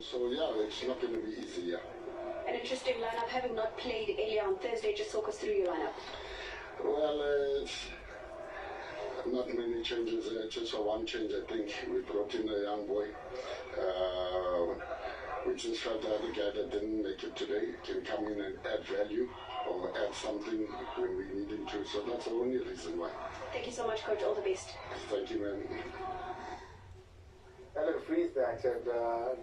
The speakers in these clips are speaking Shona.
So yeah, it's not going to be easy. Yeah. An interesting lineup, having not played earlier on Thursday. Just talk us through your lineup. Well, it's not many changes. Just a one change, I think. We brought in a young boy. We just felt the other guy that didn't make it today can come in and add value or add something when we need him to. So that's the only reason why. Thank you so much, coach. All the best. Thank you, man. Alan Freeze that and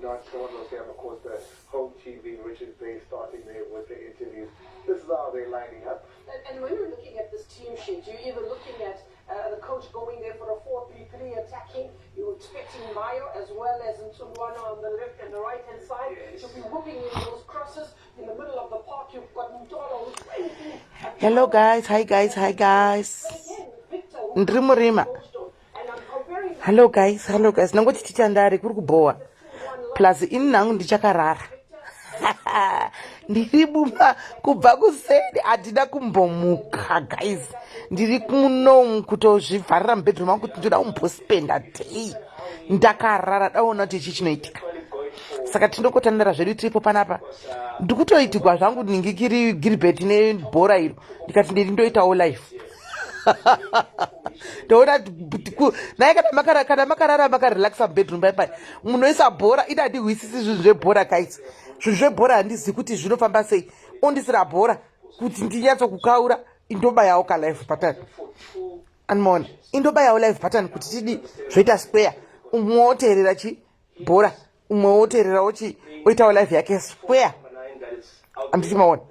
not Toronto of course, the home team being Richards Bay starting there with the interviews. This is how they're lining up. And when you're looking at this team sheet, you're either looking at the coach going there for a 4-3-3 attacking. You're expecting Mayo as well as Ntsokoane on the left and the right-hand side to be whipping in those crosses in the middle of the park. You've got Mtolo who's really Hello guys, hi guys, hi guys. Ndiri murima. Hello guys, hello guys. Nangoti titandare kuri kubhowa. Plus ini nangu ndichakarara. Ndiri buma kubva kuseni handina kumbomuka guys. Ndiri kuno kutozvivharira mubedroom mangu kuti ndoda kumbospenda day. Ndakarara daona kuti ichi chinoitika. Saka tindokotandara zvedu tiripo panapa. Ndikutoitigwa zvangu ningikiri Gilbert nebhora iro. Ndikati ndiri ndoitawo life. Ndoona naye kana makarara makarelaxa mubedroom pai pai munoisa bhora. Ida handihwisisi zvinhu zvebhora guys. Zvinhu zvebhora handizivi kuti zvinofamba sei. Ondisira bhora kuti ndinyatsokukaura indobayawo kalive button. Anmaona indobayawo live button kuti tidi zvoita square. Umwe woteerera chi bhora, umwe woteererawo chi oitawo live yake square. Handiti maona?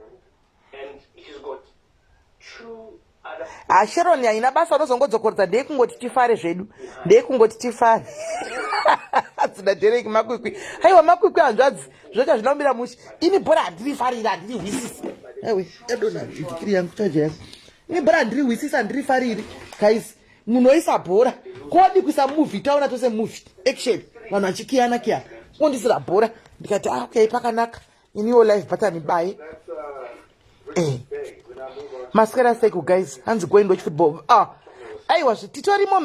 Ha, Sharon haina basa, unozongodzokorodza. Ndeyekungoti tifare zvedu, ndeyekungoti tifare. Dzina Derek makwikwi. Haiwa, makwikwi hanzvadzi, zvoita zvinomira mushe. Ini bhora handirifariri, handirihwisisi. Aiwe, yadonha dhikiri yangu, chaja yangu. Ini bhora handirihwisisi, handirifariri guys. Munoisa bhora kodi kuisa movie, taona tose movie action, vanhu vachikiyana kiyana. Ondisira bhora ndikati, ah, okay, pakanaka. Iniwo live button baye. Maswera seiko guys? Hanzi go and watch football. Ah, aiwa, titorimo,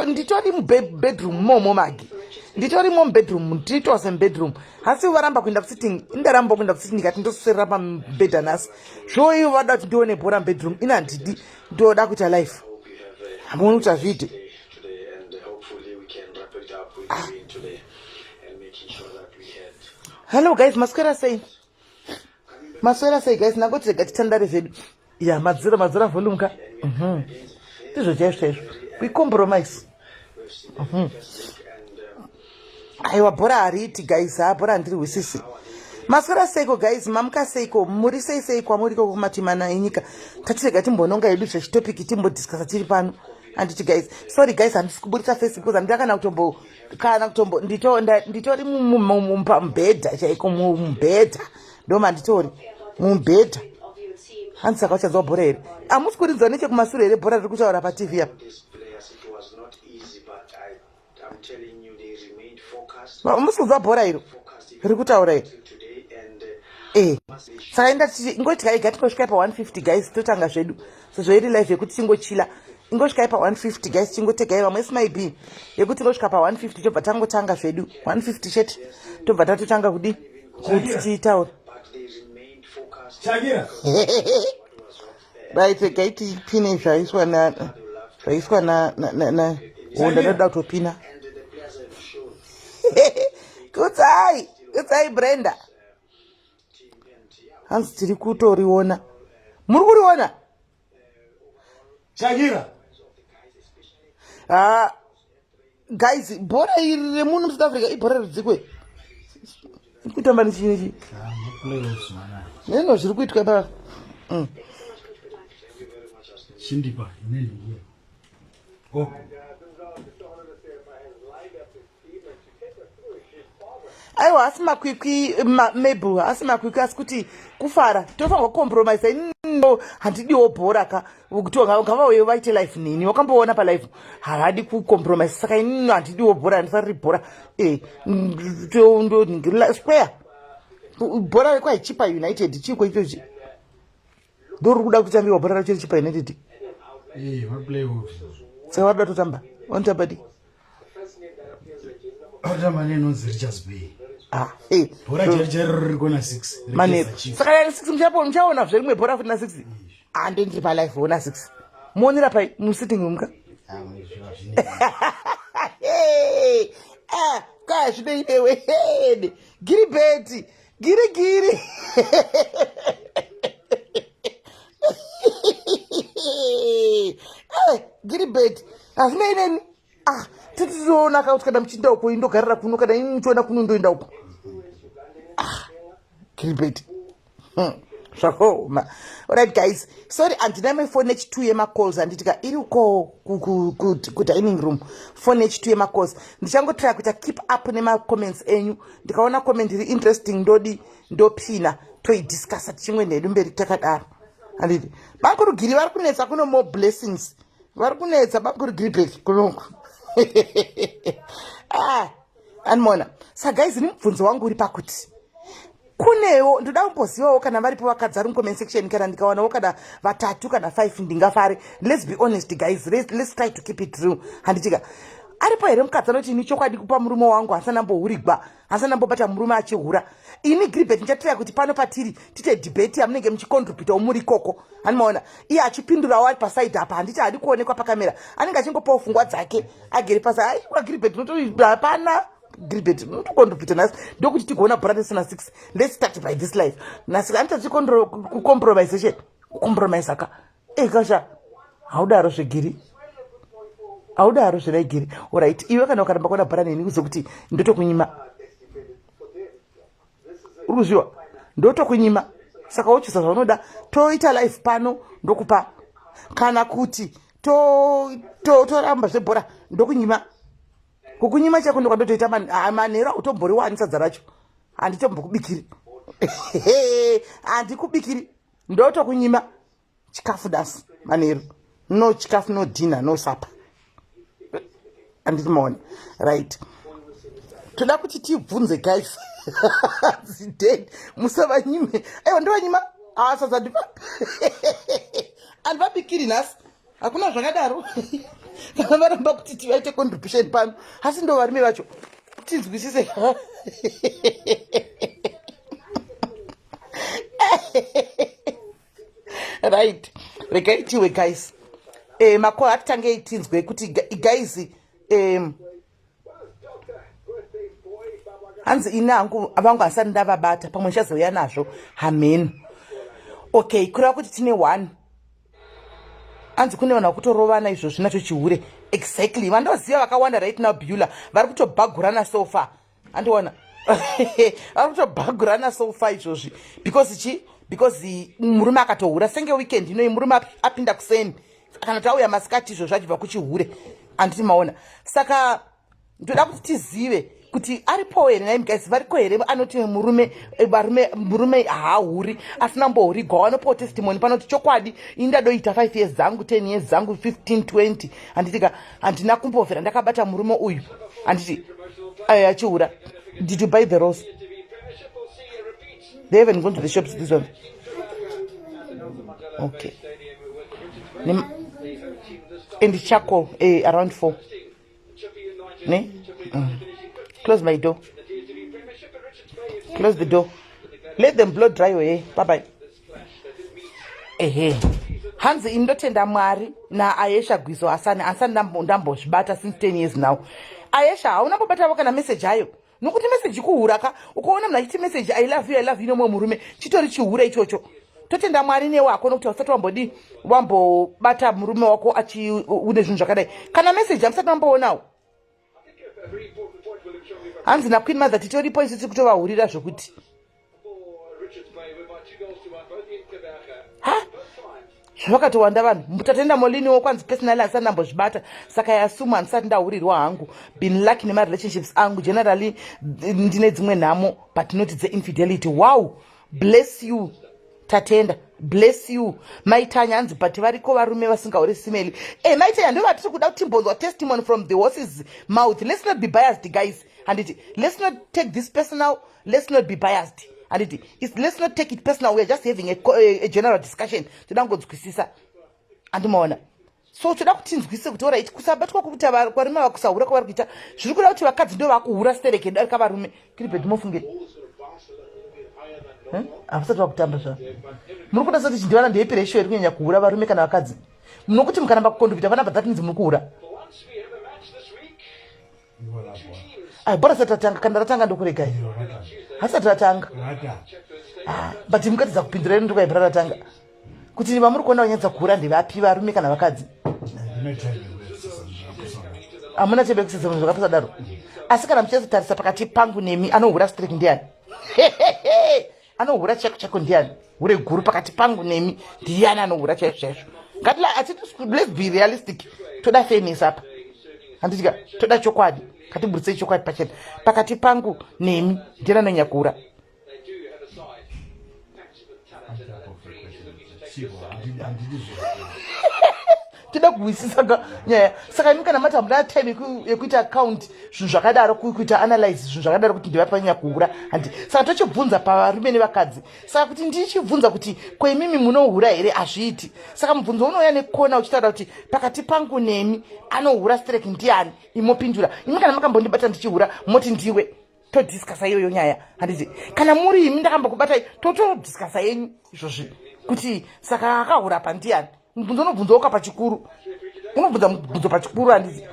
nditori mubedroom momo magi, nditorimo mubedroom, nditose mubedroom. Asi varamba kuenda kusitting, indaramba kuenda kusitting. Ndikati ndoswerera pamubhedha nhasi. Zvoivo vada kuti ndione bhora mubedroom, ina handidi, ndoda kuita life. Hamuoni kuti hazviite? Ah. Hello guys, maswera sei? Maswera sei guys? Nangoti rega titandare zvedu. Ya, madzira madzira volume ka. Ndizvo chaizvo chaizvo, we compromise. Aiwa, bhora hariiti guys. Ha, bhora handirihwisisi. Maswera seiko guys? Mamuka seiko? Muri sei sei kwamuri ikoko kumatimana enyika? Tatirega timbononga hedu zvechitopiki, timbodiscussa tiri pano, handiti guys? Sorry guys, handisi kuburitsa face because handida kana kutombo kana kutombo nditori pamubhedha chaiko, mumubhedha ndo manditori mumubhedha. Hanzi saka uchanzwa bhora here? Hamusi kurinzwa nechekumashure here bhora riri kutaura paTV apa? Hamusi kunzwa bhora iro riri kutaura iro? Saka inda ingoti ega tingosvikai pa150 guys, totanga zvedu sezvo iri live yekuti tingochila. Ingosvikai pa150 guys, tingotegai vamwe smib yekuti ingosvika pa150, tobva tangotanga zvedu. 150 chete, tobva tatotanga kudi kuti titaura. Shakira. Right, regai tipine zvaiswa na zvaiswa na na na onda. Ndoda kutopina. Kutsai, kutsai Brenda. Hanzi tiri kutoriona, muri kuriona? Shakira. Ha guys, bhora iri remuno muSouth Africa ibhora ridzikwe kutamba nechii nechii neno zviri kuitwa pa. Chindipa ineni. Oh. Aiwa, asi makwikwi mabel, asi makwikwi, asi kuti kufara tofanirwa kucompromisa. No, handidiwo bhora ka kuti ngavauye vaite live neni. Wakamboona palive havadi kucompromisa, saka inino handidiwo bhora, handifariri bhora. E ndoningirira square bhora rekwaichipa United. Chiko ichochi ndori kuda kutambiwa bhora racho reChipa United. Maplayoffs. Saka varikuda totamba, vanotamba di Vatamba nenonzi Richards Bay. Ah, hey. Bhora chero chero riri kona 6. Manheru. Saka yari 6 muchapo muchaona zverimwe bhora futi na 6. Ah, ndendiri pa live ona 6. Muonera pai mu sitting room ka? Ah, hey. Ah, kwa zvinei newe. Hey. Giribeti. Giri giri. Eh, Giribeti. Hazvinei neni. Ah, titizoona ka kuti kana muchiinda uko indogarira kuno kana ini muchiona kuno ndoenda uko. Ah, Gilbert. Zvakaoma. Alright guys, sorry handina my phone nechi2 yemacalls handiti ka iri uko kudining room phone nechi2 yemacalls. Ndichangotry kuita keep up nemacomments enyu. Ndikaona comment iri interesting ndodi ndopina toidiscussa tichimwe nhedu mberi takadaro. Handiti. Bamkuru Giri vari kunetsa kuno more blessings. Vari kunetsa bamkuru Gilbert kunongo. Ah, anmona. Sa guys, ini mubvunzo wangu uri pakuti kunewo ndoda kumbozivawo kana varipo vakadzi vari mucomment section kana ndikawanawo kana vatatu kana 5 ndingafare. Let's be honest guys, let's try to keep it real. Handitika aripo here mukadzi anoti ini chokwadi kupa murume wangu hasana mbohurigwa hasana ndambobata murume achihura. Ini Gilbert ndichatiraya kuti pano patiri tite debate yamunenge muchicontributawo muri ikoko. Handimaona iye achipindurawo ari pasaidi apa, handiti haadi kuonekwa pakamera, anenge achingopawo pfungwa dzake agere pasi. Aiwa Gilbert, unoto hapana Gilbert unotocontributa nhasi ndokuti tigoona bhora tisina 6. Let's start by this life nhasi handiti kucompromisation kucompromise ka ekasha haudaro zvegiri haudaro zvevaigiri. Alright, iwe kana ukaramba kuona bhora neni kuzokuti ndotokunyima, uri kuzviwa, ndotokunyima. Saka wochisa zvaunoda, toita live pano ndokupa, kana kuti toramba zvebhora ndokunyima. Kukunyima chako ndokwandotoita manheru hautomboriwani sadza racho, handitombokubikiri, handikubikiri, ndotokunyima chikafu dasi manheru. No chikafu, no dinner, no supper. Handiti maona? Right, toda kuti tibvunze guys. Zided musavanyime. Aiwa, ndovanyima sadza handivabikiri nhasi, hakuna zvakadaro. Kana varamba kuti tivaite contribution pano, asi ndo varume vacho tinzwisise. Right, regai tiwe guys. Mako hatitangei tinzwe kuti guys, hanzi ini hangu vangu hasati ndavabata, pamwe ndichazouya nazvo hameno. Okay, kureva kuti tine one. Hanzi kune vanhu vakutorovana izvozvi nacho chihure. Exactly, vandoziva vakawanda right now bula vari kutobhagurana so far. Andiona vari kutobhagurana so far izvozvi because chi because murume akatohura senge weekend inoi murume apinda kuseni kana kuti auya masikati izvozvo achibva kuchihure. Handiti maona? Saka ndoda kuti tizive kuti aripo here naimi guys, variko here anoti murume varume murume haahuri asina mbohurigwa? Wanopawo testimony panoti chokwadi ini ndadoita 5 years dzangu, 10 years dzangu, 15, 20, handitika handina kumbovhera ndakabata murume uyu, handiti, achihura. Did you buy the rose? They haven't gone to the shops, this one. Okay. And charcoal around 4 ne. Close my door, close the door. Let them blow dry your hair. Bye bye. Ehe, hanzi ini ndotenda Mwari naAyesha Gwizo Hasani asani ndambozvibata since 10 years now. Ayesha, hauna mbobatavo kana message ayo, nokuti message kuhura ka. Ukaona munhu achiti message "I love you, I love you" nomwe murume, chitori chihure ichocho. Totenda Mwari newako nokuti hausati wambodi wambobata murume wako achi une zvinhu zvakadai, kana message hamusati mamboonawo. Hanzi naQueen Mother titoripo isu tiri kutovahurira zvokuti ha zvakatowanda vanhu. Tatenda Moliniwo, kwanzi personally handisati ndambozvibata, saka yasumu handisati ndahurirwa hangu. Been lucky nemarelationships angu generally. Ndine dzimwe nhamo but not dzeinfidelity. Wow, bless you Tatenda, bless you Maitanya. Hanzi but variko varume vasingauri simeli. Maitanya, ndo vatiri kuda kuti timbonzwa testimony from the horse's mouth. Let's not be biased guys, handiti? Let's not take this personal, let's not be biased, handiti? Let's not take it personal. We are just having a general discussion. Toda kungonzwisisa, andimaona? So toda kutinzwise kuti orit, kusabatwa kwekuita varume ava, kusahura kwavari kuita, zviri kuda kuti vakadzi ndo vakuhura stereke darika varume. Kiribet, mofunge havasati vakutamba zvavo. Muri kuda soti chindivana ndeipi ratio iri kunyanya kuhura, varume kana vakadzi? Munokuti mukaramba kucontributa panapa, that means muri kuhura. Ai, bhora sati ratanga. Kana ratanga ndokuregai. Hasati ratanga. Ah, but mukatidza kupindura ino ndokwaibhora ratanga kuti vamuri kuona vanyatsa kuhura ndevapi, varume kana vakadzi? Hamuna chebe kusesa zvinhu zvakapusa daro. Asi kana muchizotarisa pakati pangu nemi, anohura strict ndiani? Anohura chaiko chaiko ndiani? Hure guru pakati pangu nemi ndiani? Anohura chaizvo chaizvo? Ngati let's be realistic. Toda fairness apa, handitika? Toda chokwadi. Ngatiburitsei chokwadi pachena. Pakati pangu nemi, ndiani anonyanya kuhura? Tida kuhwisisa nyaya. Saka imi kana mati hamuna time yekuita account zvinhu zvakadaro, kuita analyze zvinhu zvakadaro kuti ndivapi vanyanya kuhura, handi? Saka tochibvunza pavarume nevakadzi. Saka kuti ndichibvunza kuti koimimi munohura here, hazviiti. Saka mubvunzo unouya nekona uchitaura kuti pakati pangu nemi, anohura strek ndiani? Imopindura imi. Kana makambondibata ndichihura, moti ndiwe, todiscussa iyoyo nyaya, handiti? Kana muri imi ndakambokubatai, totodiscussa yenyu izvozvi kuti saka akahura pa ndiani? Mubvunzo unobvunzawoka pachikuru, unobvunza mubvunzo pachikuru, handiti?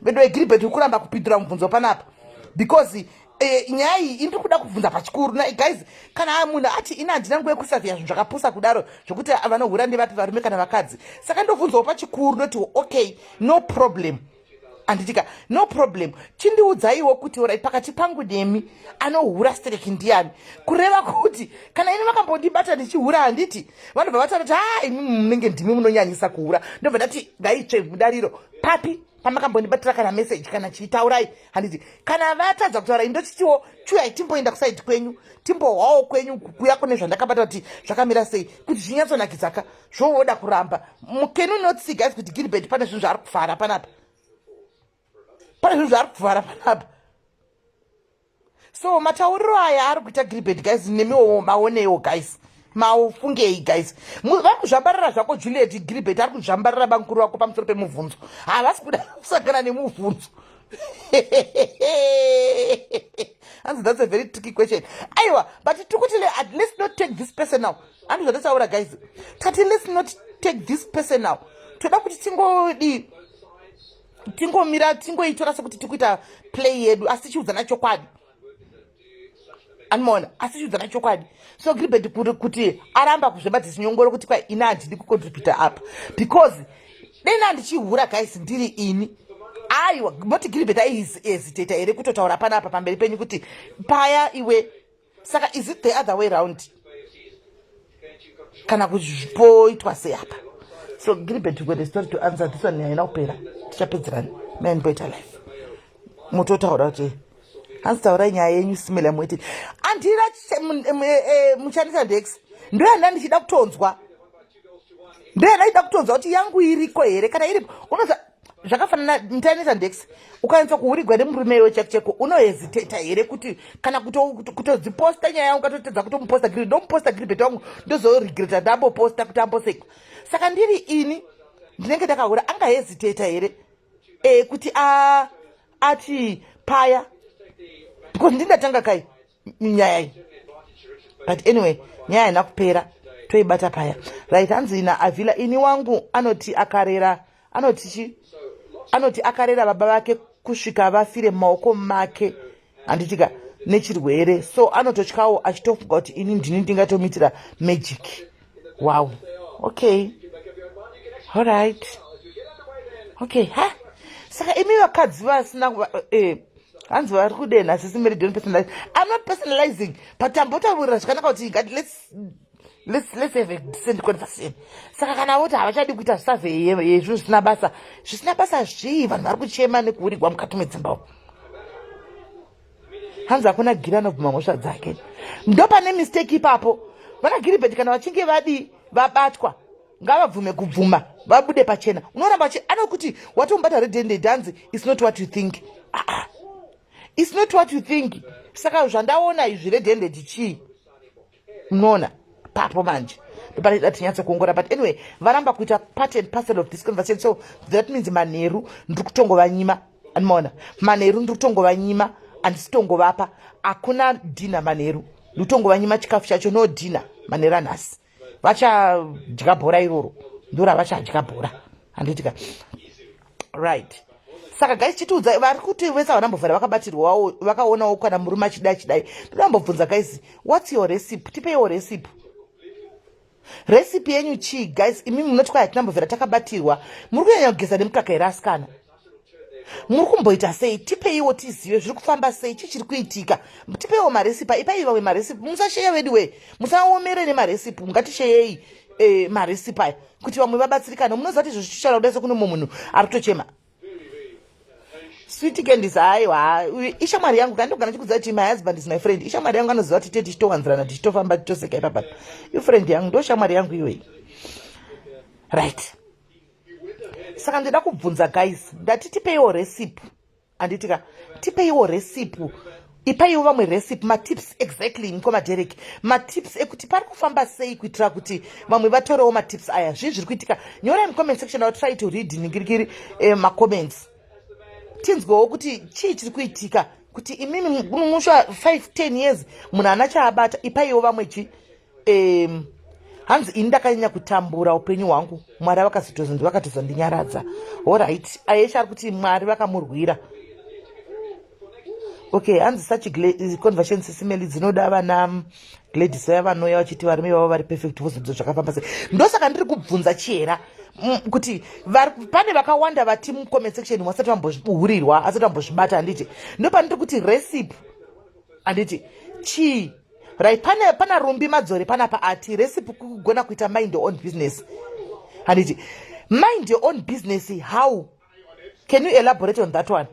Bedo eGilbert uri kuramba kupindura mubvunzo panapa because nyaya iyi indiri kuda kubvunza pachikuru. Na guys, kana munhu ati ina handina nguva yekusurveya zvinhu zvakapusa kudaro zvokuti vanohura ndevapi, varume kana vakadzi, saka ndobvunzawo pachikuru. Ndoti okay, no problem, handitika? No problem. Chindiudzaiwo kuti alright, pakati pangu nemi, anohura stereki ndiani? Kureva kuti kana ini makambondibata ndichihura, handiti vanobva vataura kuti ha, imi munenge ndimi munonyanyisa kuhura? Ndobva ndati ngaitsve mudariro papi pamakambondibatira, kana meseji kana chiitaurai, handiti? Kana vatadza kutaura, indochitiwo chuyai timboenda kuside kwenyu, timbohwawo kwenyu kuya kune zvandakabata kuti zvakamira sei, kuti zvinyatsonakidza. Zvovoda kuramba. Can you not see, guys, kuti Gilbert pane zvinhu zvaari kuvhara panapa? Pane zvinhu zvaari kuvhara panapa. So matauriro aya ari kuita Gilbert, guys, nemiwo maonewo, guys, maufungei, guys? Vari kuzvambarara zvako, Juliet. Gilbert ari kuzvambarara bamukuru vako pamusoro pemubvunzo. Havasi kuda kusangana nemubvunzo. Hanzi that's a very tricky question. Aiwa, but tikuti let's not take this personal. Andi zvatautaura, guys? Tati let's not take this personal. Toda kuti tingodi tingomira, tingoitora sekuti tikuita play yedu, asi tichiudzana chokwadi, anomaona? Asi tichiudzana chokwadi. So Gilbert kuti aramba kuzvebadzisi nyongoro kuti kwai ini handidi kucontributa apa because dena ndichihura, guys, ndiri ini, aiwa, moti Gilbert aihesitata here kutotaura panapa pamberi penyu kuti paya iwe? Saka is it the other way round kana kupoitwa sei apa? So Gilbert got a story to answer. This one haina kupera, tichapedzerana maenboita life. Mutotaura kuti hanzi taurai nyaya yenyu simela muiti andira muchandisa ndex. Ndoyanda ndichida kutonzwa, ndoyanda ndichida kutonzwa kuti yangu iriko here. Kana iripo, unoza zvakafanana mutanisa ndex. Ukanyatsa kuhurigwa nemurume iwe cheko cheko, unohesitata here kuti kana kutodziposta nyaya yangu? Ukatotedza kutomuposta giri, ndomuposta Gilbert wangu, ndozoregreta ndamboposta kuti ambosekwa. Saka ndiri ini ndinenge ndakahura, angahesitata here kuti ati paya? Because ndindatanga kai nyaya iyi. But anyway, nyaya haina kupera, toibata paya. Right, hanzi naAvila, ini wangu anoti akarera, anoti chi, anoti akarera baba vake kusvika vafire mumaoko make, handitika, nechirwere. So anototyawo achitofunga kuti ini ndini ndingatomuitira magic. Wow, okay, alright, okay. Ha, saka imi vakadzi vasina hanzi vari kudenha sisi Mary, don't personalize. I'm not personalizing, but tambotaurira zvakanaka kuti let's have a decent conversation. Saka kana voti havachadi kuita survey yezvinhu zvisina basa, zvisina basa zvii? Vanhu vari kuchema nekuurigwa mukati medzimba umu. Hanzi hakuna giri anobvuma mhosva dzake. Ndo pane mistake ipapo. Vana Gilbert, kana vachinge vadi vabatwa, ngavabvume kubvuma, vabude pachena. Unoramba anokuti watomubata red handed. Hanzi it's not what you think. Ah, ah. It's not what you think. Saka zvandaona izvi, red handed chii? Unoona papo manje. Ndopanoda tinyatsokuongora, but anyway varamba kuita part and parcel of this conversation, so that means manheru ndiri kutongovanyima. Anomaona, manheru ndiri kutongovanyima, handisi tongovapa. Hakuna dinner manheru, ndiri kutongovanyima chikafu chacho. No dinner manheru anhasi, vachadya bhora iroro, ndoravachadya bhora, handitika? Right, saka guys, chitiudza vari kuti vese havanambovhara vakabatirwawo, vakaonawo kana murume achidai chidai. Ndodambobvunza guys, what's your recipe? Tipeiwo recipe. Recipe yenyu chii, guys? Imi munoti kwai hatinambovhera takabatirwa, muri kunyanya kugeza nemukaka here asikana? Muri kumboita sei? Tipeiwo tizive zviri kufamba sei, chii chiri kuitika. Tipeiwo marecipe, ipai vamwe marecipe. Musasheya vedu we, musaomere nemarecipe. Ngatisheyei marecipe aya kuti vamwe vabatsirikane. Munoziva kuti izvo zvichichara kudai sekuno mumwe munhu ari kutochema. Sweet Candies, aiwa, ishamwari yangu. Kandogana chikudza kuti my husband is my friend, ishamwari yangu, anoziva kuti te tichitowanzirana, tichitofamba, tichitoseka ipapa. Ifriend yangu, ndo shamwari yangu iyoyi. Right, saka ndoda kubvunza guys, ndati tipeiwo recipe, handiti ka? Tipeiwo recipe, ipaiwo vamwe recipe, matips exactly, mukoma Derek, matips ekuti pari kufamba sei, kuitira kuti vamwe vatorewo matips aya. Zvii zviri kuitika? Nyorai mucomment section. I'll try to read ningirikiri macomments, tinzwewo kuti chii chiri kuitika, kuti imimi musha 5 10 years munhu ana chaabata. Ipaiwo vamwe chi hanzi ini ndakanyanya kutambura upenyu hwangu, Mwari vakatozondinyaradza. Alright, Ayesha ari kuti Mwari vakamurwira. Okay, hanzi such conversion sisimeli dzinoda vana Gladys vaya vanouya vachiti varume vavo vari perfect, vozodzo zvakafamba sei. Ndosaka ndiri kubvunza chihera kuti pane vakawanda vati mucomment section vasati vambohurirwa, asati vambozvibata, handiti? Ndopandiri kuti recipe, handiti? Chii? Right, pane pana Rumbi Madzore panapa ati recipe kugona kuita mind your own business, handiti? Mind your own business, how can you elaborate on that one?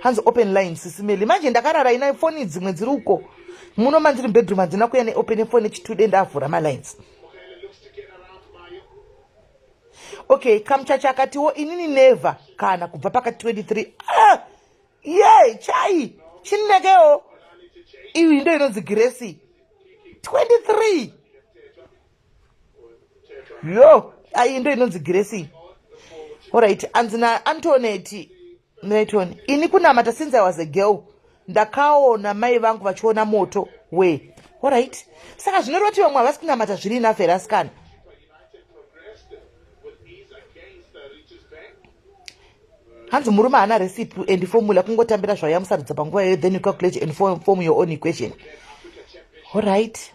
Hanzi open line, sisimeli. Manje ndakarara ina foni dzimwe dziri uko muno mandiri mubedroom, handina kuya neopen foni chitude ndavhura malines. Okay, kamuchacha akatiwo inini never, kana kubva pakati 23. Ah, ye chai chinekewo iyi ndo inonzi Grace 23. Yo, ai, ndo inonzi Grace. Alright, anzi naAntoneti Nayton, ini kunamata since I was a girl, ndakaona mai vangu vachiona moto we. Alright, saka zvinoreva kuti vamwe havasi kunamata zviri enough here asikana? Hanzi murume haana recipe and formula, kungotambira zvauya musarudza panguva iyoyo, then you calculate and form your own equation. Alright,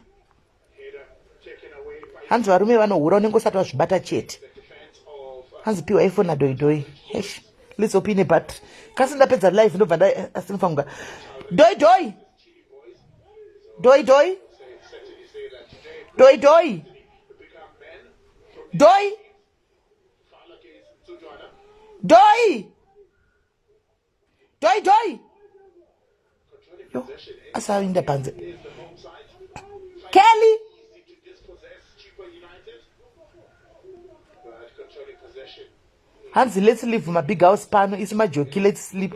hanzi varume vanohura unenge usati wazvibata chete. Hanzi piwa iphone nadoidoi. Hesh, let's hope ine battery. Kasi ndapedza live ndobva nda asinofanguka. Doi doi doi doi doi doi doi doi doi doi. Yo, asainda panze. Kelly, hanzi let's leave mabig house pano, isi majoki, let's sleep.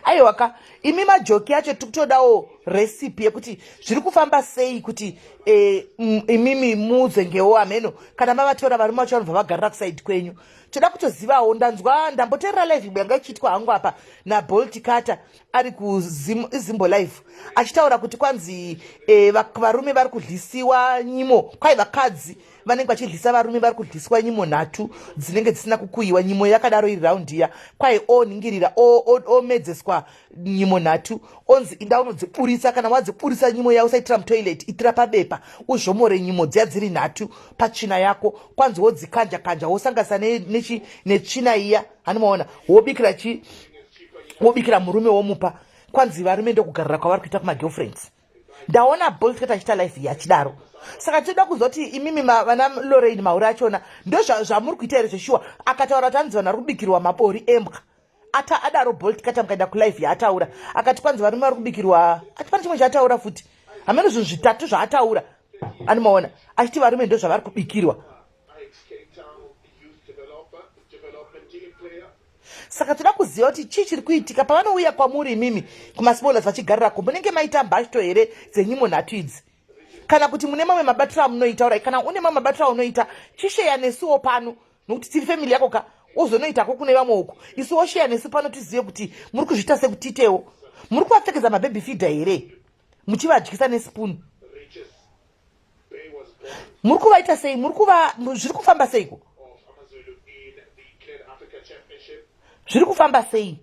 Aiwa ka, imi majoki acho tikutodawo recipe yekuti zviri kufamba sei, kuti imimi mudzengewo ameno kana mavatora varume vacho vanobva vagarira kusaidi kwenyu. Toda kutozivawo. Ndanzwa, ndamboteerera live imwe yanga ichiitwa hangu apa naBolt Carter ari kuZimbo Live, achitaura kuti kwanzi varume vari kudlisiwa nyimo, kwai vakadzi vanenge vachidlisa varume vari kudliswa nyimo nhatu dzinenge dzisina kukuyiwa, nyimo yakadaro iri raundi iya, kwai oningirira omedzeswa nyimo nhatu, onzi inda unodziburitsa. Kana wadziburitsa nyimo ya usaitira mutoilet, itira pabepa, uzvomore nyimo dziya dziri nhatu patsvina yako. Kwanzi wodzikanja kanja, wosanganisa netsvina iya, hanimaona, wobikira chi, wobikira murume, womupa. Kwanzi varume ndokugarira kwavari kuita kumagirlfriends. Ndaona Bolt achiita life iyi achidaro, saka tinoda kuziva kuti imimi vana Lorraine mauri achona ndo zvamuri kuita here zveshuwa? Akataura kuti anzi vanhu vari kubikirwa mabori embwa. Ata adaro Bolt kata, mukaenda kulive yaataura, akati kwanzi varume vari kubikirwa, ati pane chimwe chaataura futi, hameno zvinhu zvitatu zvaataura, animaona, achiti varume ndo zvavari kubikirwa. Saka toda kuziva kuti chii chiri kuitika pavanouya kwamuri imimi kumasmallers vachigarirako, munenge maita mbashto here dzenyimo nhatu idzi? Kana kuti mune mamwe mabatiro amunoita orai kana une mamwe mabatiro aunoita chisheya nesuwo pano nokuti tiri family yako ka wozonoitako kune vamwe uko isu wosheya nesu pano tizive kuti muri kuzviita sekutiitewo muri kuvapfekedza mababy feeder here muchivadyisa nespoon muri kuvaita sei muri kuva zviri kufamba seiko zviri kufamba sei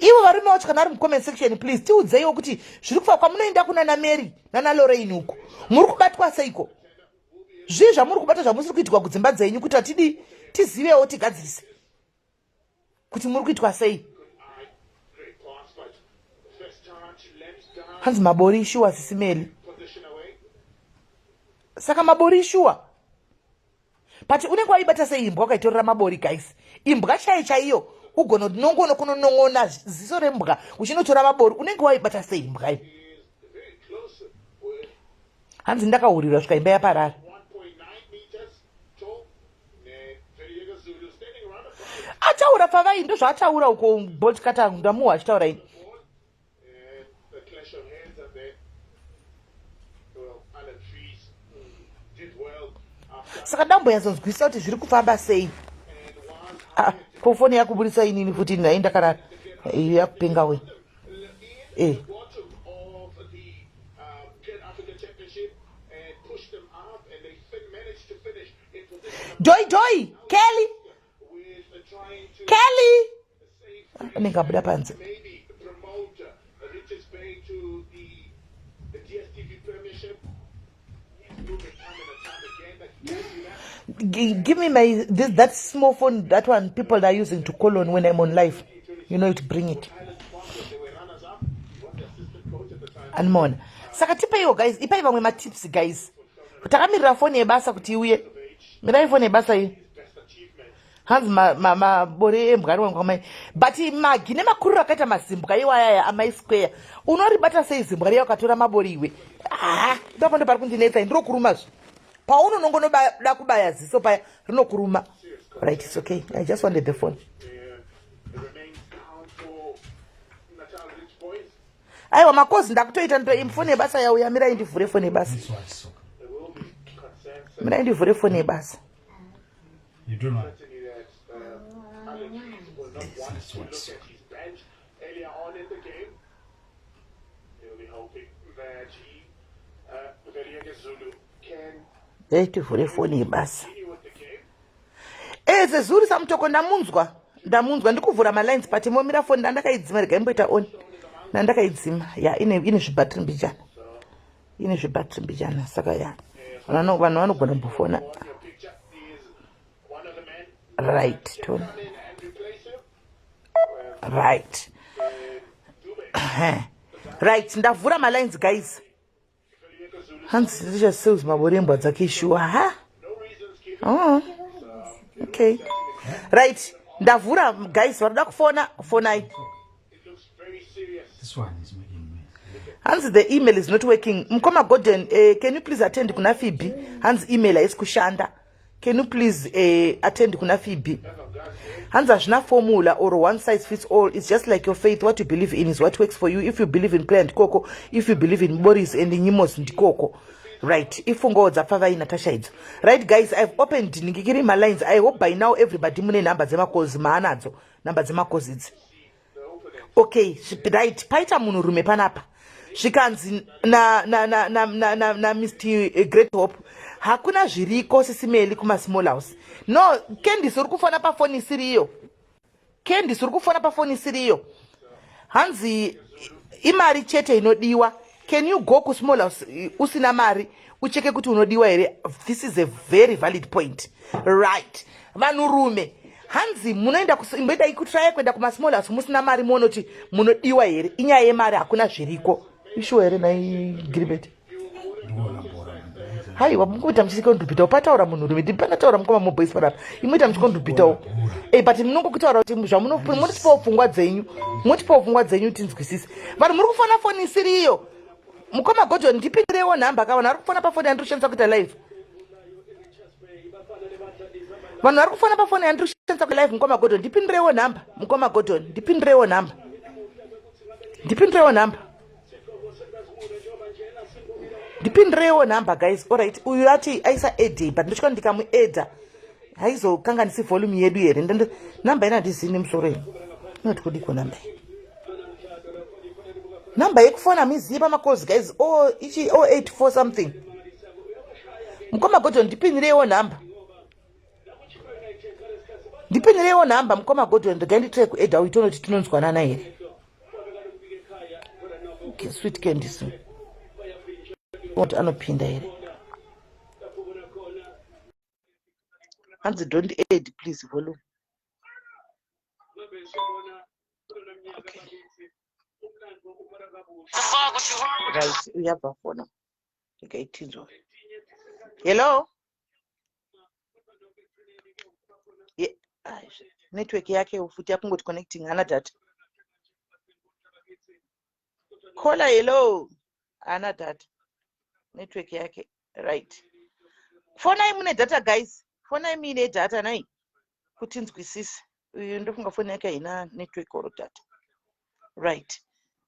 ivo varume vacho kana vari mucomment section please tiudzeiwo kuti zviri kufa kwamunoenda kunana mary nana lorain uko muri kubatwa seiko zvii zvamuri kubata zvamusiri kuitwa kudzimba dzenyu kuitira tidii tizivewo tigadzirise kuti muri kuitwa sei hanzi mabori ishuwa sisimeli saka mabori ishuwa but unenge waibata sei imbwa ukaitorera mabori guys imbwa chaiyo chaiyo ugona kuti nongono kunonong'ona ziso rembwa uchinotora mabori unenge waibata sei imbwa iyi hanzi ndakahurirwa svika imba yaparara ataura pavai ndozvaataura uko bolt kata ndamuhwa achitaura ini saka ndamboyanzonzwisisa kuti zviri kufamba sei ah, ko foni yakuburitsa inini futi nai ndakarara iyo yakupenga we eh. Joy Joy Kelly Kelly anenge abuda panze give me my this that small phone that one people are using to call on when i'm on live you know to bring it andimaona saka tipeiwo guys ipai vamwe matips guys takamirira foni yebasa kuti iuye mirai foni yebasa iyi hanzi mabore embwa ari wangu amai but magi nemakuriro akaita mazimbwa iwayaya amai square unoribata sei zimbwa riya ukatora mabori iwe haa ipapo ndo pari kundinetsa ndiro zve paunonongonoda kubaya ziso paya rinokuruma right its okay i just wanted the phone aiwa makozi ndakutoita foni yebasa yauya mirai ndivhure foni yebasa mirai ndivhure foni yebasa You don't know. Hey, tivhure foni yebasa eze zuri samutoko ndamunzwa ndamunzwa ndikuvhura malines but momira foni ndandakaidzima rega imboita on ndandakaidzima ya ine ine zvibhatiri mbijana ine zvibhatiri mbijana saka ya vanhu vanogona kumbofona right tone right right ndavhura malines guys hanzi ndicha sales mabori embwa dzake shuwa ha oh. okay right ndavhura guys varoda kufona fonai hanzi the email is not working mukoma gordon uh, can you please attend kuna fibi hanzi email haisi kushanda can you please uh, attend kuna fibi hanzi hazvina formula or one size fits all it's just like your faith what you believe in is what works for you if you believe in prayer ndikoko if you believe in boris and nyimos ndikoko right ifungowo dzapfavai natasha idzo right guys i've opened ningikiri malines i hope by now everybody mune nhamba dzemakozi maanadzo nhamba dzemakozi idzi okay right paita munhurume panapa zvikanzi namr na, na, na, na, na, na mr eh, great hope hakuna zviriko sisimeli kumasmall house no kendis uri kufona pafoni isiriyo kendis uri kufona pafoni isiriyo hanzi imari chete inodiwa can you go kusmall house eh, usina mari ucheke kuti unodiwa here this is a very valid point right vanhurume hanzi munoenda imboendai kutraya kuenda kumasmall house musina mari muone kuti munodiwa here inyaya yemari hakuna zviriko ishuwa here nhai giribet haiwa mukuita muchikontributawo pataura munhurume panataura mukoma muboys panapa imuita muchikontributawo e eh, but munongokutaura kuti zvamunotipawo pfungwa dzenyu motipawo pfungwa dzenyu tinzwisise vanhu muri kufona foni isiriyo mukoma godon ndipindirewo nhamba ka vanhu vari kufona pafoni yandiri kushandisa kuita live vanhu vari kufona pafoni yandiri kushandisa kuita live mukoma godon ndipindirewo nhamba mukoma godon ndipindirewo nhamba ndipindirewo nhamba Ndipindireiwo number, guys. Alright, uyu ati aisa add, but ndotya ndikamuadda haizokanganisi volume yedu here? Namba ina handizivi nemusoro iyi. Inoti kudiko namba iyi? Namba yekufona mizivi pamacalls, guys. O ichi 084 something. Mukoma Godon, ndipinireiwo nhamba, ndipinireiwo nhamba, mukoma Godon. Regai nditry kuadda uyu, tonoti tinonzwanana here. Okay, Sweet Candice kuti anopinda here? Hanzi don't add, please, volume. Okay, right, uyabva fona. Regai tinzwa. Hello? Network yake futi yakungoti connecting, hana data. Caller, hello? Hana data, network yake. Right, fonai mune data, guys. Fonai muine data nai kuti nzwisise. Uyu ndofunga foni yake haina network or data. Right,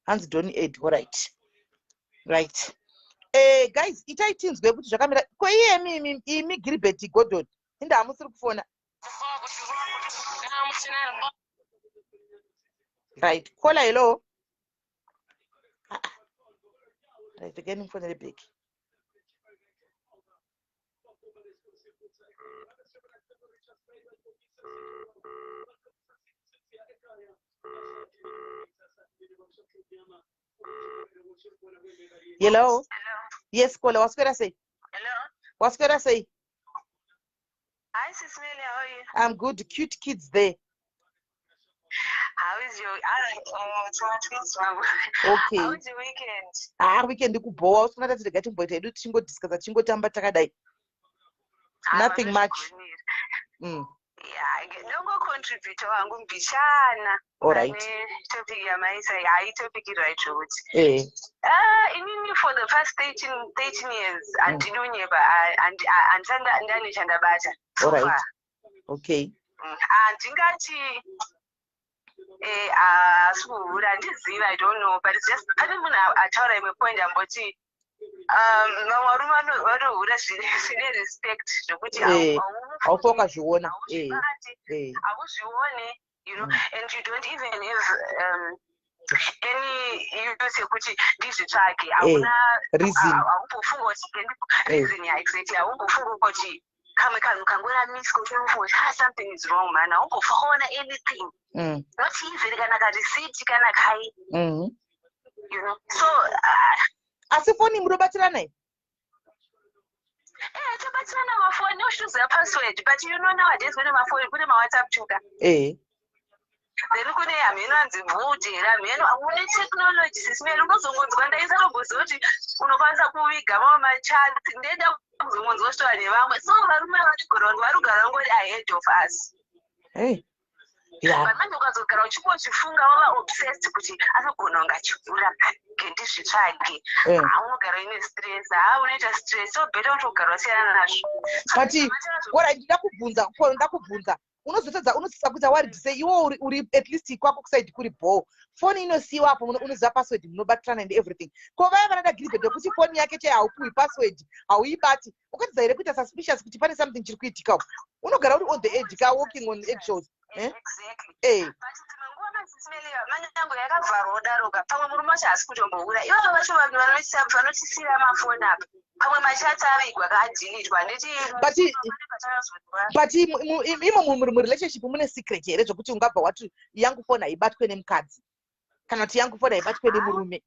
hanzi don't add. Alright, right. Guys, itai tinzwe kuti zvakamira ko. Iyemi imi Gilbert Godon, inda hamusiri kufona. Right, caller, hello? Ah, ah. Right, again ngifonele back. Hello? Yes, caller, waswera sei? Hello. Waswera sei? Hi, Sis Melly, how are you? I'm good. Cute kids there. How is your twins wangu? Okay. How was your weekend? Ah, weekend kubhowa. Usina tati rega timboita hedu tichingodiscussa, tichingotamba takadai. Ah, Nothing much. Yeah, ndongocontribute wangu mbichana. Alright. Pane topic yamaisa, hayi, topic right zvokuti. Eh. Ah, inini for the past 13 years handidi unyepa, handisati ndane chandabata so far. Handingati haasi kuhura, handizivi, I don't know, but it's just pane munhu ataura imwe point amboti vamwe varume vanohura zvine respect zvokuti Haufi wakazviona. Hauzvibati, hauzvione, and you don't even have any use yekuti ndizvitsvage. Hauna Reason. Haumbofunga kuti reason, yeah, exactly. Haumbofunga kuti kamwe kanhu kangoramiswa kuti unofunga kuti, "Ah, something is wrong, man." Haumbofa waona anything, not even kana karisiti kana kai so Asi foni munobatirana here? Eh, tobatirana mafoni, uchitoziva password, but you know nowadays kune mafoni, kune maWhatsApp tuka. Then kune hameno anzi bhuti here, hameno une technology, Sis Melly. Unozongonzwa ndaisatomboziva kuti unokwanisa kuviga mamwe machats, ndenda kuzongonzwa kuchitaura nevamwe. So varume vanogara varikugara vangori ahead of us. Hey. Yeah. But manje ukazogara uchingochifunga, wava obsessed kuti anogona kunge achivhura, ke ndizvitsvage. Unogara uine stress, ha, unoita stress. So better kuti ugara wasiyana nazvo. So But ora ndida kubvunza ko, ndoda kubvunza, unozotadza, unosisa kuita worried sei iwo uri at least kwako kuside kuri bho, foni inosiyiwa apo, unoziva password, munobatirana and everything. Ko vaya vanoda Gilbert yekuti foni yake chai haupiwi password, hauibati, ukatidza here kuita suspicious kuti pane something chiri kuitika uko? Unogara uri on the edge ka, walking on eggshells, eh? Exactly. Eh. But dzimwe nguva maSis Melly, manyango yakavharwa daroka, pamwe murume wacho haasi kutomboura. Ivavo vacho vanhu vanotisiyira mafoni apa, pamwe machats avigwa kaadhilitwa, handiti? But imo murelationship mune secret here zvokuti ungabva wati yangu foni haibatwe nemukadzi, kana kuti yangu foni haibatwe nemurume?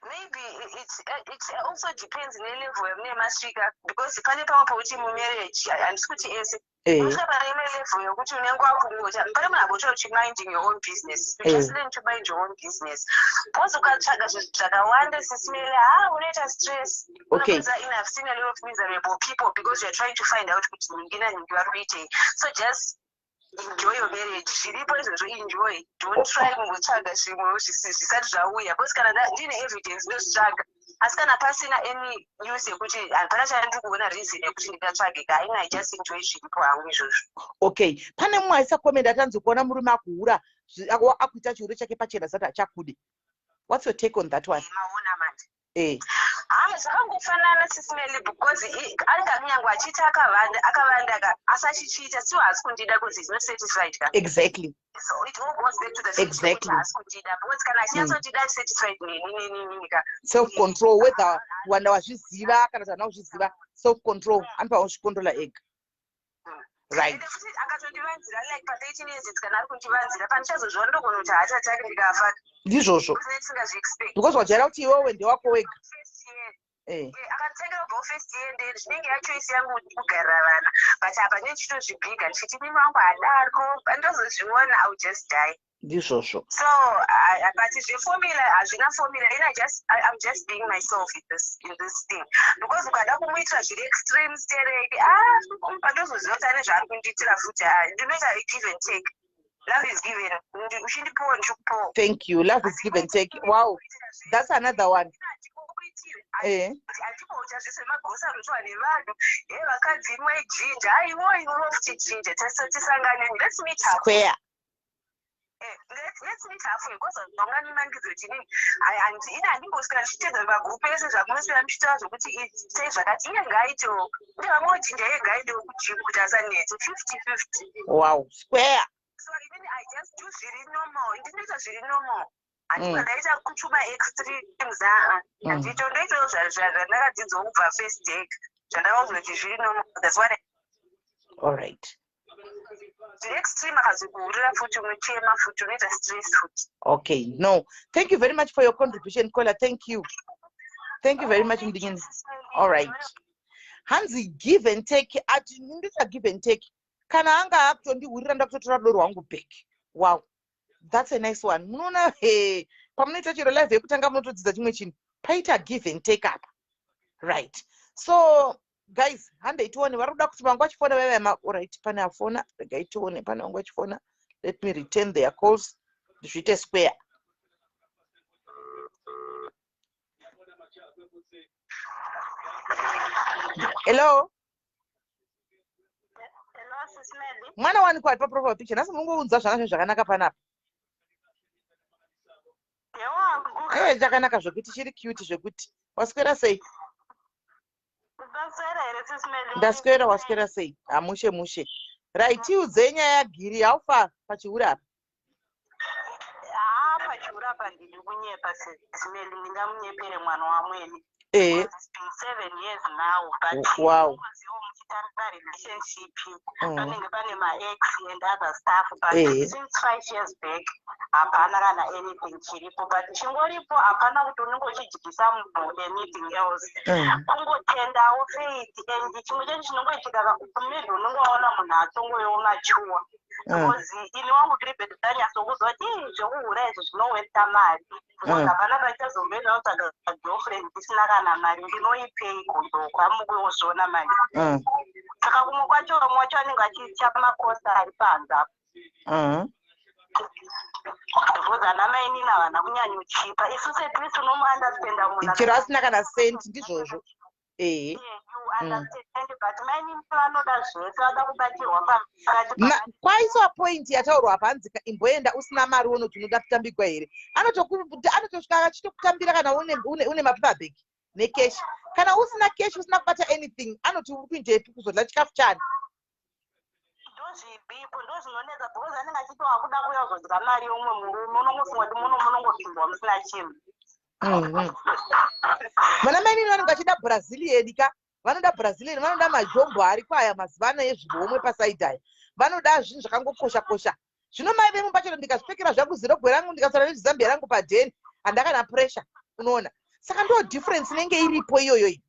Maybe it also depends nelevel yamunee masvika, because pane pamwe pokuti mumarriage, handisi kuti ese, unosvika pane imwe level yokuti unenge wakungoti pane munhu akutoti uchiminding your own business. You just learn to mind your own business, because ukatsvaga zvinhu zvakawanda, Sis Melly, ha, unoita stress. Unopedza in, I've seen a lot of miserable people because you are trying to find out kuti nhingi nanhingi vari kuitei. So just enjoy your marriage. Zviripo izvozvo, enjoy. Don't try kungotsvaga zvimwewo zvisati zvauya, because kana ndine evidence ndozvitsvaga, asi kana pasina any news yekuti hapana chandiri kuona, reason yekuti ndingatsvage ka, aina, I just enjoy zviripo hangu izvozvo. Okay, pane mumwe aisa comment atanzi kuona murume akuhura, akuita chihure chake pachena zati hachakude. What's your take on that one? Maona manje. Eh. Ha, zvakangofanana, Sis Melly, because anenge kunyange achiita akavanda akavanda ka, asi achichiita still haasi kundida kunzi is not satisfied ka. So it all goes back to the fact kuti haasi kundida, because kana achinyatsondida, satisfied neni nenini ka. Self control, whether wanda wazviziva kana kuti hana kuzviziva, self control, anofanira kuzvicontrola ega, right? Ende futi akatondivanzira like pa13 years idzi, kana ari kundivanzira, pandichazozviona ndogona kuti heart attack, ndikafa. Ndizvozvo. Ndisingazviexpect. Because wajaira kuti iwewe ndewako wega. First year, Eh. Akatengera kubva first year, nde zvinenge yachoice yangu kugarira vana, but apa ndinechitozvibhiga ndichiti mimi wangu hadaro, pandozozviona I will just die. Ndizvozvo. So but zveformula hazvina formula. In I'm just being myself in this thing, because ukada kumuitira zviri extreme stereki, ah, pandozoziva kuti ane zvaari kundiitira futi. Ah, ndinoita give and take. Love is given. Uchindipiwa, ndichikupiwa. Thank you. Love is give and take. Wow, that's another one. Eh. Handimboita zvese magrocery uchiwa nevanhu e vakadzi imwe ginger, aiwo iwo futi ginger, tisangane, let's meet half. Square. Let's meet halfway, because haunganimangidzi kuti inini ini handimboswera ndichitedza magrupu ese zvamunoswera muchitaura zvokuti sei zvakati iye ngaaitewo ndi vamwewo ginger, iye ngaaendewo kugym kuti asanetse, 50-50. Wow, square. So inini I just do zviri normal, ndinoita zviri normal. Handibva ndaita kuchuma extremes, aa. Handito ndoitawo zvandakadzidzawo kubva first day, zvandakauzwa kuti zviri normal, that's what All right. Zviri extreme akazokuhurira futi, unochema futi, unoita stress futi. Okay, no, thank you very much for your contribution, caller. Thank you, thank you very much, mudikini. All right, hanzi give and take. Ati ndoita give and take, kana anga akutondihurira, ndakutotora rudo rwangu back. Wow, that's a nice one. Munoona, he, pamunoita chero live yekutanga munotodzidza chimwe chinhu. Paita give and take apa, right? So guys, handei tione vari kuda kuti vangu vachifona vaiva. Alright, pane afona, regai tione. Pane vangu vachifona, let me return their calls, zviite square. Hello. Hello, Sis Melly. Mwana wanikwa ari paprofile picture nhasi, munongounza zvana zvinhu zvakanaka panapa. Yewangu. Ee, chakanaka zvekuti, chiri cute zvekuti. Waswera sei? Ndaswera here, Sis Melly? Ndaswera, waswera sei? Hamushe mushe. Right, tiudzei nyaya yagiri haufa pachihure apa. Haa, pachihure apa ndidi kunyepa, Sis Melly, ndingamunyepere mwana wamwene. It's been 7 years now, but unongoziva muchitarisa relationship, panenge pane maex and other stuff, but since 5 years back hapana kana anything chiripo, but chingoripo hapana kuti unenge uchidyisa munhu anything else. Kungotendawo faith, and chimwe chacho chinongoitika, maybe unenge waona munhu atongoyowo mature, because ini wangu tiri bedanyatsokuziva kuti "Ii, zvekuhura izvi zvinowesta mari," because hapana pachazomboenda kutsvaga girlfriend isina kana mari, ndinoipei kundokwamukuozviona mari. Saka kumwe kwacho vamwe vacho vanenge vachiitya makosta ari panze apo, because ana mainini havana kunyanyochipa. Isu at least unomuunderstanda munhu. Chero asina kana cent, ndizvozvo, ehe. Yeah, you understand, but mainini vanoda zvese, vada kubatirwa pakati. Kwaiswa point yataurwa apa, hanzi imboenda usina mari unoti unoda kutambigwa here. Anotosvika achitokutambira kana une mapaper bag necash. Kana usina cash, usina kubata anything, anoti uri kuindepi kuzodya chikafu chani? Ndozvibipo, ndozvinonetsa, because anenge achiti wakuda kuuya kuzodya mari yeumwe murume, unongofunga kuti muno munongopindwa musina chinhu. Vana mainini vanenge vachida Brazilian ka, vanoda Brazilian, vanoda majombo ariko aya mazuva ano ezvihomwe pasaidi aya, vanoda zvinhu zvakangokosha kosha. Zvino mai vemumba, chero ndikazvipfekera zvangu zirogwe rangu, ndikasara nezvizambia rangu padheni, handakana pressure, unoona? Saka ndo difference inenge iripo iyoyo iyi.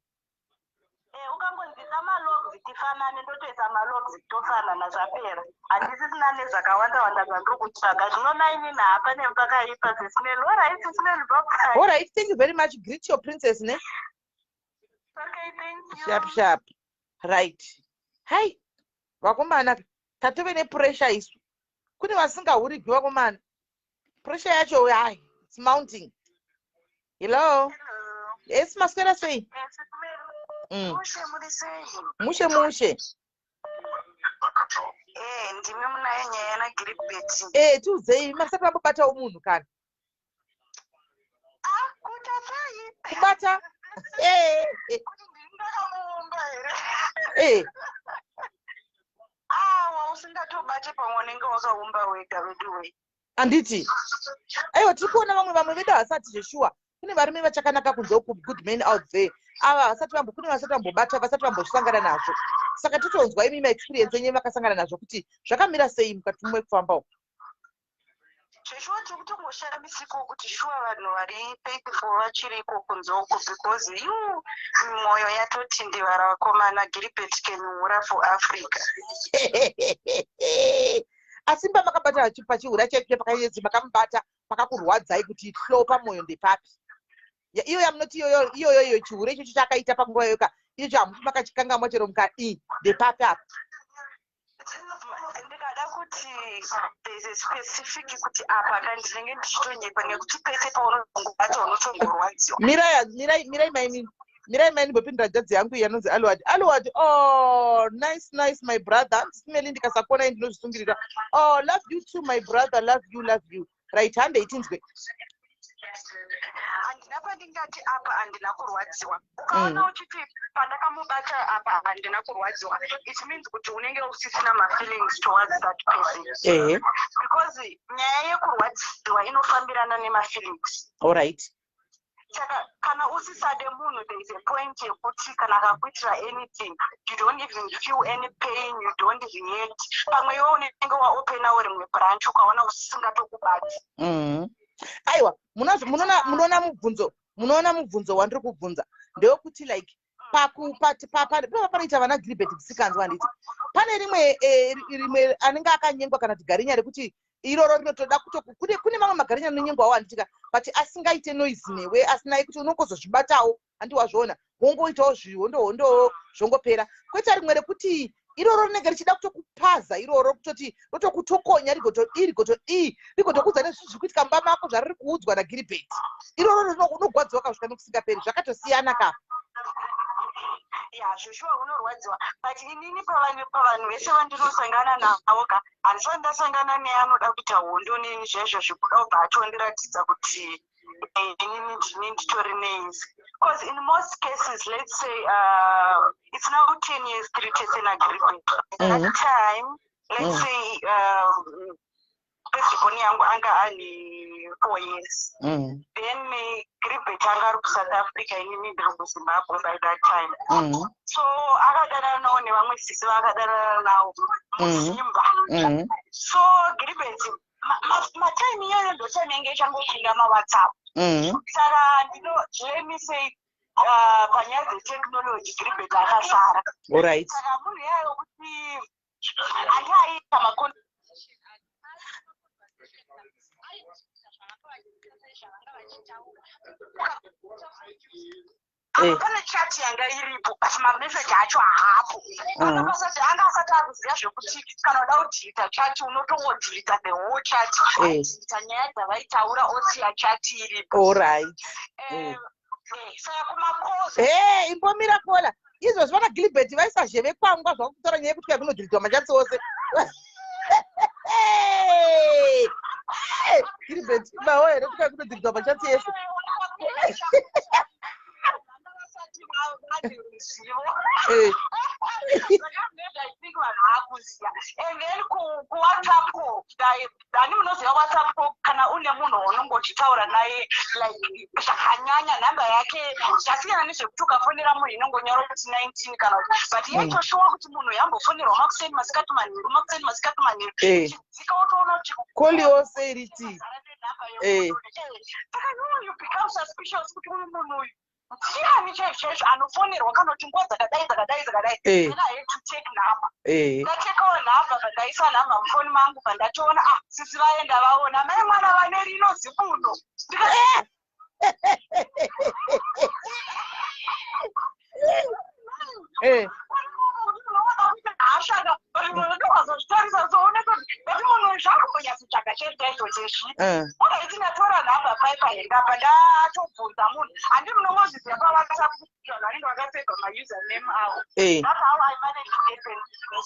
Ukangonzisa malogs tifanane, ndotoisa malogs tofanana, zvapera. Handisisina nezvakawanda wanda zvandiri kutsvaga. Zvino mainini hapane pakaipa, Sis Melly. Alright, Sis Melly, bye. All right, thank you very much. Greet your princess ne. Okay, thank you. Sharp sharp. Right, hai vakomana, tatove nepressure isu. Kune vasingahurigwi vakomana, pressure yacho hai, it's mounting. Hello. Yes, maswera sei? Mushe, muri sei? Mushe mushe. Ndimi munayo nyaya naGiribheti? E, tiudzei, masati vambobatawo munhu kana? Ah, kuita sei? Kubata. Kuti ndini ndakamuumba here? Awa, usingatobate pamwe unenge wakaumba wega, veduwe. Handiti? Aiwa, tiri kuona vamwe vedu havasati zveshuwa. Kune varume vachakanaka kunze uku, good men out there. Ava vasati vambo, kune vasati vambobata, vasati vambosangana nazvo. Saka totonzwa imi maexperience enyu vakasangana nazvo kuti zvakamira sei mukati mekufamba uku. Zveshuwa, tiri kutongoshamisiko kuti shuwa vanhu vari faithful vachiriko kunze uku, because you, mwoyo yatotindivara, vakomana. Gilbert Kenuhura for Africa. Asi mba makabata pachihura chaicho pakanyedzi, makamubata pakakurwadzai kuti hlo pamwoyo ndepapi? Iyo yamunoti iyoyo iyoyo iyo chihure ichocho chakaita panguva iyoyo ka, ichocho hamufi makachikangamwa chero mukadii. Ndepapi apa? Ndikada kuti there's a specific kuti apa ka, ndinenge ndichitonyepa, nekuti pese paunongobata unotongorwadziwa. Mirai, mirai, mirai maini, mirai maini, mbopindura jadzi yangu iyi anonzi Alward. Alward, oh, nice, nice, my brother. Simeli, ndikasakuonai ndinozvisungirira. Oh, love you too, my brother. Love you, love you. Right, handei tinzwe. Handina pandingati apa handina kurwadziwa. Ukaona uchiti pandakamubata apa handina kurwadziwa, it means kuti unenge usisina mafeelings towards that person, because nyaya yekurwadziwa inofambirana nemafeelings. Allright. Saka kana usisade munhu, there is a point yekuti kana akakuitira anything, you don't even feel any pain, you don't react. Pamwe iwe unenge waopenawo rimwe branch, ukaona usingatokubati. Aiwa, munoona mubvunzo wandiri kubvunza ndewekuti like panoita vana Gilbert Musikanzwa, handiti pane rimwe anenge akanyengwa kana kuti garinya rekuti iroro rinotoda kuto kune mamwe magarinya anonyengwawo, handitika? But asingaite noise newe, asinai kuti unongozozvibatawo, handi wazviona, wongoitawo zvihondohondowo, zvongopera. Kwoita rimwe rekuti iroro rinenge richida kutokupaza, iroro kutoti rotokutokonya, rigotodii, rigotodii, rigotokudza nezvinhu zviri kuitika mumba mako zvariri kuudzwa naGilbert. Iroro unogwadziwa kasvika nokusingaperi. Zvakatosiyana ka. Ya, zveshuwa unorwadziwa, but inini pavanhu vese vandinosangana navo ka, handisati ndasangana neanoda kuita hondo neni zvaizvo, zvekuda kubva atondiratidza kuti inini ndini nditori neizi, because in most cases, let's say it's now 10 years tiri tese naGilbert. That time, let's say firstborn yangu anga ane 4 years, then Gilbert anga ari kuSouth Africa, inini ndiri kuZimbabwe by that time. So akadanana nawo nevamwe sisi vaakadanana navo muZimba. So Gilbert, matime iyoyo ndotime yange ichangopinda maWhatsApp. Saka ndino, let me say, panyaya dzetechnology Gilbert akasara. Saka munhu iyayo kuti anga aita makon apa, pane chat yanga iripo, but mameseji acho haapo. Anga asati akuziva zvekuti kana uda kudhilita chat, unotongodhilita the whole chat. Aidhilita nyaya dzavaitaura, osiya chat iripo. Saka kumacalls He, imbomira kola. Izvozvi vana Gilbert vaisazheve kwangwa zvakutaura nyaya yekuti kunodhilitwa machats ose. Hey! Gilbert, bawo here kuti kunodhilitwa machats ese? Vasati vane ruzivo. Vanhu vakuziva. And then kuWhatsApp, hani munoziva WhatsApp, kana une munhu waunenge uchitaura naye like zvakanyanya, nhamba yake zvasiyana nezvekuti ukafonera munhu inongonyora kuti 19 kana kuti, but yaitoshowa kuti munhu yambofonerwa makuseni, masikati, manheru, makuseni, masikati, manheru. Dzika wotoona kuti Call yose iriti. Saka iwe you become suspicious kuti uyu munhu uyu ndiani chaizvo chaizvo anofonerwa, kana kuti nguva dzakadai, dzakadai, dzakadai. Then I had to take nhamba. Ndatekawo nhamba, pandaisa nhamba mufoni mangu, pandatoona, ah, sisi vaenda vaona mai mwana vane rino zibuno. Hashaka ndokazozvitarisa, so unetoti, but munhu zvakumbonyatsotsvaga chaizvo chaizvo chezvi. Alright, ndatora. Pandatora nhamba pai pahendapa, ndatobvunza munhu. Handi munongozviziva pavakasa kuti vanhu vanenge vakasevha mausername avo. That's how I managed to get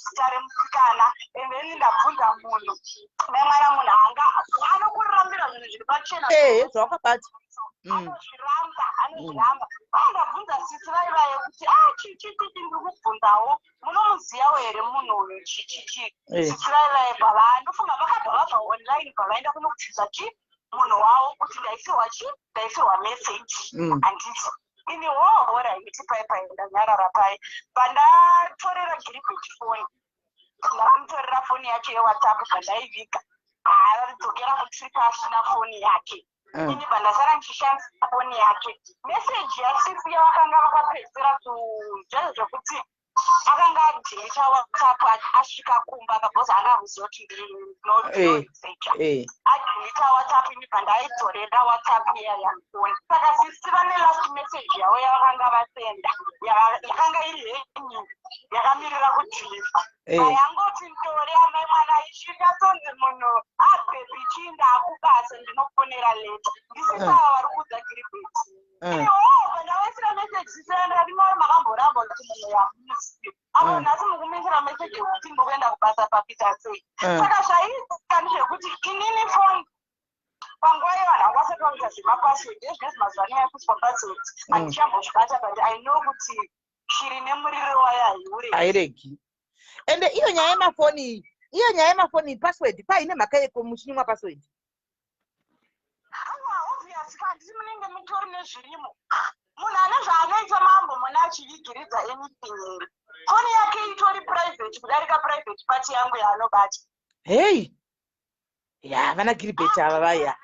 zita remusikana. And then ndabvunza munhu, mai mwana, munhu anga anokurambira zvinhu zviri pachena. Ehe, zvawakabata. Anozviramba, anozviramba. Ndabvunza sisi vaivaye kuti, a chichichichi, ndiri kubvunzawo, munomuziyawo here munhu uyu, chichichi? Sisi vaivaye bava, ndofunga vakabva vabva online, bvavaenda kunobvunza chi munhu wavo kuti ndaisirwa chi, ndaisirwa message. Handiti ini hohora iti pai pai, ndanyarara pai. Pandatorera Giribet foni, ndakamutorera foni yacho yeWhatsApp, bvandaiviga. Haaridzokera kutrip asina foni yake. Ini bva ndasara ndichishandisa foni yake. Meseji yasisi yavakanga vakapedzisira kujazvo zvekuti akanga adelete WhatsApp asvika kumba, because anga kuziva kuti ndinosecha. Adelete WhatsApp, ini bva ndaidzorera WhatsApp iya yamufoni. Saka sisi vane last message yavo yavakanga vasenda, yakanga iri hanging, yakamirira kudelete. Vayangoti ndore amai mwana ichinyatsonzi munhu abhebhi, chii, ndaakubasa, ndinofonera later. Ndisisava vari kuudza Giribheti. Iwo pandavaisira meseji sisi, mari makamboramba kuti munhu yamusi apo. Nhasi mukumisira meseji yekuti ndikuenda kubasa papita sei? Saka zvaiitika ndezvekuti inini foni panguva yevanhu vanga vasati vakuita zvemapassword ezvinezvi, mazuva ano yakuiswa password, handichambozvibata, but I know kuti shiri nemuriro wayo haiuregi. Hairegi. Ende iyo nyaya yemafoni iyi, iyo nyaya yemafoni iyi, password paine mhaka yeko muchinyimwa password? Aiwa, obvious, handiti munenge mutori nezvirimo. Munhu ane zvaanoita, mambo muna achivigiridza anything here? Foni yake itori private kudarika private part yangu yaanobata. Hei, ya vana Giribheti ava vaya.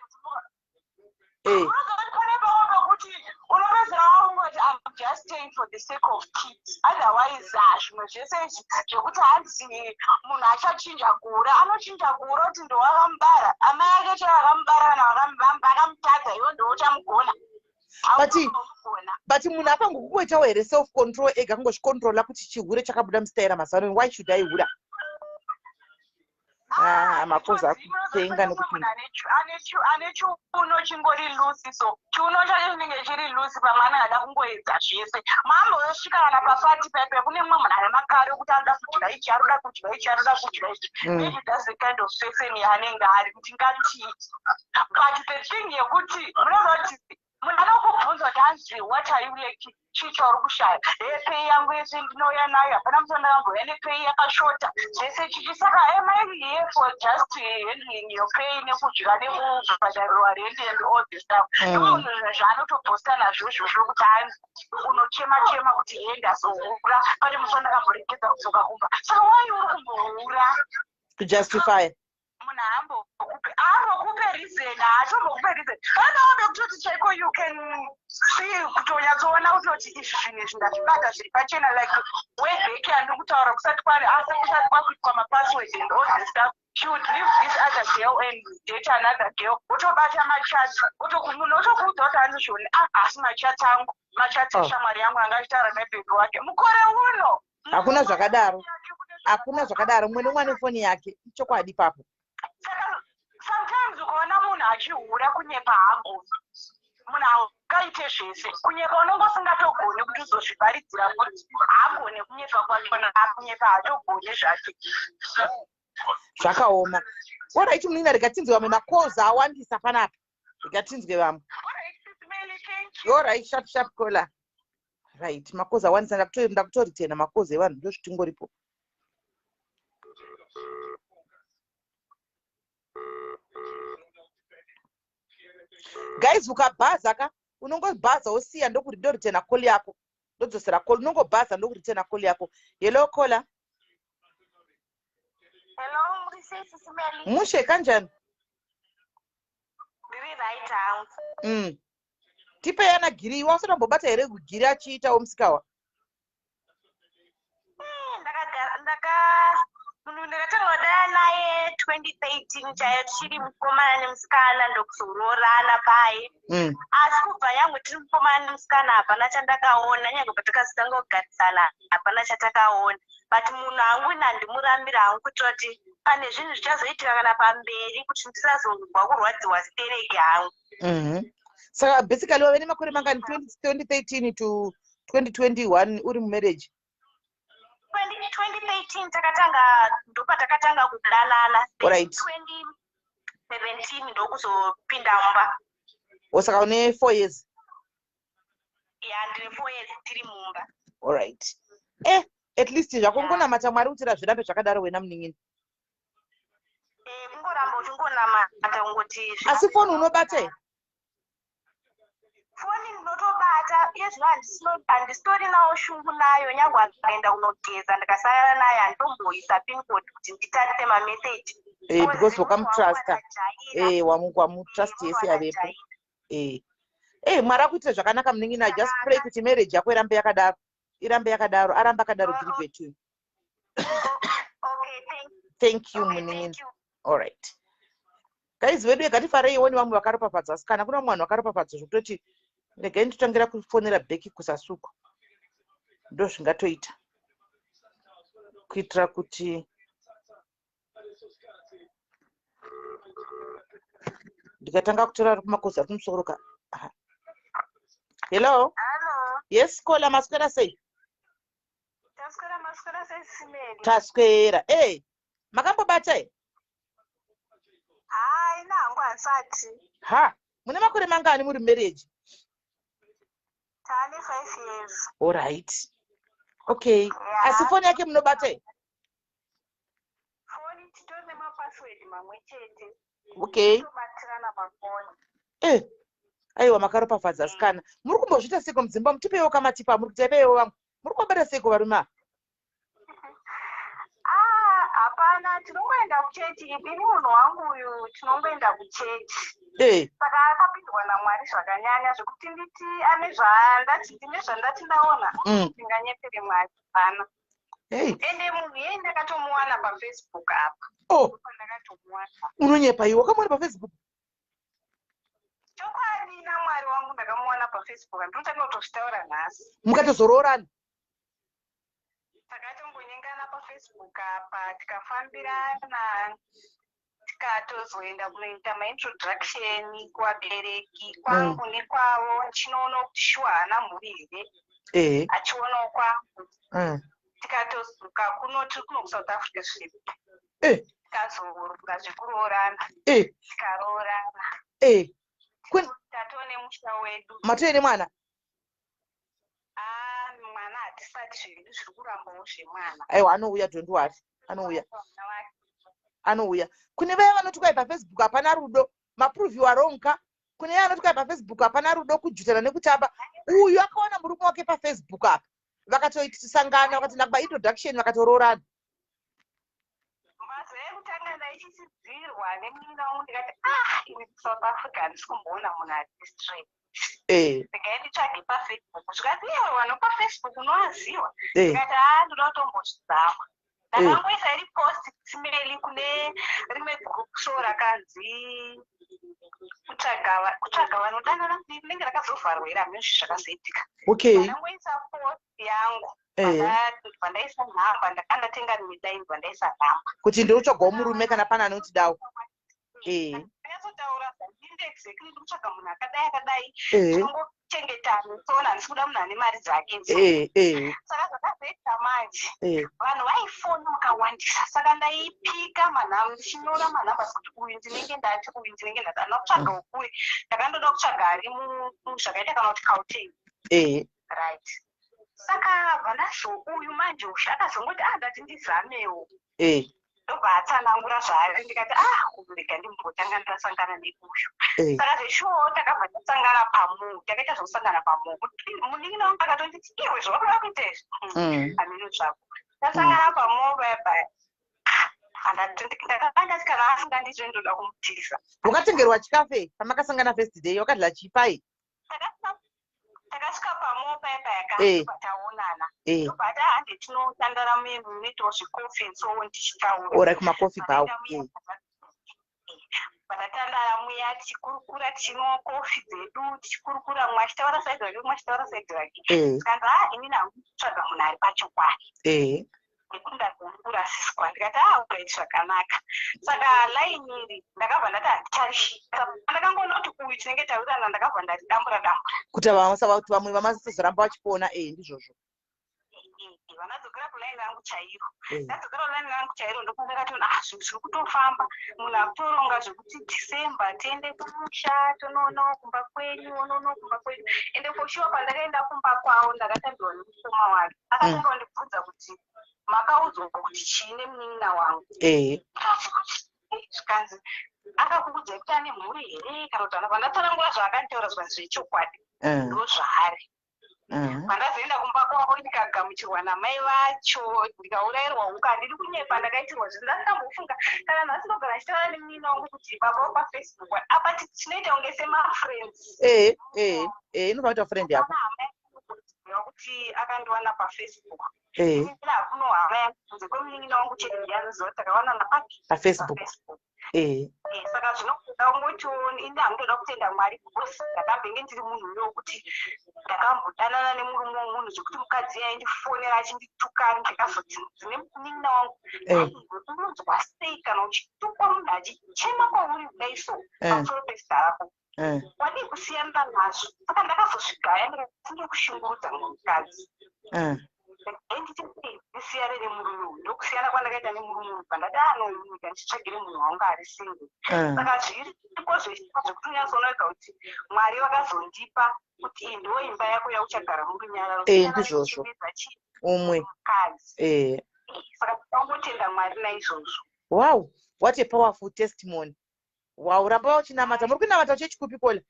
Unozoti pane pamwe pekuti unopedzera wangoti, "I'm just staying for the sake of kids." Otherwise, ah, zvimwe zvese izvi zvekuti hanzi munhu achachinja kuura, anochinja kuura kuti ndowakamubara, amai ake chaivo vakamubara kana vakamutadza, iwe ndouchamugona. But munhu apangokungoitawo here self control ega, kungozvicontrola kuti chihure chakabuda musitaira mazuva ano, why should I hura? Ah, makozi akutenga nekuti Ane chiuno chingori loose, so chiuno chacho chinenge chiri loose. Pamwe anenge ada kungoedza zvese. Mamboyosvika kana papati paipai, kune mumwe munhu ane makare ekuti anoda kudya ichi, anoda kudya ichi, anoda kudya ichi. Maybe that's the kind of person yaanenge ari, kuti ngatii. But the thing yekuti munoziva kuti munhu anokubvunza kuti hanzi, "What are you lacking? Chii chauri kushaya?" "He, pay yangu yese ndinouya nayo, hapana musi wandakambouya nepay yakashota zvese chichi." Saka am I here for just handling your pay, nekudya, nekubhadharirwa rent and all this stuff? Munhu zvaanotoposta nazvo izvozvo kuti hanzi unochema chema kuti he, ndazohura, pane musi wandakamboregedza kudzoka kumba. Saka wai uri kumbohura? Kujustify. Munhu haambokupe, haambokupe reason, haatombokupe reason. Vanoda kutoti chaiko you can see, kutonyatsoona kutoti izvi zvinhu izvi ndazvibata zviri pachena. Like way back yandiri kutaura, kusati kwari asi kusati kwakuitwa mapassword and all this stuff, she would leave this other girl and date another girl, otobata machats, munhu otokuudza kuti hanzi zvoni, ah, asi machats angu, machats eshamwari yangu anga achitaura nebhebhi wake mukore uno. Hakuna zvakadaro, hakuna zvakadaro. Mumwe nemumwe ane foni yake, ichokwadi ipapo. Saka sometimes ukaona munhu achihura, kunyepa haagoni. Munhu angaite zvese, kunyepa unonge usingatogoni kuti uzozvibharidzira kuti haagoni kunyepa kwachona, kunyepa haatogoni zvake. Zvakaoma. Alright, munina, rega tinzwe vamwe. Macalls awandisa panapa, rega tinzwe vamwe. Alright, sharp sharp caller. Right, macalls awandisa, ndakutoritena macalls evanhu, ndozvitingoripo. Guys, ukabhaza ka, unongobhaza wosiya, ndokuritena call yako, ndodzosera call. Unongobhaza, ndokuritena call yako. Hello, caller. Hello, muri sei, Sisi Meli? Mushe, kanjani? Ndiri right hangu. Tipe yana Giri. Iwe wasati wambobata here Giri achiitawo musikawa? Ndakagara, ndaka munhu ndakatanga kudana naye 2013 chaiyo, tichiri mukomana nemusikana, ndokuzoroorana paye. Asi kubva yangu tiri mukomana nemusikana, hapana chandakaona. Nyange patakazotanga kugarisana, hapana chatakaona. But munhu hangu ini handimurambira hangu, kutoti Pane zvinhu zvichazoitika kana pamberi kuti ndisazonzwa kurwadziwa stereki hangu. Saka basically wave nemakore mangani, 2013 to 2021 uri mumarriage? 2013 takatanga, ndopatakatanga kudanana. 2017 ndokuzopinda mumba. O, saka une 4 years? Ya, ndine 4 years tiri mumba. Alright, at least zvakungonamata Mwari kuti razvirambe zvakadaro, wena munin'ina. Eh, kungoramba uchingonamata kungoti. Asi foni unobata here? Foni ndinotobata. Iye zvino handisitorinawo shungu nayo. Nyange akaenda kunogeza ndikasangana naye, handitomboisa pin code kuti nditarise mameseji. Because wakamutrusta, wamutrust yese yavepo. Mwari akuitire zvakanaka, munin'ina. Just pray kuti marriage yako irambe yakadaro, irambe yakadaro, arambe akadaro. Give to you. Okay, thank Thank you, Okay, munin'ina. thank you. Alright guys, vedu ngatifareiwo nevamwe vakaropafadzwa. Asi kana kuna vamwe vanhu vakaropafadzwa zvekutoti, regai nditotangira kufonera bheki kusasuku, ndo zvingatoita kuitira kuti ndikatanga kutora ari kumakozi ari kumusoro ka. Aha. Hello? Hallo. Yes, caller, maswera sei? Taswera, maswera sesimeli? Taswera. E, makambobata e? Hayi, nangu handisati. Ha, mune makore mangani muri marriage? Taane 5 years. Alright, okay. Asi foni yake munobata e? Foni titori nemapassword mamwe chete. Tobatirana pafoni. Aiwa, makaropafadza asikana. Muri kumbozviita seiko mudzimba? Mutipeiwo kamatipa muri kuita. Vamwe muri kumbobata seiko varume ava? Ah, hapana, tinongoenda kuchechi. Ini munhu wangu uyu tinongoenda kuchechi. Saka akapindwa naMwari zvakanyanya zvekuti nditi ane zvandati, ndine zvandati ndaona. Ndinganyepere Mwari? Hapana. Ende munhu iyeye ndakatomuwana paFacebook apa. Oh. Ndakatomuwana. Unonyepa iwe! Wakamuona paFacebook? Chokwadi, naMwari wangu, ndakamuwana paFacebook. Handinotanga kutozvitaura nhasi. Mukatozoroorana? Takatongonyengana paFacebook apa, tikafambirana, tikatozoenda kunoita maintroduction kuvabereki kwangu nekwavo, ndichinoona kuti shuwa haana mhuri here, achionawo kwangu. Tikatozoka kuno, tiri kuno kuSouth Africa zviri. Tikazoronga zvekuroorana. Tikaroorana. Tatone musha wedu. Matove nemwana? Ah, mwana hatisati zvedu, zviri kurambawo zvemwana. Aiwa, anouya, don't worry, anouya. Mwana wake. Anouya. Kune vaya vanoti kwai paFacebook hapana rudo, maprove wrong ka. Kune vaya vanoti kwai paFacebook hapana rudo, kujutana nekutamba, uyu akaona murume wake paFacebook apa, vakatoisangana, vakatoenda kumaintroduction, vakatoroorana. Mazuva ekutanga ndaichisidzirwa nemunin'ina wangu, ndikati, "Ah, ini kuSouth Africa handisi kumboona munhu ari straight. Regai nditsvage paFacebook." Zvikati, "Iwe, vanhu paFacebook unovaziva?" Ndikati, "Haa, ndoda kutombozvizama." Ndakangoisa iri post simeli kune rimwe group so rakanzi kutsvaga vanodanana, rinenge rakazovharwa here, hameno zvi zvakazoitika. Ndangoisa post yangu. Pandaisa nhamba, ndakandatenga rimwe dai, pandaisa nhamba. Kuti ndinotsvagawo murume kana pane anotidawo. Ndanyatsotaura zvandiri exactly, ndiri kutsvaga munhu akadai akadai. Tinongochengetana tsoona, handisi kuda munhu ane mari dzake. Saka zvakazoita manje, vanhu vaifona vakawandisa, saka ndaipika manhamba, ndichinyora manhamba kuti uyu ndinenge ndati, uyu ndinenge ndati. Handina kutsvaga wokure, ndakandoda kutsvaga ari zvakaita kana kuti Gauteng. Right, saka bva uyu manje usha akazongoti, "Ah, ndati ndizamewo." Ndobva atsanangura zvaari, ndikati, "Ah, rega ndimbotanga ndasangana neuyu." Saka zveshuwo takabva tasangana pamu, takaita zvokusangana pamu. Munin'ina wangu akatonditi, "Iwe, zvawakuda kuita izvi, hameno zvako." Tasangana pamu paya, ndakanga ndati kana asingandizvo ndoda kumutiza. Wakatengerwa chikafu pamakasangana first day? Wakadla chipai? Takasvika pamo paya paya taonana, ndobva ati, "Hande tinotandara munoitawo zvecoffee and so on," tichitaura. Ora kumacoffee bhawo. Patatandara muya tichikurukura, tichinwa kofi dzedu, tichikurukura, mumwe achitaura side rake, mumwe achitaura side rake. Tikanzi, "A, inini hangu kutsvaga munhu ari pachokwadi." Nekuti ndakurasiswa, ndikati, "Ah, alright, zvakanaka." Saka laini iri ndakabva ndati handicharisvika. Ndakangoona kuti uyu tinenge tawirirana, ndakabva ndati dambura dambura. Kuti kuti vamwe vamasazoramba vachipona, e, ndizvozvo. Vanadzokera kulaini rangu chairo. Ndadzokera kulaini rangu chairo, ndopandakatoona, ah, zvinhu zviri kutofamba. Munhu akutoronga zvekuti December tiende kumusha, tonoonawo kumba kwenyu, onoonawo kumba kwenyu. Ende for sure, pandakaenda kumba kwavo, ndakatambirwa nemukoma wake. Akatanga kundibvunza kuti, "Makaudzwa kuti chii nemunin'ina wangu?" Zvikanzi, "Akakuudzai kuti ane mhuri here kana kuti?" Ana pandatsanangura zvaakanditaura, zvikanzi, "Zvechokwadi, ndo zvaari." Pandazoenda kumba kwavo, ndikagamuchirwa namai vacho, ndikaurayirwa huku. Handiri kunyepa, ndakaitirwa zvinhu ndasingambofunga. Kana nhasi ndogara ndichitaura nemunin'ina wangu kuti, "Baba paFacebook apa tinoita kunge semafriends." Ee, ee, ee, inofanira kuita friend yako. Kuti akandiwana paFacebook. Hakuno hama yangu kunze kwemunin'ina wangu chete ndiye anoziva kuti takawanana papi. PaFacebook. Ee. Saka zvinokuda kungoti ini handoda kutenda Mwari, because ndakambenge ndiri munhu uyo wekuti ndakambodanana nemurume wemunhu, zvekuti mukadzi aindifonera achindituka. Ndikazoti ndine munin'ina wangu, "Unonzwa sei kana uchitukwa, munhu achichema kwauri kudai so pamusoro pezita rako? Wadii kusiyana nazvo?" Saka ndakazozvigaya, ndikati kushungurudza mukadzi, nditi ndisiyane nemurume uyu. Ndokusiyana kwandakaita nemurume uyu, pandati anomunyika ndichitsvagire munhu wangu ari single. Saka zviriko zvekuti unyatsoona wega kuti Mwari vakazondipa kuti iyi ndo imba yako yauchagara murunyararo. Ndizvozvo, umwe. Mukadzi. Saka ndangotenda Mwari naizvozvo. Wow, what a powerful testimony! Wow, ramba uchinamata. Muri kunamata chechi kupi, Kola?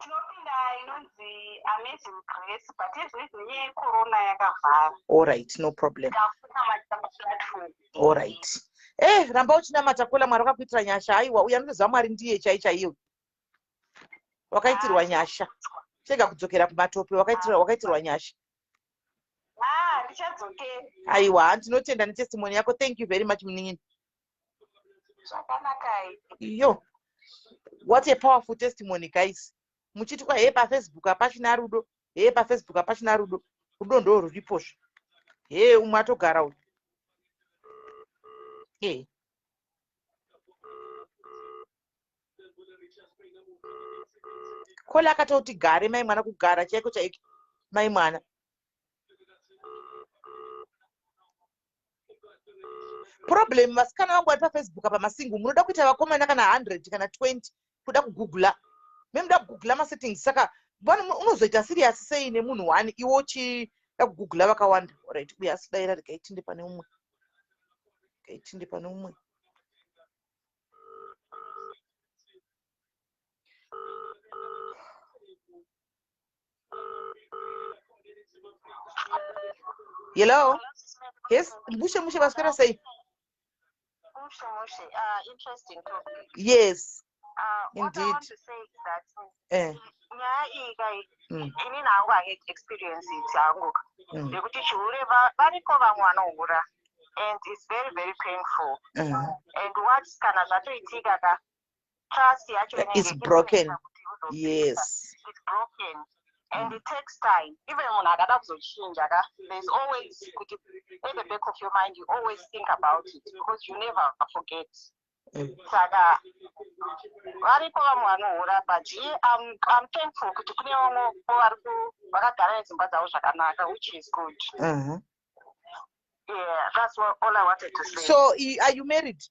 Tinopinda inonzi Amazing Grace, but izvezvi nenyaya yecorona yakavhara. Allright, no problem. Takunamata paplatform. Allright, ramba uchinamata, Kola. Mwari wakakuitira nyasha. Aiwa, uyu anotoziva Mwari ndiye chai chaiyo. Wakaitirwa nyasha, chega kudzokera kumatope. Wakaitirwa nyasha. Ah, ndichadzokera. Aiwa, ndinotenda netestimony yako. Thank you very much, munin'ini. Zvakanakai. Yo, what a powerful testimony, guys! Muchiti kwa hee, paFacebook hapachina rudo, hee, paFacebook hapachina rudo. Rudo ndo ruripozve. Hee, umwe atogara uyu. E, Kola akatoti gare mai mwana, kugara chaiko chaiko mai mwana. Problem, vasikana vangu vari paFacebook apa, masingle, munoda kuita vakomana kana 100 kana 20, kuda kugoogle, memuda kugoogle masettings. Saka unozoita serious sei nemunhu one, iwe uchida kugoogle vakawanda? Alright, uye asidaira. Regai tinde pane umwe, regai tinde pane umwe. Hello, yes, mushe mushe, vaswera sei? Mushe mushe, interesting topic. Yes. What I Indeed. want to say is that nyaya iyi kai, inini hangu I experience it hangu yekuti chihure, variko vamwe vanohura and it's very very painful. And what kana zvatoitika ka, trust yacho inenge It's broken. inoita kuti uzopisa. It's broken and it takes time. Even munhu akada kuzochinja ka, there's always kuti at the back of your mind you always think about it, because you never forget. Saka varipo vamwe vanohura, but I'm thankful kuti kune vamwe vari vakagara nedzimba dzavo zvakanaka, which is good. Yeah, that's all I wanted to say. So are you married?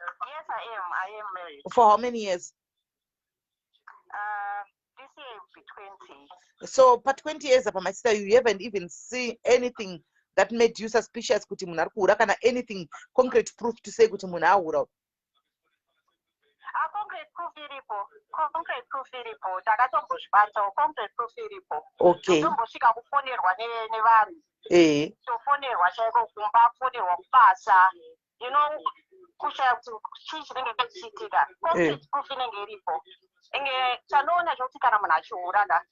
Yes, I am. I am married. For how many years? This year will be 20. So pa20 years apa, my sister, you haven't even seen anything that made you suspicious kuti munhu ari kuhura, kana anything concrete proof to say kuti munhu ahura? Ah, concrete proof iripo, concrete proof iripo. Takatombozvibatawo, concrete proof iripo. Totombosvika kufonerwa nevanhu. Tofonerwa chaiko kumba, kufonerwa kubasa, kushaya kuti chii chinenge chichiitika. Concrete proof inenge iripo. Enge chanoona chokuti kana munhu achihura ka,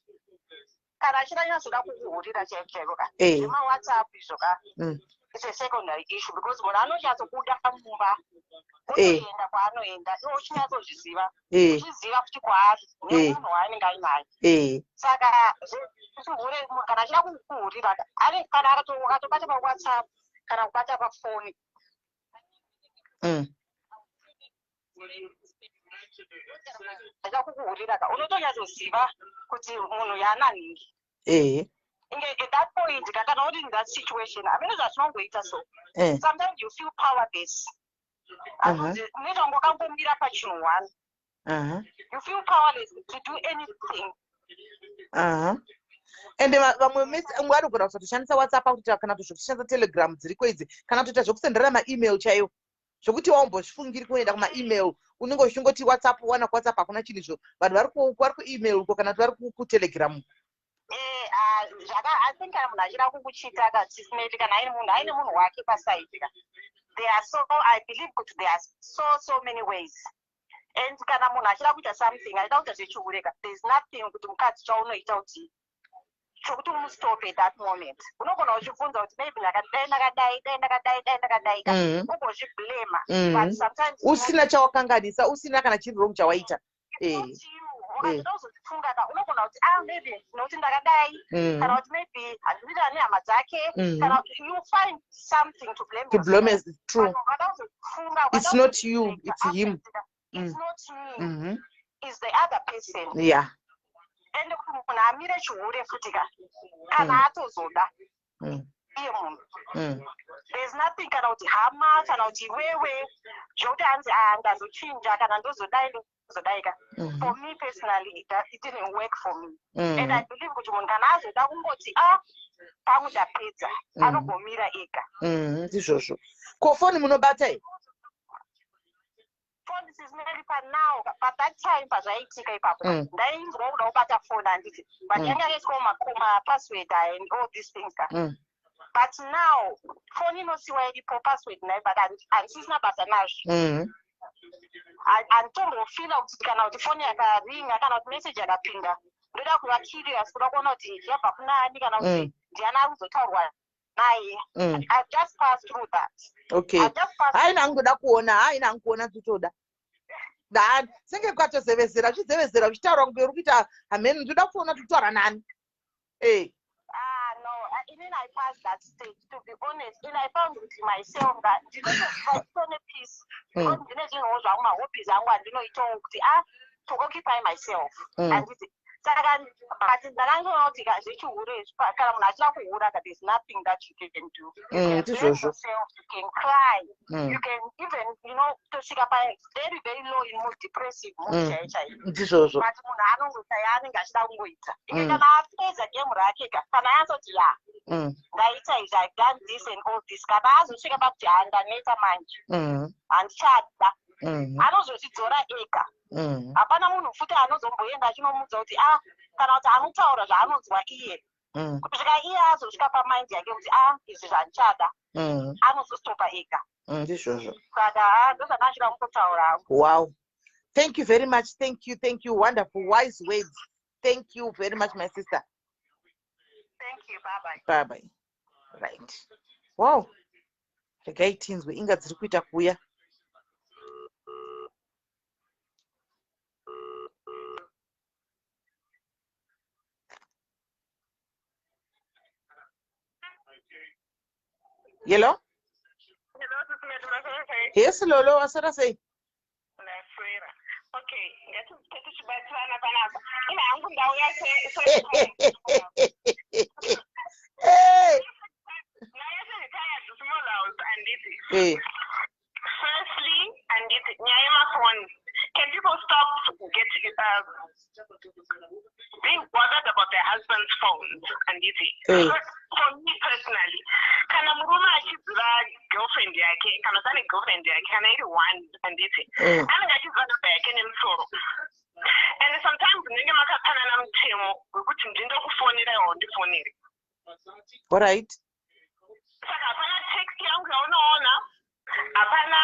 kana achiranyatsoda kukuhurira chaiko chaiko ka, zvemaWhatsApp izvo ka, it's a secondary issue, because munhu anonyatsobuda mumba. Otoenda kwaanoenda iwe uchinyatsozviziva, uchiziva kuti kwaari nemunhu waanenge ainaye. Saka zvechihure, munhu kana achida kukuhurira, kana akatobata paWhatsApp kana kubata pafoni, achida kukuhurira ka, unotonyatsoziva kuti munhu yaananhingi. Inge at that point ka, kana uri in that situation, hamene zvatinongoita so, sometimes you feel powerless. Unoita kunge wakangomira pachinhu one. You feel powerless to do anything. Ende vamwe mese vanogona kusatoshandisa WhatsApp akutoita, kana kuti zvokushandisa Telegram dziriko idzi, kana kutoita zvokusenderana maemail chaiwo, zvokuti waumbozvifungiri kuenda kumaemail, unenge uchingoti WhatsApp, wana kuWhatsApp hakuna chinhu izvo, vanhu vari kuemail uko, kana kuti vari kuTelegram. I think kana munhu achida kukuchita ka, tisineti, kana aine munhu, aine munhu wake paside ka, there are so, I believe kuti there are so so many ways. And kana munhu achida kuita something, achida kuita zvechihure ka, there is nothing kuti mukadzi chaunoita kuti chokuti umustope at that moment. Unogona uchibvunza kuti maybe dai ndakadai, dai ndakadai, dai ndakadai ka, ugozviblema, but sometimes usina chawakanganisa, usina kana chiri wrong chawaita. Ukatoda kuzozvifunga ka, unogona kuti, ah, maybe nokuti ndakadai, kana kuti maybe handikuita nehama dzake, kana kuti you find something to blame To blame yourself. Is true. But ukada kuzofunga, It's not you, it's him. It's not me, it's the other person. Ende kuti munhu amire chihure futi ka, kana atozoda iye munhu, there's nothing, kana kuti hama, kana kuti iwewe, zvokuti hanzi, ah, ndazochinja, kana ndozodai, ndozodai ka. For me personally, it didn't work for me, and I believe kuti munhu kana azoda kungoti, ah, pangu ndapedza, anogomira ega. Ndizvozvo. Ko foni munobata here? Phone sizineli panow, but that time pazvaiitika ipapo, ndainzwa kuda kubata phone, handiti, but yanga yakaiswa mapassword and all these things ka. But now phone inosiwa iripo, password nayo, but handisisina basa nazvo. Handitombofila kuti kana kuti foni yakaringa, kana kuti message yakapinda, ndoda kuva curious kuda kuona kuti yabva kunani, kana kuti ndiani ari kuzotaurwa naye. I've just passed through that. I've just passed. Haina hangu kuona, haina hangu kuona, totoda da senge ukatozevezera, uchizevezera, uchitaura kunge uri kuita hameni, ndoda kuona kuti kutaura nani. Ah, no, inini I passed that stage, to be honest, and I found kuti myself that ndinotone peace, because ndine zvinhuwo zvangu, mahobbies angu andinoitawo kuti, ah, to occupy myself, handiti? Saka but ndakangoona kuti zvechihure izvi, kana munhu achida kuhura ka, there's nothing that you can do. You can blame Ndizvozvo. yourself, you can cry, you can even tosvika pa very very low in mood, depressive mood chaiyo chaiyo. Ndizvozvo. But munhu anongoita yaanenge achida kungoita ike. Kana apedza game rake ka, kana anzoti, ya, ndaita izvi, I've done this and all this, kana azosvika pakuti, ha, ndaneta manje, handichada, anozozvidzora ega. Hapana munhu futi anozomboenda achinomudza kuti, ah, kana kuti anotaura zvaanonzwa iye, kusvika iye azosvika pamind yake kuti, ah, izvi zvandichada, anozostopa ega. Ndizvozvo. Saka ha, ndozvandachida kungotaura hangu. Wow, thank you very much. Thank you, thank you. Wonderful, wise words. Thank you very much, my sister. Thank you, bye bye. Bye bye. Right, wow, regai tinzwe inga dziri kuita kuuya. Hello? Yes, Lolo, wasara sei? Ndaswera. Okay, ngatite tichibatsirana panapa. Ine hangu ndauya. Hey! Nyaya seretired small house, handiti? Hey. Firstly, handiti, nyaya yemafoni, can people stop getting being bothered about their husband's phones, handiti? Hey. For me personally, kana murume achiziva girlfriend yake, kana kuti ane girlfriend yake, kana iri one, handiti, anenge achiziva namba yake nemusoro. And sometimes munenge makapanana mutemo wekuti ndindokufonera, iwe haundifoneri. All right. Saka hapana text yangu yaunoona. Hapana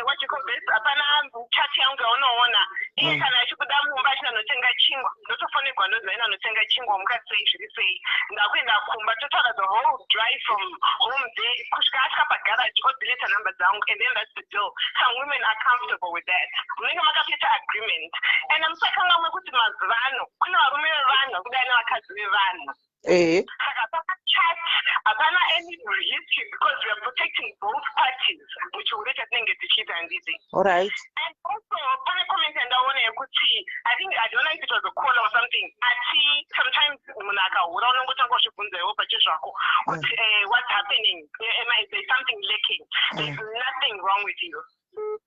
what you call this, hapana chat yangu yaunoona iye. Kana achibuda mumba achida notenga chingwa, ndotofonegwa, ndonzi aina notenga chingwa, muka sei, zviri sei, ndakuenda kumba, totaura the whole drive from home there kusvika asvika pagarage, odeleta number dzangu, and then that's the deal. Some women are comfortable with that. Munenge makatoita agreement. And musakangamwe kuti mazuva ano kune varume vevanhu kudai nevakadzi vevanhu. Saka hapana chat, hapana any history, because we are protecting both parties muchihure chatinenge tichiita, handiti? Alright. And also pane comment yandaona yekuti, I think, I don't know if it was a call or something, ati sometimes munhu akahura unongotanga uchibvunza iwo pachezvako kuti what's happening? Is there something lacking? There's nothing wrong with you.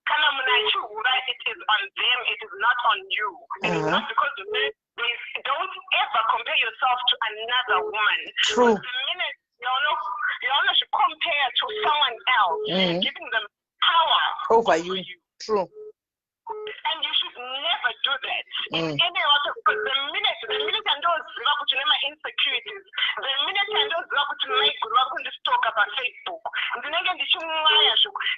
Kana munhu achihura, it is on them, it is not on you. It is not because don't ever compare yourself to another woman. True. The minute you should compare to someone else, you're giving them power over you. True. And you should never do that in any other, because the minute andoziva kuti une ma-insecurities, the minute andoziva kuti maiguru vari kundistalka paFacebook, ndinenge ndichimwaya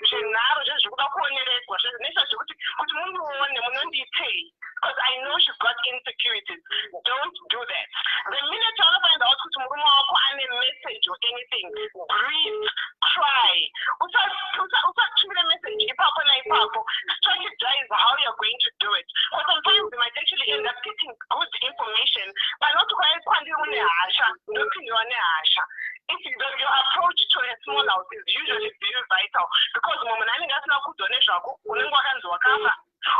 zvenharo zvezvekuda kuoneregwa, zvinoita zvekuti kuti mundione munondiitei, because I know she's got insecurities. Don't do that. The minute unofind out kuti murume wako ane message or anything, breathe, cry. Usatumire message ipapo naipapo. Strategize how you're going to do it, because sometimes you might actually end up getting good information, but not kwandiri une hasha, ndopindwa nehasha. If your approach to a small house is usually very vital, because mumwe munhu anenge asina kuudzwa nezvako, unenge wakanzi wakafa,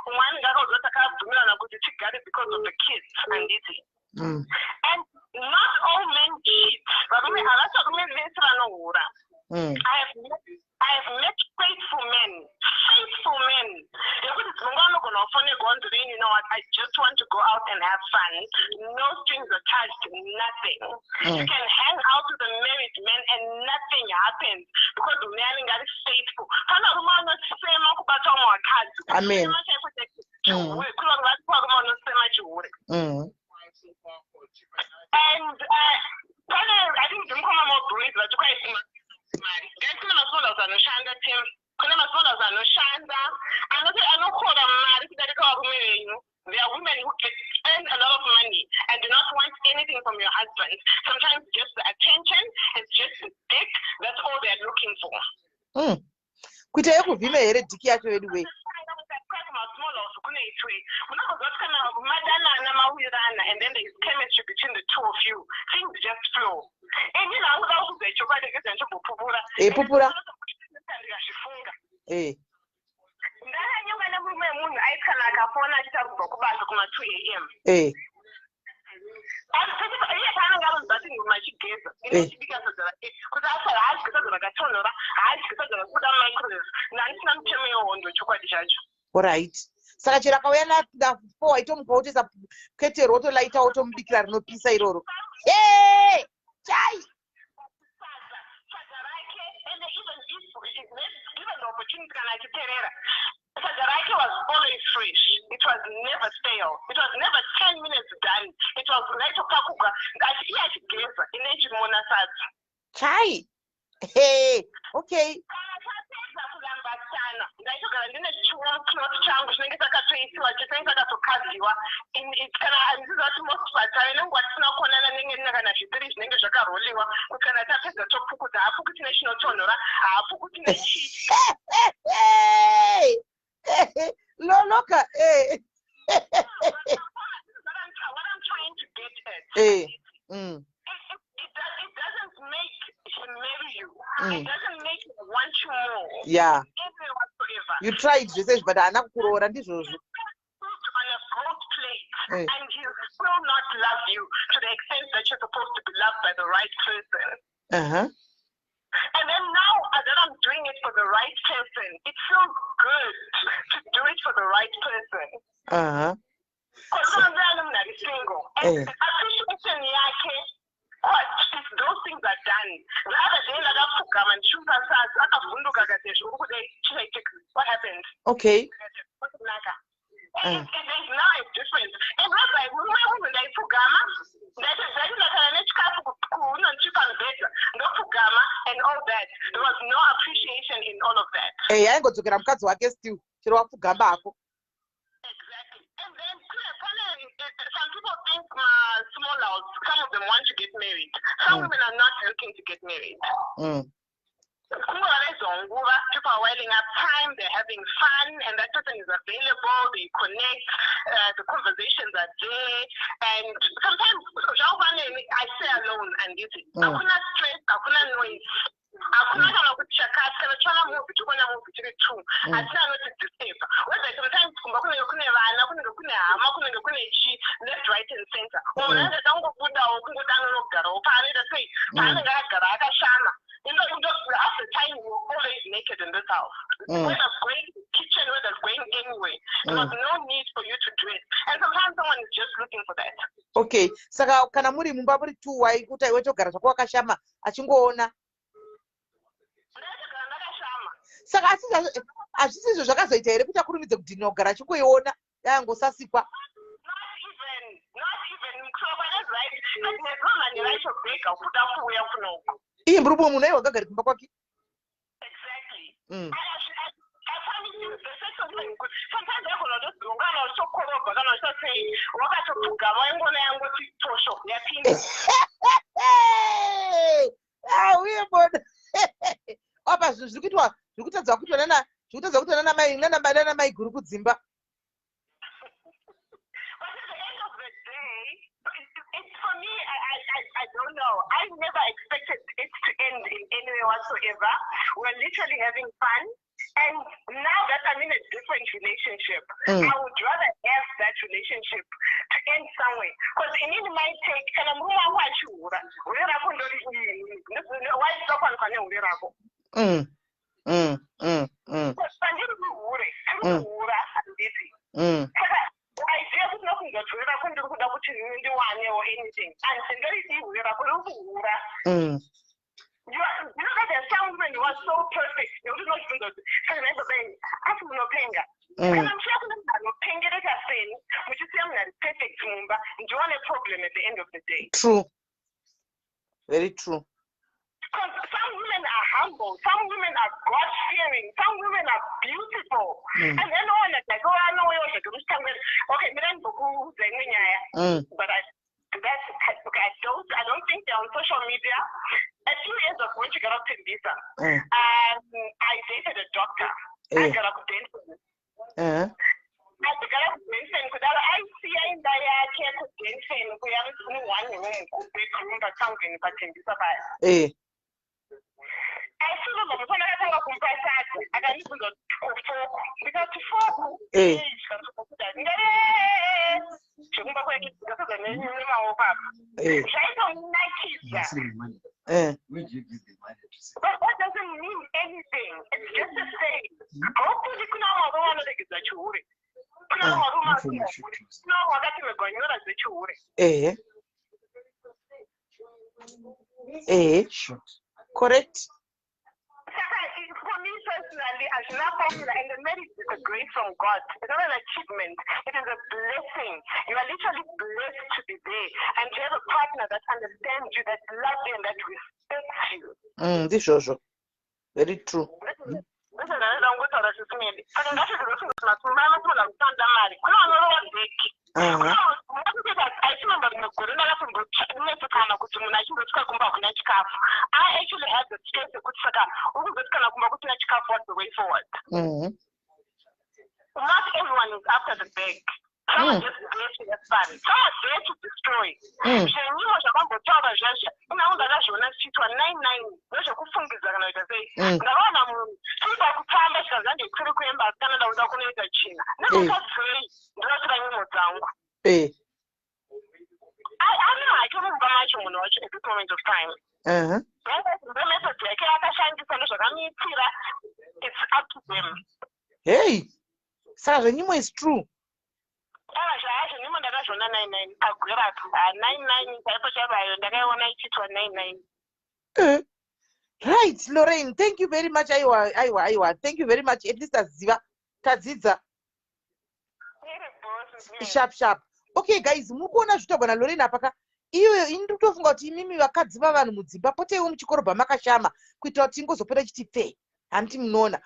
umwe anenge akaudzwa takabvumirana kuti tigare because of the kids, handiti? And not all men cheat. Varume havasi varume vese vanohura. I have met faithful men, faithful men yekuti dzimwe nguva anogona kufonegwa unzi, "You know what, I just want to go out and have fun, no strings attached, nothing." You can hang out with a married man and nothing happens because murume anenge ari faithful. Pane varume vanosema kubata umwe wakadzi. Amen. Kusema chaiko chaiko, chihure. Kune varume vanosema chihure. And pane, I think, ndimukoma Mobruis vati kwaisi mari. Guys, kune masmallhouse anoshanda, team. Kune masmallhouse anoshanda anoti anokora mari kudarika varume venyu. There are women who can earn a lot of money and do not want anything from your husband. Sometimes just the attention, it's just the dick, that's all they're looking for. Kuita yekuvhima here dick yacho vedu wei? Masmall house kunoitwe, munongoziva kuti kana madanana, mawirirana, and then there is chemistry between the two of you, things just flow. Ini nhangu da kuudza chokwadi keza ndichimbopupura. Eh, pupura. Ndikazvifunga, ndakanyonga nemurume wemunhu aiti kana akafona achiita kubva kubasa kuma2 a.m., iye paanenge ari mubhathing room achigeza, ini achibika sadza rake, kuti asara haadyi sadza rakatonhora, haadyi sadza rakubuda mumicrowave. Ndandisina mitemo yehondo, chokwadi chacho. Alright, saka chero akauya na4, waitomuka wotoisa ketero, wotolaita, wotomubikira rinopisa iroro. Hey! Chai. Sadza rake, and even if given the opportunity, kana achiteerera, sadza rake was always fresh. It was never stale. It was never 10 minutes done. It was raitopakuka iye achigeza, ine ichimona sadza. Chai. Hey. Okay. Kana tapedza kulambatana, ndaitogara ndine chiwarm cloth changu chinenge chakatoisiwa, chinenge chakatokaziwa. Kana handiziva kuti most patime nenguva tisina kuonana, nenge ndine kana zvipiri zvinenge zvakaroliwa, kuti kana tapedza topukuta. Haapukuti nechinotonhora, haapukuti nechii. Hey! Loloka. Hey. What I'm trying to get at, it doesn't make him marry you. It doesn't make him want you more. Any whatsoever. You tried zvese izvi, but haana kukuroora, ndizvozvo. Food on a gold plate and he'll still not love you to the extent that you're supposed to be loved by the right person. And then now that I'm doing it for the right person, it feels good to do it for the right person. Because I'm not single. And appreciation yake, what if those things are done? The other day, ndakapfugama ndichimupa sadza, akavhunduka akati, "Uri kudei? Chaitika? What happened?" Naka. And there's now a difference. And whereby mumwe munhu ndaipfugama, ndaiti kana nechikafu kunondipa mubhedha, ndopfugama and all that. There was no appreciation in all of that. Hey, aingodzokera mukadzi wake still chero wapfugamba hako. Exactly. And then pane, some people think small house, some of them want to get married. Some women are not looking to get married. Kungovaraidzwa nguva, people are whiling up time, they're having fun, and that person is available, they connect, the conversations are there, and sometimes zvakufaneni I stay alone and this hakuna stress, hakuna noise, hakuna kana kuti chakati. Kana tichiona movie, tikuona movie tiri two, hatina anoti disturb. Whether sometimes kumba kunenge kune vana, kunenge kune hama, kunenge kune chi left, right and center, umwe munhu anenge angobudawo kungoti anonogarawo paanoita sei, paanenge akagara akashama. Half the time we're always naked in this house. Whether going to the kitchen, whether going anywhere. There was no need for you to do it. And sometimes someone is just looking for that. Okay, saka kana muri mumba muri two, waikuti wetogara zvako wakashama achingoona? Ndaitogara ndakashama. Saka asi hazvisi izvo zvakazoita here kuti akurumidze kudhinira kugara achingoiona yangosasikwa? Not even, not even. So that's right. But nezvamani racho bhega kuda kuuya kunoku. Iye murume munhu aiwa agagari kumba kwake. Exactly. I promise you, the sex was even good. Sometimes agona kutodzinga kana uchitokorobha kana uchitosei, wakatopfugama waingona yangoti tosho yapinda. Ah, uye bona apa zvinhu zviri kuitwa, zviri kutadza kuitwa nana, zviri kutadza kuitwa nana mai guru kudzimba. But at the end of the day, it's for me, I don't know. I never expected it to end in any way whatsoever. We're literally having fun. And now that I'm in a different relationship, I would rather have that relationship to end somewhere. Because in my take, kana murume wangu achihura, hure rako ndori waisakwanikwa nehure rako. Pandiri kuhure, tiri kuhura, handiti? Saka idea kuti nokunzwa kuti hure rako ndiri kuda kuti ndiwane or anything, and ndoridi hure rako riri kuhura. You know that there's some women who are so perfect nekuti unozvibvunza kuti saka nhai baba ini asi munopenga? Kana muchiya kune munhu anopengereka seni, muchisiya munhu ari perfect mumba, ndiwane problem at the end of the day. True, very true. Because some women are humble, some women are God fearing, some women are beautiful. And then oona like anouya zvake muchitangwera. Okay, mina ndimbokuudza imwe nyaya. But I that's okay, I don't think they're on social media. A few years ago when she got up to Tembisa, I dated a doctor. Aigara kuDenton. Achigara kuDenton kudaro, aisiya imba yake kuDenton kuya mu-one room kubedroom patangweni paTembisa paya. Asilova mufana akatanga kumupa sadza, akandibvunza kuti ko fork, ndikati fork? Ndikati zvekumba kwake ndikasadza nemaoko apa. Zvaitomunakidza. But that doesn't mean anything. It's just a saying. Hopefully kuna vamwe vanoregedza chihure, kuna varume vasingahure, kuna vamwe vakatemegwa nyora dzechihure. Ehe, correct. Saka for me personally, hazvina formula, and the marriage is a grace from God. It's not an achievement. It is a blessing. You are literally blessed to be there and to have a partner that understands you, that loves you, and that respects you. Ndizvozvo, very true. Ndizvandanoda kungotaura chisimedi. Saka ngatizvizofunga kushanda mari. Kuna vanorova bhegi. Aichimamba rimwe gore ndakatombonetsekana kuti munhu achimbosvika kumba hakuna chikafu. I actually had the stress yekuti saka uri kuzoti kana kumba kusina chikafu, what's the way forward? Not everyone is after the bag. Some are just there to have fun, some are there to destroy. Zvenyimo zvakambotaura zvazvo, inangu ndakazviona zvichiitwa 99 nezvekufungidza kana kuita sei. Ndakaona munhu tiri kutamba, zvikanzi handei kuemba, asi kana ndakuda kunoita tsvina nemukadzei ndinotora nyimo dzangu. Ano hake mumba macho munhu wacho at this moment of time. Ndomethod yake akashandisa, ndozvakamuitira. It's up to them. Hey, saka zvenyimo is true. Ava zvaa zvenyimo ndakazviona 99 pagwerapo, 99 chaipo chaivayo ndakaiona ichiitwa 99. Right, Lorraine, thank you very much. Aiwa, aiwa, aiwa, thank you very much. At least aziva, tadzidza. Sharp sharp. Okay guys, muri kuona zvitogwa naLorraine apa ka. Iyoyo ini ndiri kutofunga kuti imimi vakadzi vavanhu mudzimba, poteiwo muchikorobha makashama kuitira kuti ingozopota ichiti pfee. Handiti munoona?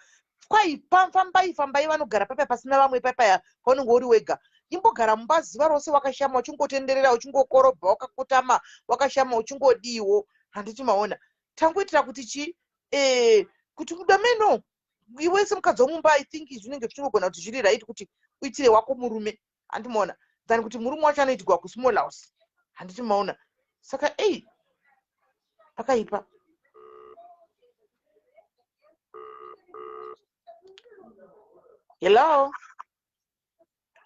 Kwai fambai fambai vanogara papa pasina vamwe papaya paunenge uri wega. Imbogara mumba zuva rose wakashama uchingotenderera uchingokorobha wakakotama wakashama uchingodiwo. Handiti maona. Tangoitira kuti chi eh kuti kudameno iwe semukadzi womumba I think zvinenge zvichingogona kuti zviri right kuti uitire wako murume. Handiti maona. Than kuti murume wacho anoitirwa kusmall house. Handiti maona. Saka ei pakaipa. Hello.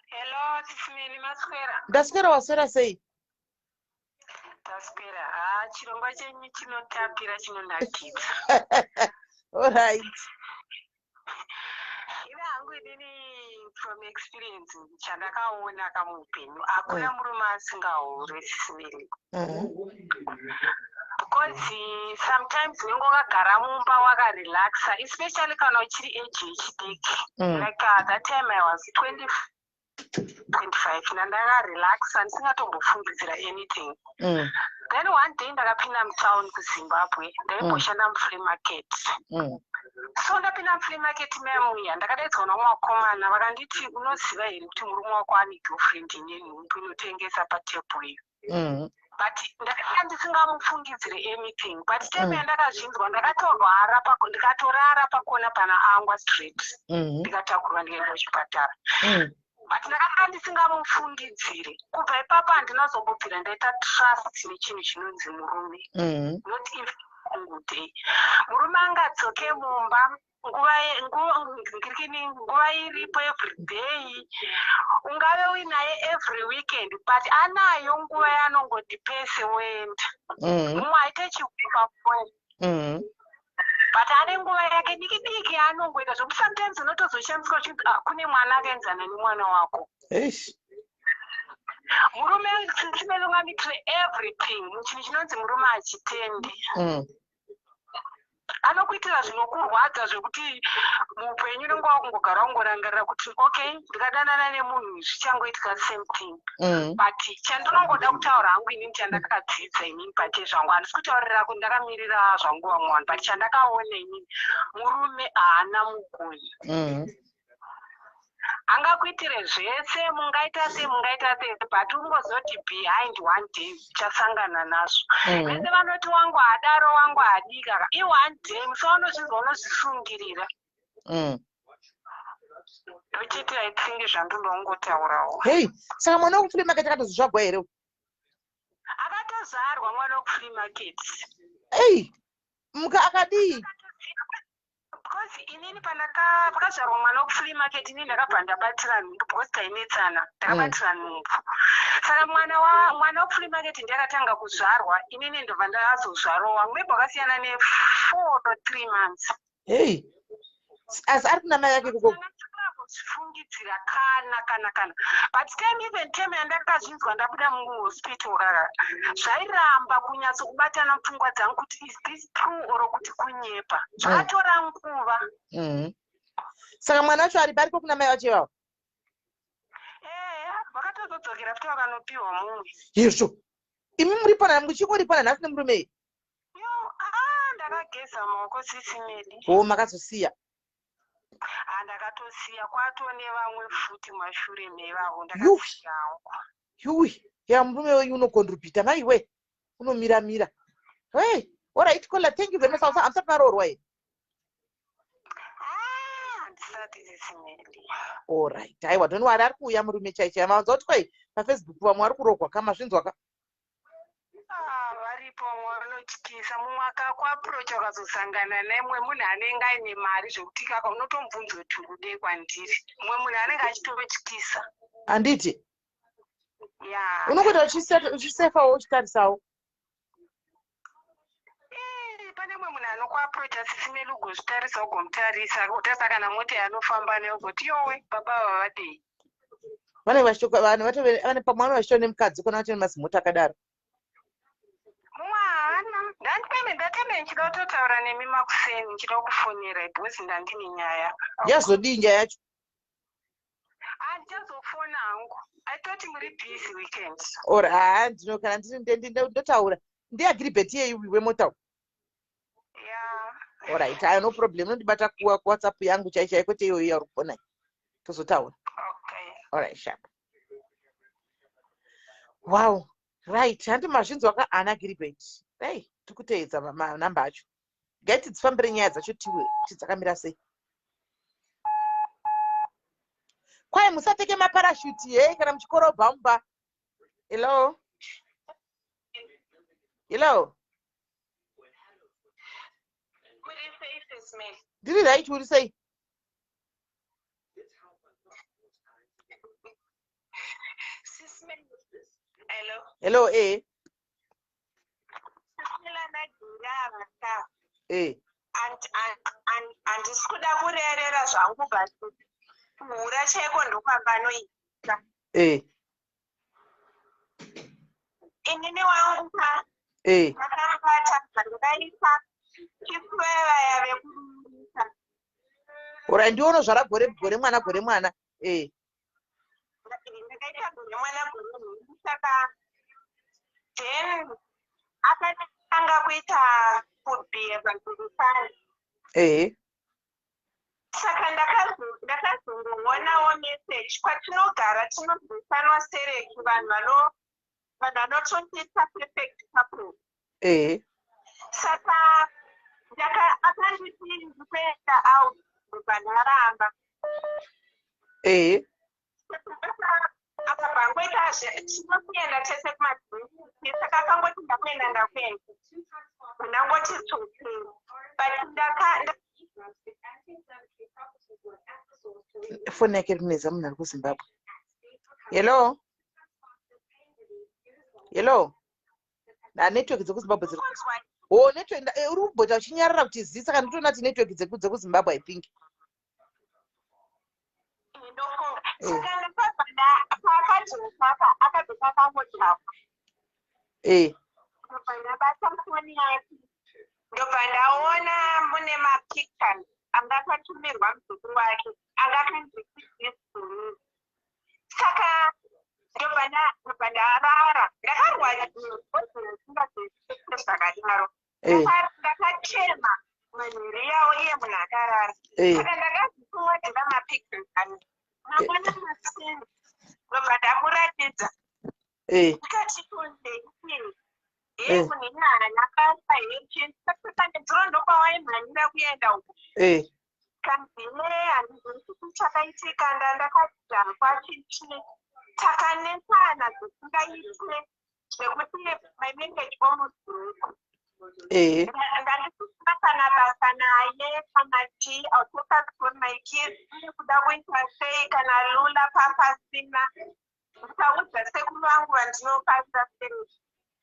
Hello, Tisimeni maswera. Ndaswera waswera sei? Taswera. Ha, chirongwa chenyu chinotapira chinonakidza. All right. Ina hangu inini from experience chandakaona kamuupenyu hakuna murume asingahure Sisimeli. Because sometimes unenge wakagara mumba wakarelaxa especially kana uchiri age yechidiki. Like that time I was 20 25 nandakarelaxa ndisingatombofungidzira anything. Then one day ndakapinda mutown kuZimbabwe, ndaimboshanda mufree market. So ndapinda mufree market memuya ndakadaidzwa nevamwe vakomana vakanditi unoziva here kuti murume wako ane girlfriend ine nhumbu inotengesa patebhuru iyo. But ndakanga ndisingamufungidzire anything, but time yandakazvinzwa ndakatorwara ndikatorara pakona pana Angwa Street. Ndikatakurwa ndikaenda kuchipatara. But ndakanga ndisingamufungidzire. Kubva ipapo handinazombobvira ndaita trust nechinhu chinonzi murume. Not even single day. Murume angadzoke mumba nguva iripo every day, ungave uinaye every weekend, but anayo nguva yaanongoti pese woenda. Mumwe aite chipaponi, but ane nguva yake diki diki yaanongoita zvokuti sometimes unotozoshamiswa uchinzi, "Ah, kune mwana akaenzana nemwana wako." Eish. Murume sinenge everything, chinhu chinonzi murume achitendi. Anokuitira zvinokurwadza zvekuti muupenyu unenge wakungogara ungorangarira kuti okay, ndikadanana nemunhu zvichangoitika same thing. But chandinongoda kutaura hangu inini, chandakadzidza inini pachezvangu, handisi kutaurira kuti ndakamirira zvangu vamwe vanhu, but chandakaona inini, murume haana mugoni. Angakuitire zvese, mungaita sei, mungaita sei, but ungozoti behind one day uchasangana nazvo. Vese vanoti wangu hadaro, wangu hadika, ione day musi waunozvinzwa unozvisungirira. Ndochiti I think zvandoda kungotaurawo. Hei, saka mwana wekufree market akatozozvagwa here? Akatozvarwa mwana wekufree market. Ei, muka akadii? Because inini pakazvarwa mwana wekufree market, inini ndakabva ndabatira nhumbu because tainetsana, ndakabatira nhumbu. Saka mwana wekufree market ndiye akatanga kuzvarwa, inini ndobva ndazozvarwa wangu, maybe wakasiyana ne4 or 3 months. Hei, asi ari kuna mai ake koko? Kuzvifungidzira kana, but time, even time yandakazvinzwa ndabuda muhospital kaka, zvairamba kunyatsokubatana pfungwa dzangu kuti is this true or kuti kunyepa. Zvakatora nguva. Saka mwana wacho ari pariko kuna mai vacho ivavo? Eya, vakatozodzokera futi vakanopiwa mumwe. Izvo imi muripona, muchingoripona nhasi nemurume iyi? Yo, ah, ndakageza maoko, Sisi Meli. O, makazosiya? Ah, ndakatosiya, kwatone vamwe futi mashure mevavo, ndakasiya hangu. Yuwi, ya, murume wenyu unocontributa maiwe, unomiramira. Hey, alright caller, thank you very much. Hamusati maroorwa here? Ah, handisati, Sisi Meli. Alright, aiwa, don't worry, ari kuuya murume chaichai. Mawanza kuti kwai paFacebook vamwe vari kurogwa kama zvinzwa ka. Ah, varipo vamwe vanotyisa. Mumwe akakuapproacha ukazosangana naye, mumwe munhu anenge aine mari zvokuti kaka unotomubvunza kuti uri kwandiri, mumwe munhu anenge achitotyisa. Handiti? Ya. Unongoita uchisefawo uchitarisawo. Eh, pane mumwe munhu anokuapproacha, Sisi Meli, ugozvitarisa, ugomutarisa, ugotarisa kana mota yaanofamba nayo, ugoti yowe, baba ava vadei? Vanenge vachito vanhu vatove vane pamwe vanenge vachitova nemukadzi kona vatove nemazimota akadaro. Mumwe haana. Ndandipeme ndateme ndichida kutotaura nemi makuseni, ndichida kufonera because ndandine nyaya. Yazodii nyaya yacho? Handichazofona hangu, aitoti muri busy weekend. Or haa, ndino kana ndiri ndotaura ndiAgribet iyeyu wemota. Ya. Alright, hayo no problem. Unondibata kuWhatsApp yangu chai chai, kwete iyoyo yauri kuona. Tozotaura. Okay. Alright, sharp. Wow. Right, handi mazvinzwa ka ana Gilbert. Hey, tikuteedza manamba acho. Ngai tidzifambire nyaya dzacho tiwe kuti dzakamira sei. Kwai musapfeke maparashuti hey kana muchikorobha mumba. Hello. Hello. Muri sei, Sis Melly? Ndiri right, uri sei? Sis Melly. Hello. Hello, eh. Sis Melly, anagirava ka. Handisi kuda kurerera zvangu, but kuhura chaiko ndokwambanoita. Inini wangu ka ndakabata, ndakaita chifeva vekururisa. Ora ndiwe unozvara gore gore mwana gore mwana. Ndakaita gore mwana gore mhiri, saka then akatanga kuita kubheva zvirifani. Saka ndakazongoonawo message. Kwatinogara tinozivikanwa sereki vanhu vanhu vanototiita perfect couple. Saka akanditi ndikuenda out, ndobva ndaramba. Akabva angoita tinokuenda tese kumadrinks, saka akangoti ndakuenda, ndakuenda, ndangoti it's okay, but Foni yake iri kunetsa, munhu ari kuZimbabwe. Hello. Hello. Na network dzekuZimbabwe dziri. Kunzwa. Oh, network uri kubhota uchinyarara kuti zii, saka nditoona kuti network dzekuZimbabwe, I think. Ndofunga saka ndakabva paakadzoka, akadzoka akangodhakwa. Ndobva ndabata foni yake, ndobva ndaona mune mapictures anga akatumirwa muzukuru wake anga akanzi, "This to me." Saka ndobva ndarara, ndakarwadziwa zvakadaro. Ndakachema manhuri yawo iye munhu akarara. Saka ndakazvikuwadzira mapictures ano mangwana maseni, ndobva ndamuratidza. Ndikati kundei ye munhu ine haana basa hechi, saka ndedzuro ndokwawaimhanyira kuenda uko. Kanzi ne handizivi kuti chakaitika, ndakadhakwa chichi, takanetsana zvisingaite zvekuti my marriage almost broke. Ndandisisina kana basa naye kana chii. I'll focus on my kids. Kuda kuita sei kana lula papasina? Ndikaudza sekuru vangu vandinofarira sei,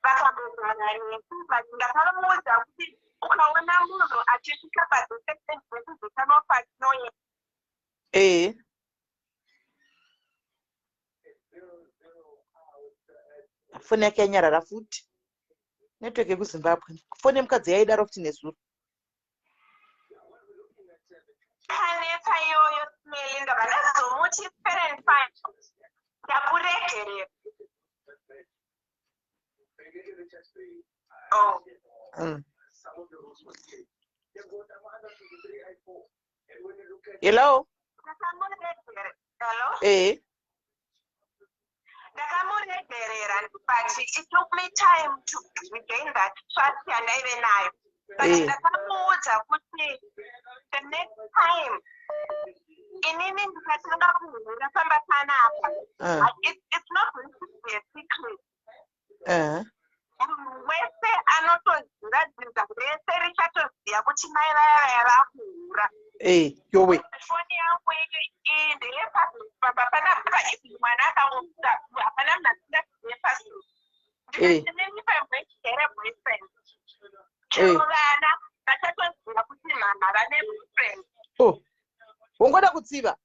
vakambogara nesu, but ndakavaudza kuti ukaona munhu achisvika padzesekuzikanwa kwatinoenda. Foni yake yanyarara futi. Network yekuZimbabwe. Foni yemukadzi yaidaro futi nezuro. Kanetsa iyoyo, Melly, ndabva ndazomuti fair and fine, ndakuregerera. Oh. Hello. Ndakamuregerera. Hello. Ndakamuregerera, but it took me time to regain that trust yandaive nayo, but ndakamuudza kuti the next time inini ndikatanga kuhura pamba panapa, it's not going to be a secret. Munhu wese anotoziva, dzinza rese richatoziva kuti mai vaya vaya vakuhura. Yowe. Foni yangu iyi ndeyepublic pamba panapa. Even mwana akangobuda, hapana munhu asingazive password. Ndikati nini if I'm going to get a boyfriend, chero vana vachatoziva kuti mama vane boyfriend. Oh. Wongoda kutsiva.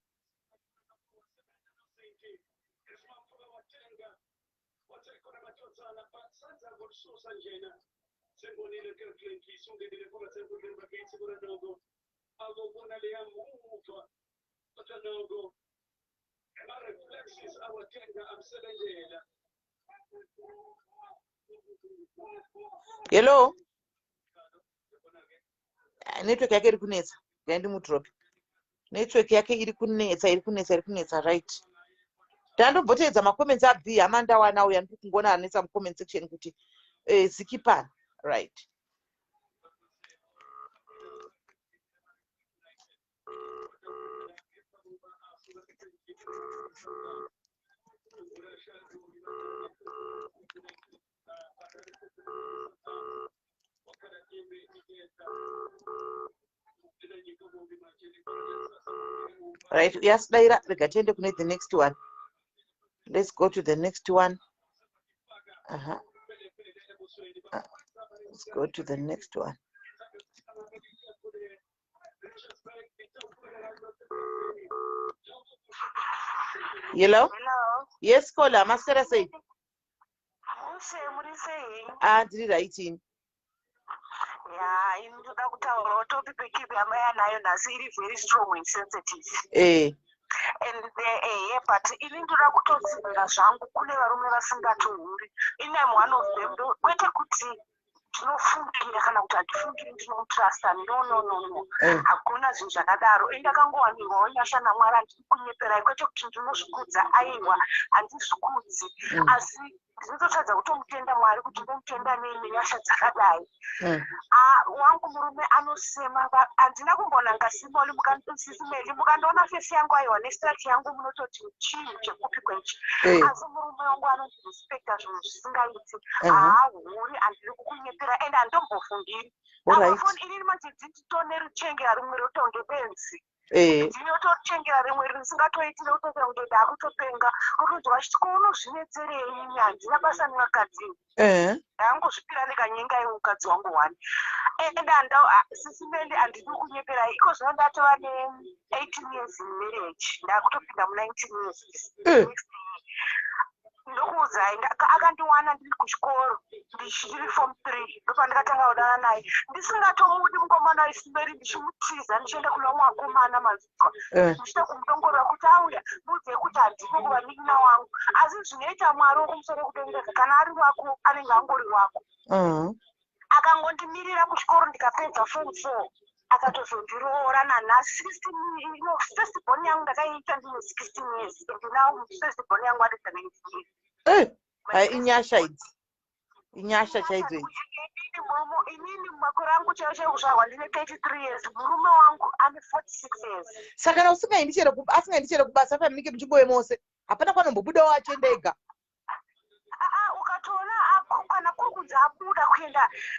Hello. Network yake iri kunetsa. Regai ndimudrope. Network yake iri kunetsa, iri kunetsa, iri kunetsa right. Ndandomboteedza macomments aB hama ndawana uya ndiri kungoona anetsa mucomment section kuti eh, zikipana right. Right, yasidaira rega tiende kune the next one. Let's go to the next one. Aha. Let's go to the next one. Hello? Hello. Yes, caller, maswera sei? Mushe, muri sei? Ah, ndiri right ini. Ya, ini ndoda kutaurawo topic yamai anayo nhasi iri very strong and sensitive. And the, but ini ndoda kutotsinhira zvangu kune varume vasingatohuri. Ini am one of them. Kwete kuti ndinofungira kana kuti handifungiri ndinotrusta. No, no, no, no. Hakuna zvinhu zvakadaro. Ini ndakangowanirwawo nyasha naMwari, handidi kunyeperai. Kwete kuti ndinozvikudza, aiwa, handizvikudzi. Asi ndinototadza kutomutenda Mwari kuti ndomutenda nei nenyasha dzakadai. Wangu murume anosema, handina kumbonanga simoli sisimeli mukandiona face yangu aiwa nestructure yangu munototi chinhu chekupi kwechi. Asi murume wangu anondirespekta zvinhu zvisingaiti. Haahuri, handiri kukunyepera ende handimbofungiri. Amafoni inini manje nditone ruchengera rimwe rotonge benzi. Ndinotochengera rimwe risingatoiti rotoita kunge ndakutopenga. Rotonzwa vachiti ko unozvinetserei ini handina basa nevakadzi. Ndangozvipira ndikanyenga iwe mukadzi wangu one. Ende sisimende handidi kunyeperai. Iko zvino ndatova ne18 years in marriage. Ndakutopinda mu19 years next year. Ndokuudzai, akandiwana ndiri kuchikoro ndichiri form 3 ndopandakatanga kudana naye ndisingatomudi mukomana waisimberi ndichimutiza ndichienda kuna umwe akomana manzwa ndichida kumudongorora kuti auya muudze kuti handiko kuvanin'ina wangu asi zvinoita Mwari wokumusoro kudenga kana ari wako anenge angori wako. Akangondimirira kuchikoro ndikapedza form 4 akatozondiroora nanhasi 16 first born yangu ndakaiita ndine 16 years and now first born yangu ari 17 years. Hai, inyasha idzi, inyasha chaidzo idzi. Inini murume, inini makore angu chaiwo chaiwo kuzvarwa ndine 33 years, murume wangu ane 46 years. Saka kana usingaendi chero asingaendi chero kubasa pamunenge muchingove mose, hapana kwanombobudawo achienda ega? Aa, ukatoona kana kuri kunzi abuda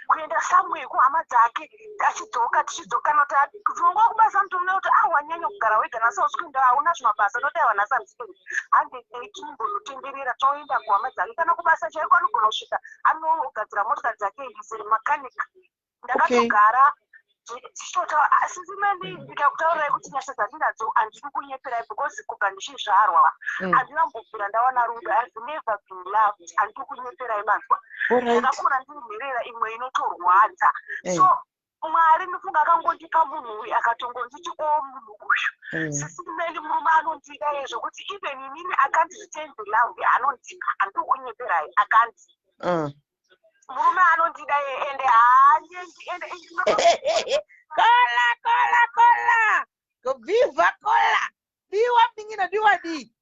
kuenda somewhere kuhama dzake achidzoka tichidzoka kana kuti tinongova kubasa mutoona kuti a wanyanya kugara wega nhasi hausi kuenda hauna zvimabasa noti aiwa nhasi handisi kuenda handei timbonotenderera toenda kuhama dzake kana kubasa chaiko anogona kusvika anogadzira motikari dzake, is a mechanic. Ndakatogara tichitotaura asi simeni ndikakutaurirai kuti nyasha dzandinadzo handidi kunyeperai because kubva ndichizvarwa handina kumbobvira ndawana rudo. I've never been loved, handidi kunyeperai manzwa. Ndakakura ndiri nherera imwe inotorwadza. So Mwari ndofunga akangondipa munhu uyu akatongonditi o munhu uyu. Sisimeli murume anondida iye zvokuti even inini akanti return the love anondipa, handidi kunyeperai akanti murume anondida iye ende haanyengi ende Kola, kola, kola viva kola diwa mingina diwa di.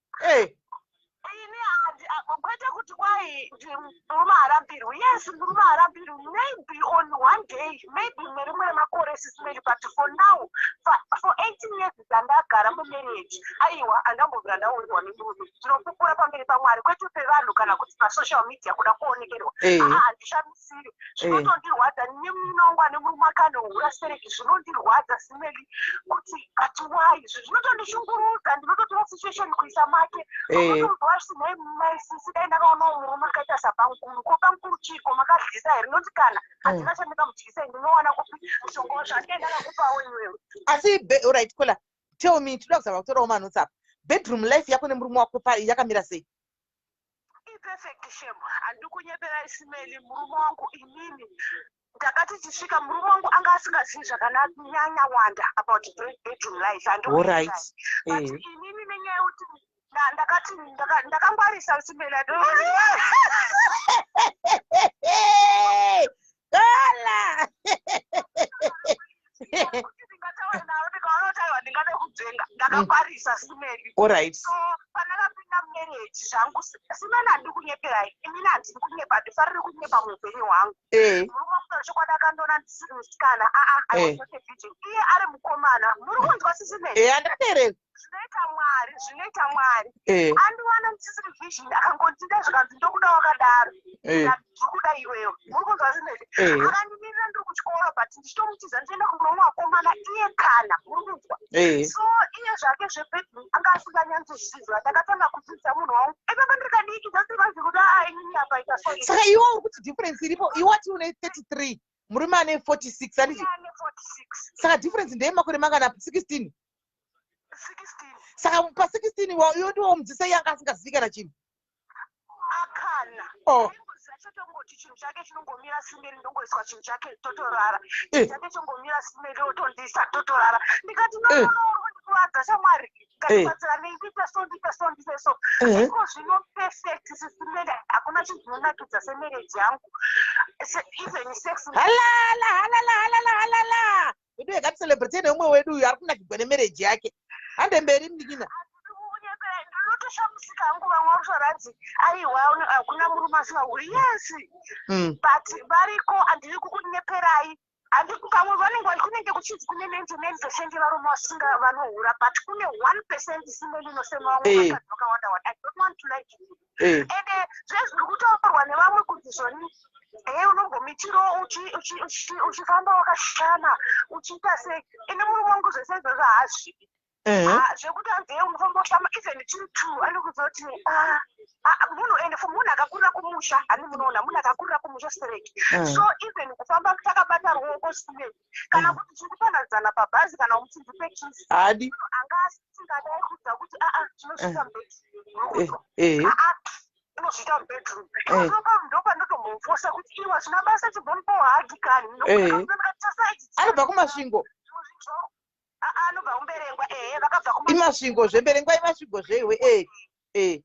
Ini kwete kuti kwai murume haarambirwi. Yes, murume haarambirwi, maybe on one day, maybe nerimwe remakore sisimeli, but for now for 18 years dzandagara mumarriage aiwa handambobvira ndaurirwa nemurume. Ndinopupura pamberi paMwari kwete pevanhu kana kuti pasocial media kuda kuonekerwa. Aa, handishamisiri zvinotondirwadza nemunhu wangu ane murume akanohura stereki zvinondirwadza simeli kuti but why izvi zvinotondishungurudza ndinototora situation kuisa make unotonzwa zvisinai maisisi dai ndakaonawo murume akaita sabamukuru ko bamukuru chiko makadyisa here noti kana handina chandingamudyisa ndinowana kupi mushonga zvandee ndakakupawo iwewe. Asi alright kola, tell me, toda kuzama kutorawo manotsi apa. Bedroom life yako nemurume wako yakamira sei? Iperfect shame, handidi kunyepera isimeli. Murume wangu inini ndakati tichisvika murume wangu anga asingazivi zvakananyanya wanda about bedroom life. But inini nenyaya yekuti ndakati ndakangwarisa simeli. Kola. Ndakangwarisa simeli. Allright. So pandakapinda mumarriage zvangu, simeni, handidi kunyeperai inini, handidi kunyepa, handifariri kunyepa muupenyu hwangu. Murume wangu, chokwadi, akandiona ndisiri musikana. Aa, I was not a virgin, iye ari mukomana. Muri kunzwa, sisimeni? E, andateerera. Zvinoita Mwari, zvinoita Mwari. Andiwana ndisisiri virgin, akangondida, zvikanzi, "Ndokuda wakadaro." Ndikuda iwewe. Muri kunzwa, simeni? Akandimirira ndiri kuchikoro, but ndichitomutiza, ndichienda kumwe vakomana, iye kana. Muri kunzwa? So iye zvake zvebedroom anga asinganyanzozviziva. Ndakatanga kudzidza munhu wangu ipapa ndiri kadiki, dzasivazi kuti aa, inini apa ita so. Saka iwe uri kuti difference iripo, iwe wati une 33, murume ane 46, handiti? Iye ane 46. Saka difference ndeyemakore mangana? 16? 16. Saka pa16 iwe ndiwo mudzisa, iye anga asingazivi kana chinhu? Akana. Aingoziva chotongoti chinhu chake chinongomira simeri, ndongoiswa chinhu chake, totorara. Chake chongomira simeri, otondisa, totorara. Ndikati, "No, no, no, uri kundikuvadza, shamwari." Ngatibatsira nei, ndiite so, ndiite so, ndiite so. Iko zvino perfect, sisimeri, hakuna chinhu chinonakidza semarriage yangu. Even sex. Halala, halala, halala, halala! Wedu, ngaticelebrate neumwe wedu uyu ari kunakigwa nemarriage yake. Hande mberi, munin'ina. Ndinotoshamisika hangu, vamwe vakutoranzi, "Aiwa, hakuna murume asingahuri." Yes, but variko, handiri kukunyeperai. Handi pamwe vanenge kunenge kuchinzi kune 99% yevarume vasinga vanohura, but kune 1% simeli inosema vamwe vakadzi vakawanda wanda. I don't want to lie to you. Ende zvezviri kutaurwa nevamwe kuti zvoni, he, unombomitiro uchifamba wakashama, uchiita sei. Ine murume wangu zvese izvozvo haazvidi. Ah, zvekuti anzi, "Ye, unofamba ushama," even tiri two, anokuudza kuti, "Ah, ah," munhu, ende for munhu akakurira kumusha, hani munoona munhu akakurira kumusha stereki. So even kufamba takabata ruoko simeni, kana kuti tiri kupanadzana pabhazi, kana umuti, "Ndipe kiss," Haadi. anga asingadai kuudza kuti, "Aa, tinosvika mubedroom." Aa, unozviita mubedroom. Ndopandotombomufosa kuti, "Iwa, zvina basa, chibhomupawo hug kani." Anobva kuMasvingo? Anobva kuMberengwa, ehe, vakabva. IMasvingo zveMberengwa, iMasvingo zveiwe, e.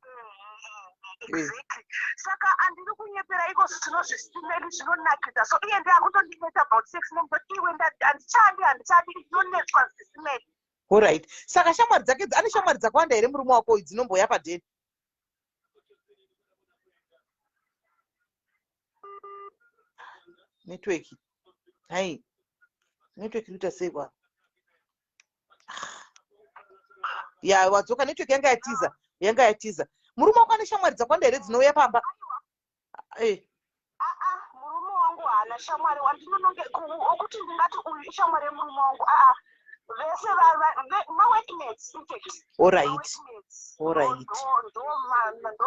Exactly. Saka handiri kunyepera, iko zvinozvisimeli zvinonakidza. So iye ndiye akutondinetsa about sex, nomutoti, "Iwe, handichadi, handichadi." Ndinonetswa zvisimeli. Allright, saka shamwari dzake, ane shamwari dzakawanda here murume wako, dzinomboya padheni? Network, hai, network iri kuita sei kwa? Ya, wadzoka. Network yanga yatiza, yanga yatiza. Murume wako ane shamwari dzakawanda here dzinouya pamba? Aa, murume wangu haana shamwari wandinononge okuti ndingati uyu ishamwari yemurume wangu. Aa, vese maworkmates, in fact. Allright. Alright. Ndo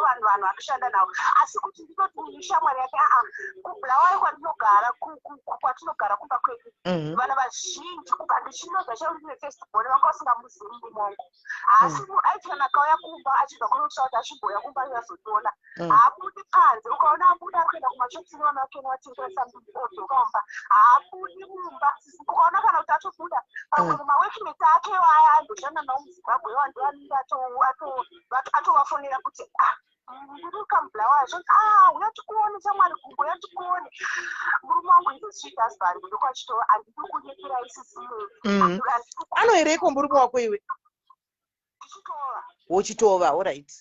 vanhu vanhu vanoshanda navo, asi kuti nditoti uyu ishamwari yake, aa. KuBulawayo kwandinogara, kwatinogara kumba kwedu, vana vazhinji, kubva ndichinobva chero ndine first born, vanga vasingamuzivi murume wangu. Haasi aiti kana akauya kumba achibva kunotsva kuti achimboya kumba azotiona, haabudi panze. Ukaona abuda, ari kuenda kumashops nevana vake, novatengera something, odzoka mumba. Haabudi mumba. Ukaona kana kuti atobuda, pamwe maworkmates ake aya aimboshanda nawo muZimbabwe, wandoanenge atovafonera kuti, "Ah, ndiri kamuBulawayo." Zvonzi, "Ah, uya tikuone, shamwari gumbo, uya tikuone." Murume wangu is a sweet husband, ndokwachitova. Handidi kunyepera isisime. Anohereiko murume wako iwe? Ndichitova. Wochitova, allright.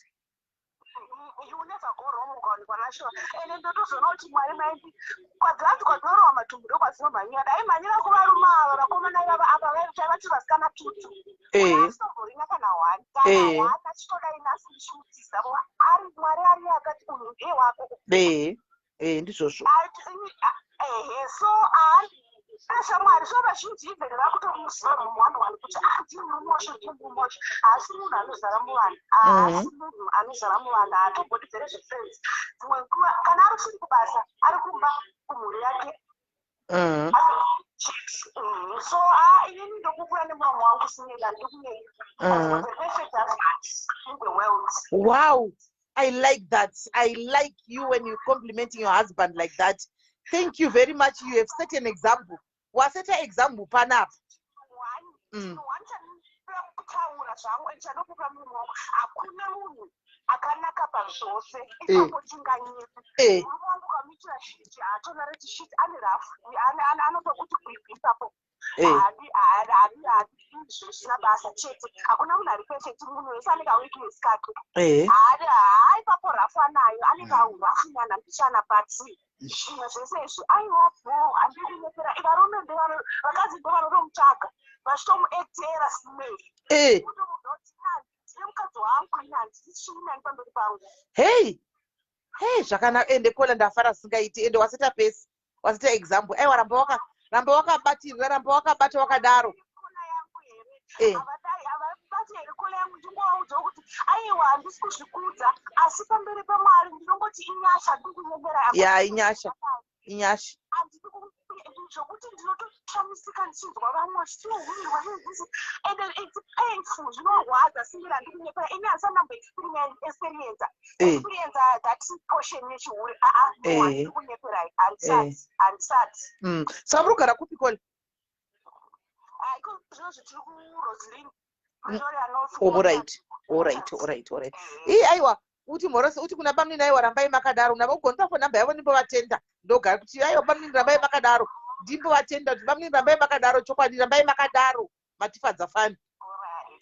You will never go wrong ukawanikwa nacho. Ende ndotozoona kuti Mwari maindi kwadzinanzi kwadzinorowa matumbu ndokwadzinomhanyira. Dai mhanyira kuvarume ava, vakomana ivava apa vaivati vasikana tutu. Asitomborina kana one, kana one. Achitodai nhasi ndichimutiza ari Mwari ari akati, "Uyu ndewako." E, ndizvozvo. Ehe, so shamwari, so vazhinji even vakutomuziva muone one kuti, "Ah, ndiye murume wacho, ndiye murume wacho." Haasi munhu anozara muvanhu, haasi munhu anozara muvanhu, haatombodidzere zvefriends. Dzimwe nguva kana ari siri kubasa, ari kumba kumhuri yake. So inini ndokukura nemuromo wangu sinela, ndikunei, the perfect husband in the world. Wow, I like that. I like you when you're complimenting your husband like that. Thank you very much. You have set an example. Waseta example panapa. One chandinoda kutaura zvangu and chandinokupa murume wangu, hakuna munhu akanaka pazvose ipapo, tinganyisi. Murume wangu ukamuitira shit, haatonareti shit, ane rafu, anotokuti gwigwi ipapo. Haadi, haadi, haadi. zvisina basa chete. Hakuna munhu ari perfect, munhu wese anenge aweakness kake. Ehe. Haari haa ipapo rafu anayo, anenge aurafu nyana mbichana, but zvimwe zvese izvi aiwa bho, handiri kunyepera. Varume ndevano, vakadzi ndovanotomutsvaga vachitomuactera simeri. Kutomuudza kuti ndine mukadzi wangu ini, handisi tsvina pamberi pangu. Hei hei, zvakanaka. Ende kola, ndafara singaiti. Ende waseta pesi, waseta example. Aiwa, ramba waka ramba wakabatirira, ramba wakabata wakadaro. Collar yangu here? Eh. Havadai, havabati here collar yangu? Ndingovaudzawo kuti aiwa, handisi kuzvikudza, asi pamberi pamwari ndinongoti inyasha, handiri kunyepera. Ya, inyasha, inyasha. Handidi zvokuti ndinotoshamisika ndichinzwa vamwe vachitohurirwa nezvisi, and it's painful, zvinorwadza singiri, handiri kunyepera. Ini handisati ndamboexperienza experienza that portion yechihure, aa no. Handiri kunyeperai, handisati, handisati. Saka muri kugara kupi, Kola? Iko zvinozvi tiri kuRoseline, Pretoria North. Alright. Ii, aiwa, uti mhorose, uti kuna bamunini, aiwa, rambai makadaro. Nava ugonipa phone number yavo, ndimbovatenda. Ndogara kuti aiwa, bamunini, rambai makadaro. Ndimbovatenda kuti bamunini, rambai makadaro. Chokwadi, rambai makadaro, matifadza fani.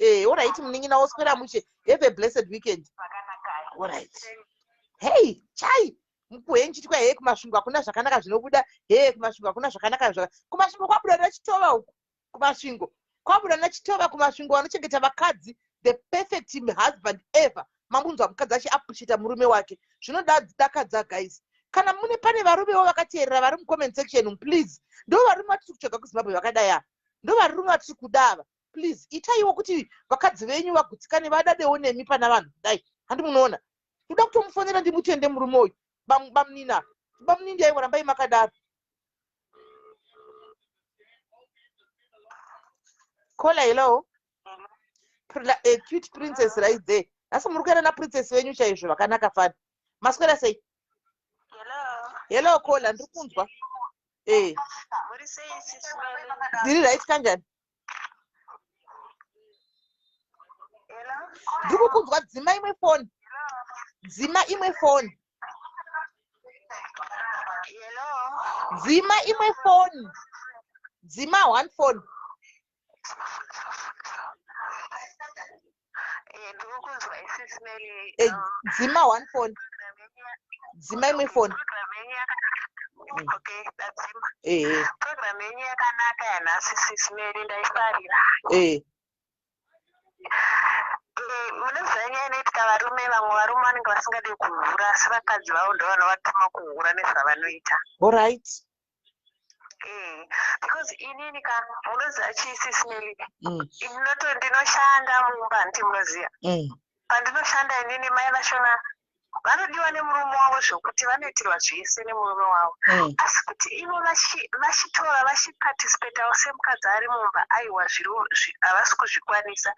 Alright, munin'ina, woswera mushe. Have a blessed weekend. Alright. Hey, chai mukuhenji chitwa. Hee, kuMasvingo hakuna zvakanaka zvinobuda. Hee, kuMasvingo hakuna zvakanaka. Kumasvingo kwabuda nachitova uku, kuMasvingo kwabuda nachitova. Kumasvingo vanochengeta vakadzi, the perfect husband ever. Mambunzwa mukadzi achiappreciata murume wake, zvinodakadza guys. Kana mune pane varumewo vakateerera vari mucomment section, please, ndo varume vatiri kutsvaga kuZimbabwe vakadai ava, ndo varume vatiri kuda ava. Please, itaiwo kuti vakadzi venyu vagutsikane, vadadewo nemi pana vanhu kudai. Handi munoona, ndoda kutomufonera ndimutende murume uyu. Bamunini ava, bamunini, aiwa, rambai makadaro. Caller, hello. A cute princess right there. Nhasi muri kuenda naprincess venyu chaizvo, vakanaka fani. Maswera sei? Hello. Hello caller, ndiri kunzwa. Muri sei, sisi? Ndiri right, kanjani? Hello. Ndiri kukunzwa. Dzima imwe foni, dzima imwe foni. Hello. Dzima imwe foni, dzima one phone. Ndiri kunzwa, sisi Meli. Dzima one phone, dzima imwe foni. Program yenyu yaka okay, ndadzima. Program yenyu yakanaka yanhasi, sisi Meli, ndaifarira. Munoziva nyaya inoitika, varume, vamwe varume vanenge vasingadi kuhura, asi vakadzi vavo ndo vanovatuma kuhura nezvavanoita. Because inini ka, munoziva chii, sisi Meli? Ndinoshanda mumba, handiti munoziva? Pandinoshanda inini, mai vashona vanodiwa nemurume wavo zvokuti vanoitirwa zvese nemurume wavo. Asi kuti ivo vachitora vachiparticipatawo semukadzi ari mumba, aiwa, havasi kuzvikwanisa.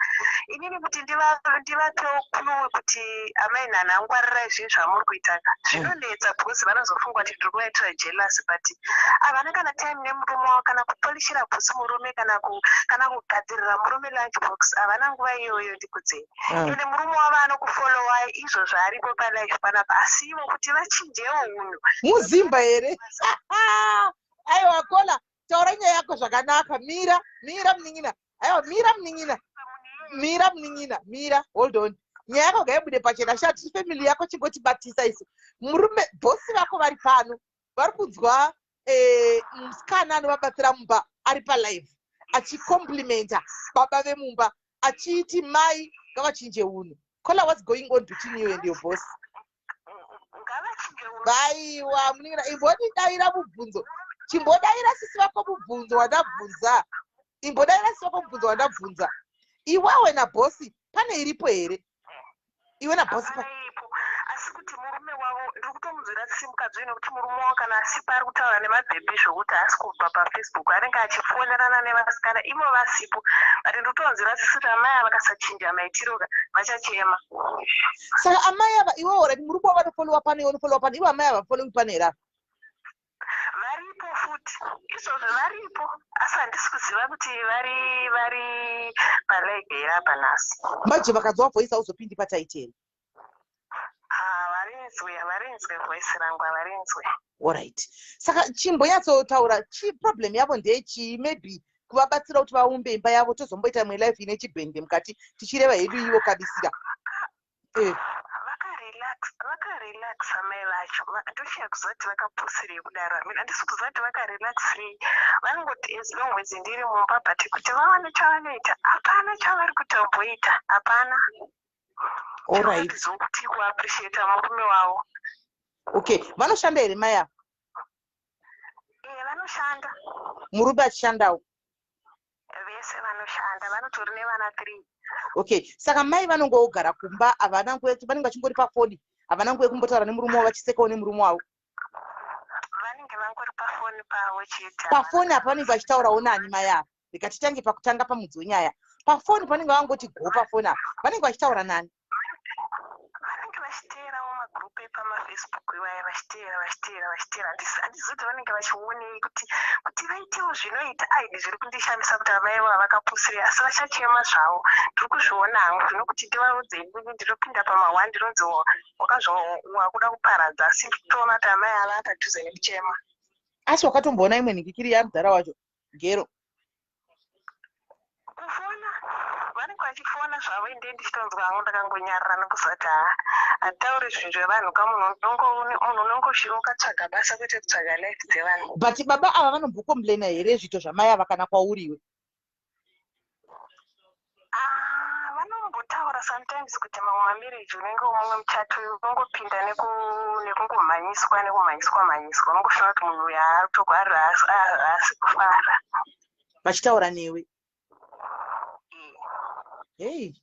Inini kuti ndivapewo clue kuti amai nhana, ngwarirai zvinhu zvamuri kuita, zvinonetsa because vanozofunga kuti ndiri kuvaitira jealous, but havana kana time nemurume wavo, kana kupolishira bhutsu murume, kana kugadzirira murume lunch box, havana nguva iyoyo, ndikudzei. Ende murume wavo anokufollowai izvozvo, aripo palife panapa, asi ivo kuti vachinjewo unhu. Muzimba here? Aiwa caller, taura nyaya yako zvakanaka. Mira, mira munin'ina. Aiwa, mira munin'ina, mira munin'ina, mira, hold on. Nyaya yako ngaibude pachena. Shati family yako chingotibatisa isu. Murume, bhosi vako vari pano, vari kunzwa musikana anovabatsira mumba ari palive achicomplimenta baba vemumba, achiti mai ngavachinje unhu. Caller, what's going on between you and your boss? Ngavachinje unhu. Vaiwa munin'ina, imbodidayira mubvunzo, chimbodayira sisi vako mubvunzo wandabvunza. Imbodayira sisi vako mubvunzo wandabvunza. Iwewe nabhosi pane iripo here, iwe nabhosi? Hapana iripo, asi kuti murume wavo, ndiri kutomunzwira tsitsi mukadzi uyu, nekuti murume wavo kana asipo ari kutaura nemabhebhi, zvokuti haasi kubva paFacebook, anenge achifonerana nevasikana ivo vasipo. But ndiri kutonzwira tsitsi kuti amai ava vakasachinja maitiro ka, vachachema. Saka amai ava, iwewe already murume wavo vanofollowa pano, iwe unofollowa pano, ivo amai ava followi pano here ava? Varipo futi izvozvo, varipo, asi handisi kuziva kuti vari palive here apa nhasi. Manje vakanzwa voice, hauzopindi pataiti here? Havarinzwe, havarinzwe voice rangu, havarinzwe. Alright, saka chimbonyatsotaura chi problem yavo ndeyechii? Maybe. Kuvabatsira kuti vaumbe imba yavo, tozomboita imwe life ine chibhende mukati, tichireva hedu ivo kabisira. Vakarelaxa mai vacho. Ndoshaya kuziva kuti vakapusirei kudaro. I mean, handisi kuziva kuti vakarelaxirei. Vanongoti as long as ndiri mumba, but kuti vawane chavanoita, hapana chavari kutomboita, hapana. Zokuti kuappreciata murume wavo. Okay, vanoshanda here mai ava? E, vanoshanda. Murume achishandawo? Vese vanoshanda, vanotori nevana three. Okay, saka mai vanongogara kumba, havana nguva yekuti vanenge vachingori pafoni, havana nguva yekumbotaura nemurume wavo, vachisekawo nemurume wavo? Vanenge vangori pafoni pavo chete. Pafoni apa vanenge vachitaurawo nani mai ava? Rega titange pakutanga, pamudzi wenyaya. Pafoni panenge vangoti go pafoni apa, vanenge vachitaura nani? Vanenge vachiteerawo magrupu epamafacebook iwaya, vachiteera, vachiteera, vachiteera. Handizivi kuti vanenge vachionei kuti vaitewo zvinoita. Aidi zviri kundishamisa kuti amai vava vakapusirei, asi vachachema zvavo, ndiri kuzviona hangu. Zvino kuti ndivaudze inini, ndinopinda pama1, ndinonzi wakuda kuparadza, asi nditoona kuti amai ava padhuze nekuchema. Asi wakatomboona imwe nhikikiri yamudhara wacho gero? Kufona, vanenge vachifona zvavo, inde ndichitonzwa hangu ndakangonyarara, nekuziva kuti haa, handitauri zvinhu zvevanhu ka. Munhu unonge wakatsvaga basa, kwete kutsvaga life dzevanhu. But baba ava vanombocomplaina here zviito zvamai ava kana kwauriwe? Ah, vanombotaura sometimes kuti mamwe mamarriage unenge mumwe muchato unongopinda nekungomhanyiswa, nekumhanyiswa mhanyiswa, unongofuna kuti munhu uyu haasi kufara. Vachitaura newe? Hei,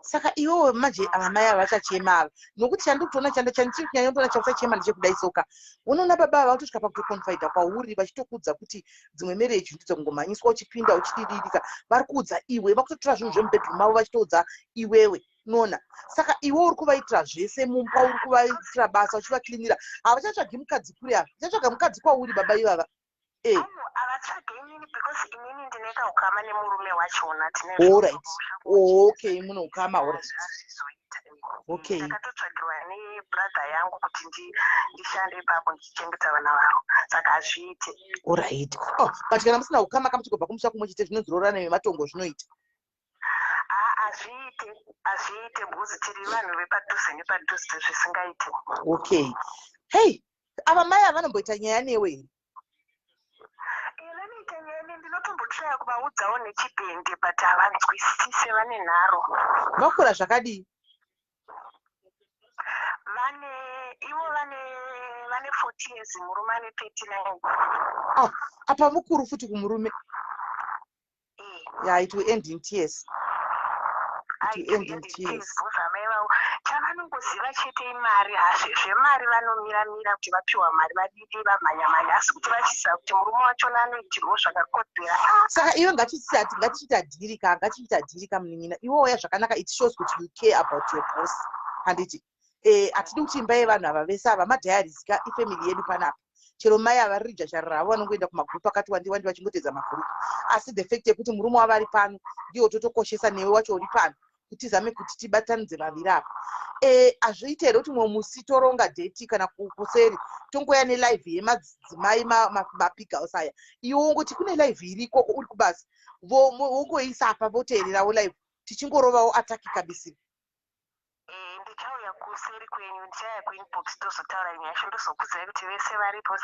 saka iwewe manje ava mai ava vachachema ava, nokuti chandiri kutoona, chandiri kunyanya kutoona chakusachema ndechekudai soka. Unoona baba ava vatosvika pakutoconfida kwauri, vachitokuudza kuti dzimwe marriage ndidzo kungomhanyiswa, uchipinda uchidididika. Vari kuudza iwe, vakutotora zvinhu zvemubedroom mavo vachitoudza iwewe. Unoona, saka iwe uri kuvaitira zvese mumba, uri kuvaitira basa, uchivacleanira. Havachatsvagi mukadzi kuri ava, vachatsvaga mukadzi kwauri, baba ivava. Havatsvage inini because inini ndine kaukama nemurume wachona. Tine Allright, okay, mune ukama, allright. Hazvizoita. Okay. Ndakatotsvagirwa nebrother yangu kuti ndishande ipapo ndichichengeta vana vavo, saka hazviite. Allright. Oh, but kana musina ukama, kamuchigobva kumusha kumwe chete, zvinonzirorana nematongo, zvinoita. Hazviite, hazviite, because tiri vanhu vepadhuze nepadhuze, zvisingaite. Okay. Hei, ava mai ava vanomboita nyaya newe here? Vanoita nyaya ne, ndinotombotraya kuvaudzawo nechibhende, but havanzwisise, vane nharo. Vakura zvakadii? Vane, ivo vane 40 years, murume ane 39. Oh, apa mukuru futi kumurume. Yeah, it will end in tears. It will end in tears. Because amai vavo chavanongoziva chete imari. Zvemari vanomiramira kuti vapiwa mari, vadidi vamhanyamhanya, asi kuti vachiziva kuti murume wachona anoitirwo zvakakodzera, ah. Saka iwe ngatichiti, ngatichiita deal ka, ngatichiita deal ka, munin'ina. Iwe wauya zvakanaka, it shows kuti you care about your boss, handiti? Hatidi kuti imba yevanhu ava vese ava madiaries ka, ifamily yedu panapa. Chero mai ava riri jachari ravo, vanongoenda kumagrupu akati wandi wandi, vachingotedza magrupu, asi the fact yekuti murume wavo ari pano ndiwo totokoshesa, newe wacho uri pano, kuti tizame kuti tibatanidze vaviri apa. Hazviite here kuti mumwe musi toronga date kana kuseri, tongoya nelive yemadzimai mapigals aya, iwe wongoti kune live iri ikoko uri kubasa, wongoisa apa, voteererawo live, tichingorovawo attack kabisiri? Ndichauya kuseri kwenyu, ndichauya kuinbox, tozotaura nyaya yacho, ndozokudzai kuti vese varipo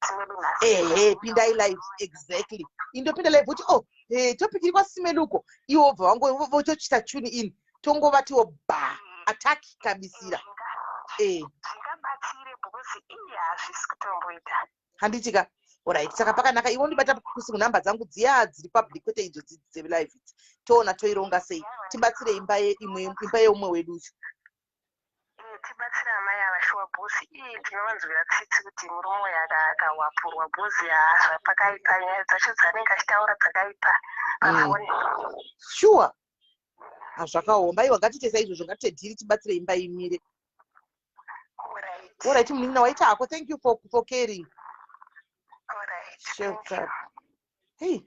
simedu nhasi. Ehe, pindai live, exactly. Indopinda live kuti, oh, topic iri kwasimeluko, iwo wobva wango votochita tune in, tongovatiwo ba attack kabisira. Zvingabatsire because iye hazvisi kutomboita. Handiti ka? Alright, saka pakanaka. Iwe undibata kusi kunhamba dzangu dziya dziri public, kwete idzo dzelive idzi. Toona toironga sei, tibatsire imba yeimwe, imba yeumwe wedu ucho. Tibatsire amai ava shuwa, boss. Ii, ndinovanzwira tsitsi kuti murume uyu akawapurwa, boss. Haa, pakaipa, nyaya dzacho dzaanenge achitaura dzakaipa pafoni. Sure, hazvakaomba. Iwa, ngatiite saizvozvo, ngatiite deal, tibatsire imba imire. Alright. Alright, munin'ina, waita hako. Thank you for caring. Alright. Shut up. Hey,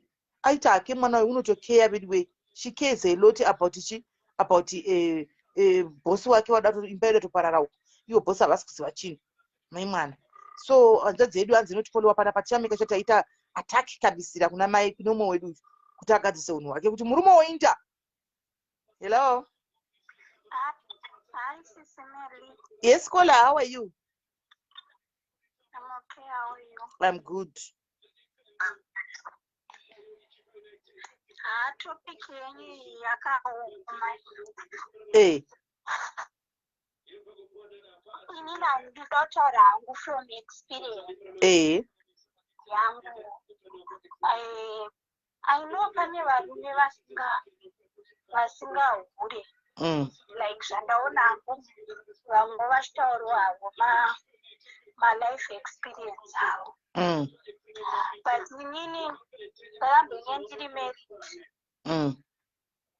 aita hake mwana uyu, unotokeya veduwe. She cares a lot about chi, about bosi wake. Wada imba yedu yatoparara uko, iwo bosi havasi kuziva chinhu, mai mwana. So hanzvadzi yedu hanzi inotifollowa panapa, tichameka sure taita. Attack kabisira kuna mai, kune umwe wedu uyu, kuti agadzise unhu hwake, kuti murume woinda. Hello. Hi, Sisi Melly. Yes, caller, how are you? I'm okay. How are you? I'm good. Ah, topic yenyu iyi yakaoma. Inini handida kutaura hangu from experience yangu. I know pane varume vasingahure. Like zvandaona hangu vamwe vachitaurawo havo malife experience avo. But inini ndakambenge ndiri married.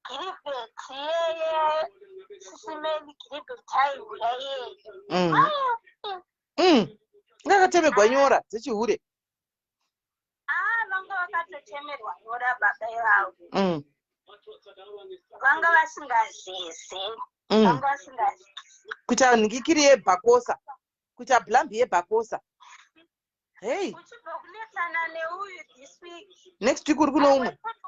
Giribheti yeye, Sisi Melly, Giribheti aihura yeye. Ngakatemegwa nyora dzechihure. Ah, vanga vakatotemerwa nyora baba ivavo. Vanga vasingazeze. Vanga vasingazeze. Kuita nhikikiri yebhakosa, kuita blambi yebhakosa, hei. Uchibva kunetsana neuyu this week, next week uri kuno umwe. Kuti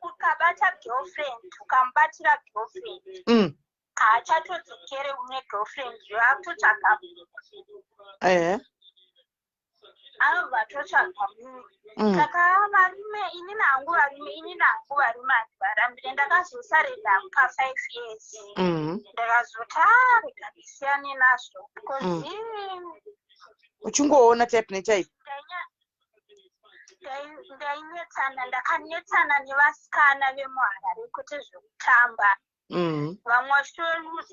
ukabata girlfriend, ukamubatira girlfriend, haachatodzokere une girlfriend yo, akutotsvaga. Anobva atotsvaga mumwe. Saka varume, inini hangu varume handivarambire. Ndakazosarenda pa5 years. Ndakazoti, "Ah, rega ndisiyane nazvo," because Uchingoona type netype. Ndainetsana, ndakanetsana nevasikana vemuHarare, kwete zvekutamba. Vamwe mumwe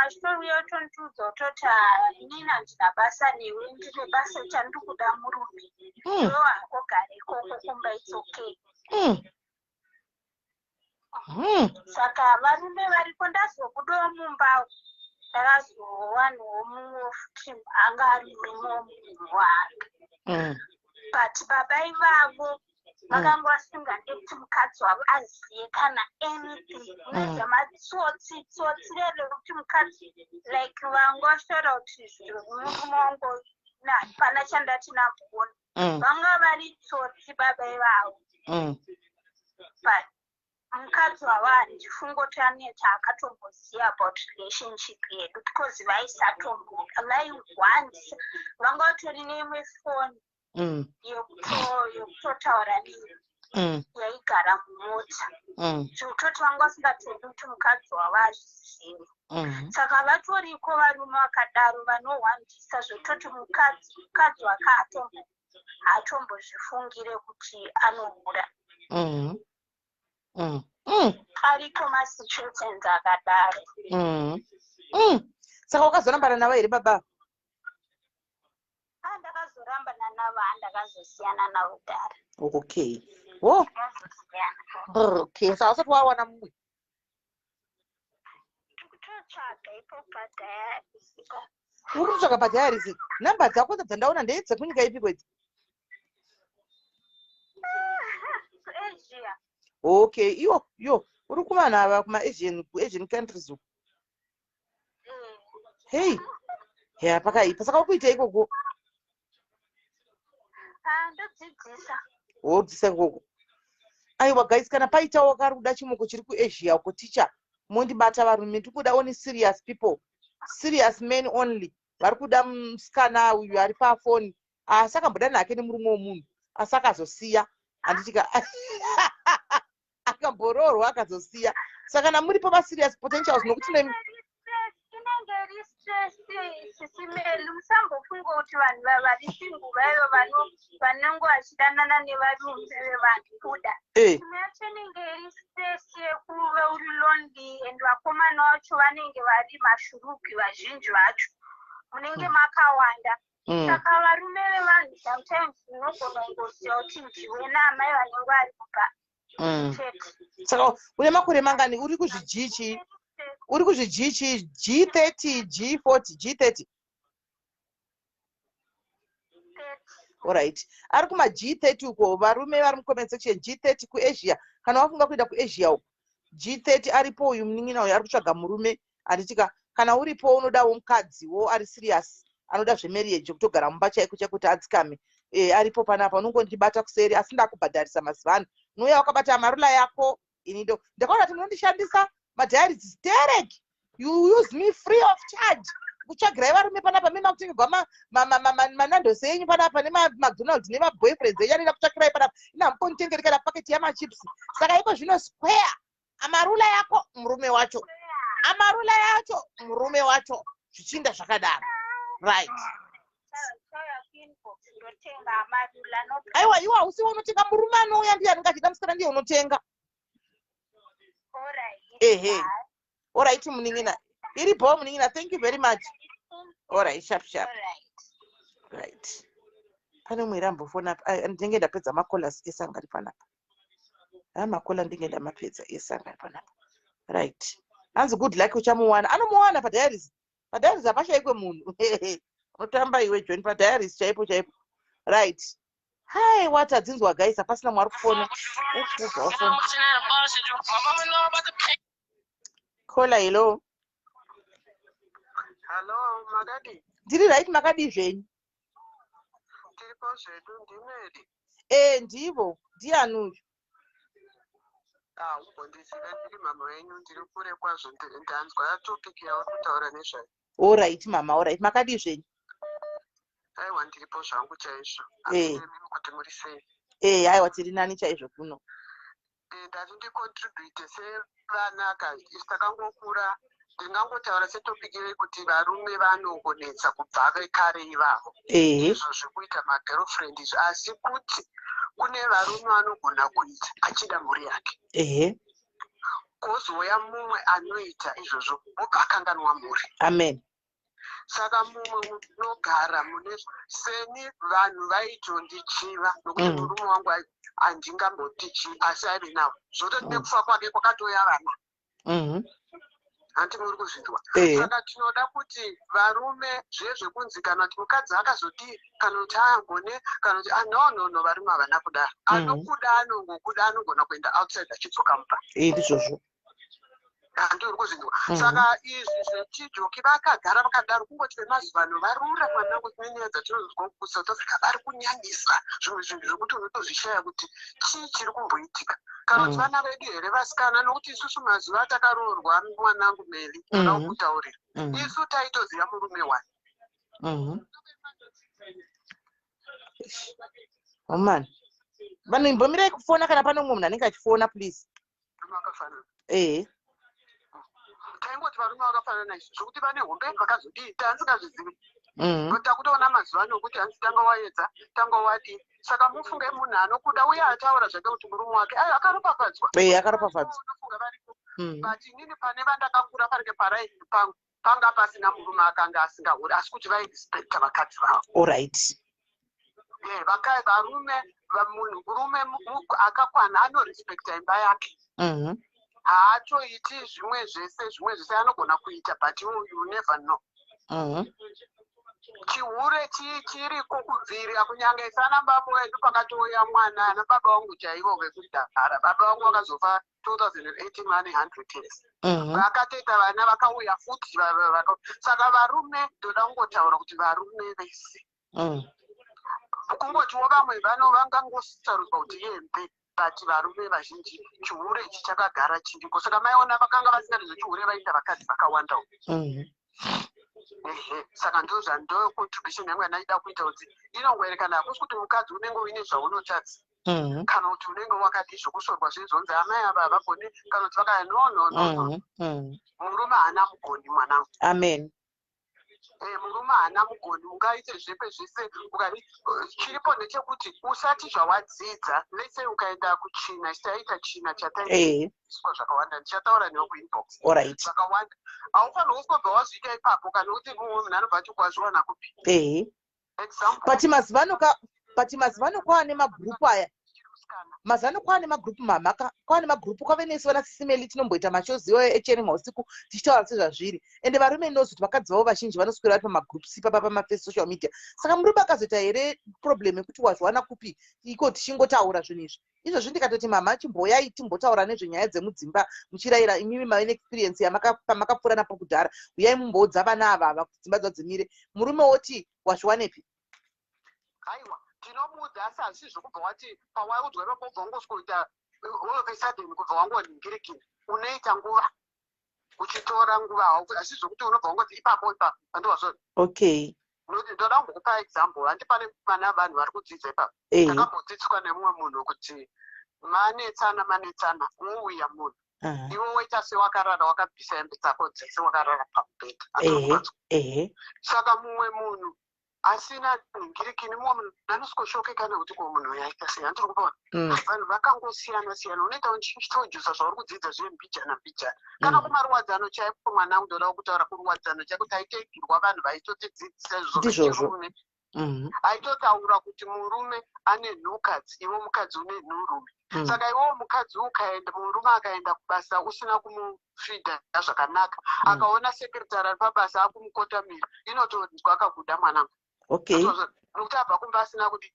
achitouya otondiudza kutoti, "Ah, inini handina basa newe, ndine basa, chandiri kuda murume. Iwe wangogara ikoko kumba, it's okay." Saka varume variko. Ndazobudawo mumba, ndakazowanawo mumwe futi anga ari murume womunhu wake. But baba ivavo vakanga vasingade kuti mukadzi wavo azive kana anything. Unoziva matsotsi, tsotsi rerekuti mukadzi, like vanga vachitaura kuti murume wangu hapana chandati namboona. Vanga vari tsotsi baba ivavo. But mukadzi wavo handifungi kuti ane chaakatomboziva about relationship yedu, because vaisatomboda, vaihwandisa. Vanga vatori neimwe foni yekutotaura neni, yaigara mumota, zvekutoti vanga vasingatodi kuti mukadzi wavo azvizive. Saka vatoriko varume vakadaro vanohwandisa, zvekutoti mukadzi wake haatombozvifungire kuti anohura. Ariko masituations akadaro. Saka wakazorambana navo here baba? Ah, ndakazorambana navo, handakazosiyana navo dhara. Okay, wo. Ndakazosiyana. Okay, saka usati wawana mumwe? Tikutotsvaga ipo padiaries. Uri kutsvaga padiaries? Namba dzako dzandaona ndedzekunyika ipiko idzi? KuAsia. Okay, iyo iyo uri kuvanhu ava kumaAsian, kuAsian countries uku. Hei, ya, pakaipa. Saka ukuita ikoko? Ah, ndodzidzisa. Wodzidzisa ikoko. Aiwa guys, kana paitawo kari kuda chimoko chiri kuAsia uko, ticha mondibata. Varume, ndiri kuda only serious people, serious men only, vari kuda musikana uyu ari pafoni, asi akamboda nake nemurume womunhu, asi akazosiya, handitika, akamboroorwa akazosiya. Saka kana muripo maserious potentials, nokuti Inenge iri stress, Sisi Melly. Musambofunga kuti vanhu vari single vaivo vanenge vachidanana nevarume vevanhu kuda. Imwe yacho inenge iri stress yekuve uri lonely, and vakomana vacho vanenge vari mashurugi vazhinji vacho, munenge makawanda. Saka varume vevanhu sometimes unogona kungoziva kuti ndiwe naamai vanenge vari kupa chete. Saka une makore mangani? Uri kuzvig chii? Uri kuzvig chii? G30, G40, G30? Alright, ari kuma G30 uko. Varume vari mucomment section, G30 kuAsia, kana wafunga kuenda kuAsia uko, G30 aripo uyu munin'ina uyu ari kutsvaga murume, handitika? Kana uripo unodawo mukadziwo ari serious, anoda zvemarriage, kutogara mumba chaiko chaiko kuti adzikame. E, aripo panapa unongondibata kuseri asi ndakubhadharisa mazuva ano. Unouya wakabata amarula yako ini ndo ndakaona kuti munondishandisa madiaries sterek. You use me free of charge. Kutsvagirai varume panapa mema kutengerwa manandos enyu panapa nemaMcDonald's nemaboyfriends enyu anoenda kutsvakirai panapa. Ina hamukonditengeri kana paketi yamachips. Saka iko zvino square amarula yako murume wacho. Amarula yacho murume wacho zvichinda zvakadaro. Right. Aiwa iwe hausiwe unotenga murume anouya ndiye anenge achida musikana ndiye unotenga. Ehe. Alright munin'ina. Iri bho munin'ina. Thank you very much. Alright, sharp sharp. Right. Pane umwe rambofona ndinenge ndapedza macollars ese anga ari panapa. Ha makola ndinge ndamapedza ese anga ari panapa. Right. Hanzi good luck uchamuwana. Anomuwana padiaries. Padiaries hapashaikwe munhu. Unotamba iwe John padiaries chaipo chaipo. Right. Hai what adzinzwa guys hapasina mwari kufona. Ubva wafona. Caller hello. Hello, makadii? Ndiri right makadii zvenyu? Tiripo zvedu, ndimeri. Eh ndivo, ndiani uyu? Ah, umbondiziva ndiri mama wenyu, ndiri kure kwazvo, ndanzwa topic yauri kutaura nezvayo. Alright mama, alright. Makadii zvenyu? Aiwa ndiripo zvangu chaizvo. Eh. Kuti muri sei? Eh, aiwa tiri nani chaizvo kuno. Eh, ndati ndicontribute sevana ka isu takangokura ndingangotaura setopic iyoyi kuti varume vanongonetsa kubva vekare ivavo izvo zvekuita magirlfriend izvi asi kuti kune varume vanogona kuita achida mhuri yake kozouya mumwe anoita izvozvo obva akanganwa mhuri amen saka mumwe unogara mune seni vanhu vaitondichiva nokuti murume wangu handingamboti chii asi aive navo zvototi nekufa kwake kwakatouya vana hanti muri kuzvinzwa saka tinoda kuti varume zviye zvekunzi kana kuti mukadzi akazodii kana kuti aagone kana kuti ah, no no no varume havana kudaro anokuda anongokuda anogona kuenda outside achidzoka mumba ndizvozvo handi uri kuzvinzwa saka izvi zvechijoki vakagara vakadaro kungoti vemazuva ano varura mwanangu nenyaya dzatinonzwa kuSouth Africa vari kunyanyisa zvimwe zvinhu zvekuti unotozvishaya kuti chii chiri kumboitika kana kuti vana vedu here vasikana nokuti isusu mazuva atakaroorwa mwanangu Meli toda kukutaurira isu taitoziva murume wani Omani vanhu imbomirai kufona kana pane umwe munhu anenge achifona please. Vakafanana. Ehe. Taingoti varume vakafanana izvi zvokuti vane hombe vakazodii taasingazvizivi. But takutoona mazuva ano okuti hanzi tanga waedza tanga wadii saka mufunge munhu anokuda uye ataura zvake kuti murume wake ayo akaropafadzwa. Ehe akaropafadzwa. Unofunga variko. But inini pane vandakakura panenge paraini pangu panga pasina murume akanga asingahuri asi kuti vairespecta vakadzi vavo. Alright. Eh, varume munhu murume akakwana anorespecta imba yake. Haatoiti zvimwe zvese zvimwe zvese anogona kuita but you never know. Chihure chiriko kubvira kunyange sana baba wedu pakatouya mwana ana baba vangu chaivo vekudhara baba vangu vakazofa 2018 vane 100 years vakatoita vana vakauya futi saka varume ndoda kungotaura kuti varume vese kungotiwo vamwe vano vangangosarudzwa kuti yembe but varume vazhinji chihure ichi chakagara chiriko saka maiona vakanga vasingadi zvechihure vaita vakadzi vakawanda ehe saka ndo contribution yangu yandaida kuita kuti inongoerekana hakusi kuti mukadzi unenge uine zvaunotadza kana kuti unenge wakadii zvokusorwa zvinzonzi amai ava havagoni kana kuti vakaya no no no no murume haana mugoni mwanangu amen murume haana mugoni ungaite zvepe zvese ukadi chiripo ndechekuti usati zvawadzidza let's say ukaenda kuchina chitaita china chataiswa zvakawanda ndichataura newe kuinbox alright zvakawanda haufaniri kungobva wazviita ipapo kana kuti mumwe munhu anobva ati kwazviwana kupi example but mazuva ano ka but mazuva ano kwava nemagrupu aya mazuva ano kwava nemagrupu mamhaka kwava nemagrupu kwave nesu vana sisimeli tinomboita mashows iwayo echeni mausiku tichitaura sezvazviri ende varume knows kuti vakadzi vavo vazhinji vanoswera vari pamagroups ipapa pamaface social media saka murume akazoita here problem yekuti wazviwana kupi iko tichingotaura zvinhu izvi izvozvi ndikatoti mama chimboyai timbotaura nezvenyaya dzemudzimba muchirayira imimi mave neexperience pamakapfuura napo kudhara uyai mumboudza vana ava ava kuti dzimba dzavo dzimire murume woti wazviwanepi aiwa Tinomuudza asi hazvisi zvekubva wati pawaudzwa ipapo ubva wangosvikoita all of a sudden kubva wangonhingirikina. Unoita nguva uchitora nguva, asi zvokuti unobva wangoti ipapo ipapo andowazvona. Okay. Nokuti ndoda kumbokupa example, handi pane vana vanhu vari kudzidza ipapo. Takambodzidziswa nemumwe munhu kuti manetsana manetsana wouya munhu, iwe woita sewakarara, wakabvisa hembe dzako dzese, wakarara pamubhedha. Saka mumwe munhu asina nhingirikini, mumwe munhu anosikoshokeka nekuti ko munhu uyu aita sei, handiri kupaona. Vanhu vakangosiyana siyana, unoita uchitojusa zvauri kudzidza zviye mbijana mbijana. Kana kumaruwadzano chaiko, mwana ndoda kutaura kuruwadzano chaiko, taitoigirwa vanhu vaitotidzidzisa izvozvo. Ndizvozvo. Vechirume aitotaura kuti murume ane nhukadzi, iwe mukadzi une nhurume. Saka iwewo mukadzi ukaenda, murume akaenda kubasa usina kumufidha zvakanaka, akaona secretary ari pabasa akumukotamira, inotonzwa akakuda mwanangu. Nokuti abva kumba asina kudi,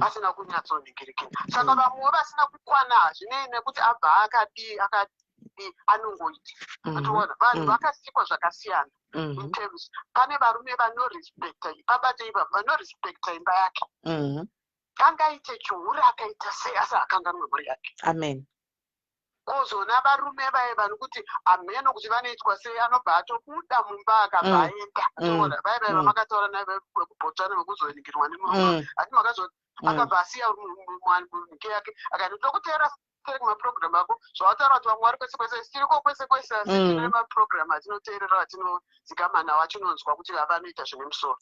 asina kunyatsonhingirikina. Saka vamwewo vasina kukwana, hazvinei nekuti abva akadii akadii, anongoita. Atoona vanhu vakasikwa zvakasiyana. In terms, pane varume vanorespecta, pabate ipapo, vanorespecta imba yake. Angaite chihure, akaita sei, asi akanganwe mhuri yake. Amen. Kozona varume vaye vanokuti hameno kuti vanoitwa sei, anobva atobuda mumba akabva aenda. Atoona vai vai vamakataura naye vekuBotswana vekuzoningirwa nemurume, ati makazo akabva asiya mhike yake, akati tokuteera kumapurogiramu ako zvawataura kuti vamwe vari kwese kwese, tiriko kwese kwese, asi tine mapurogiramu atinoteerera, atinodzikama nawo, atinonzwa kuti vanoita zvine musoro.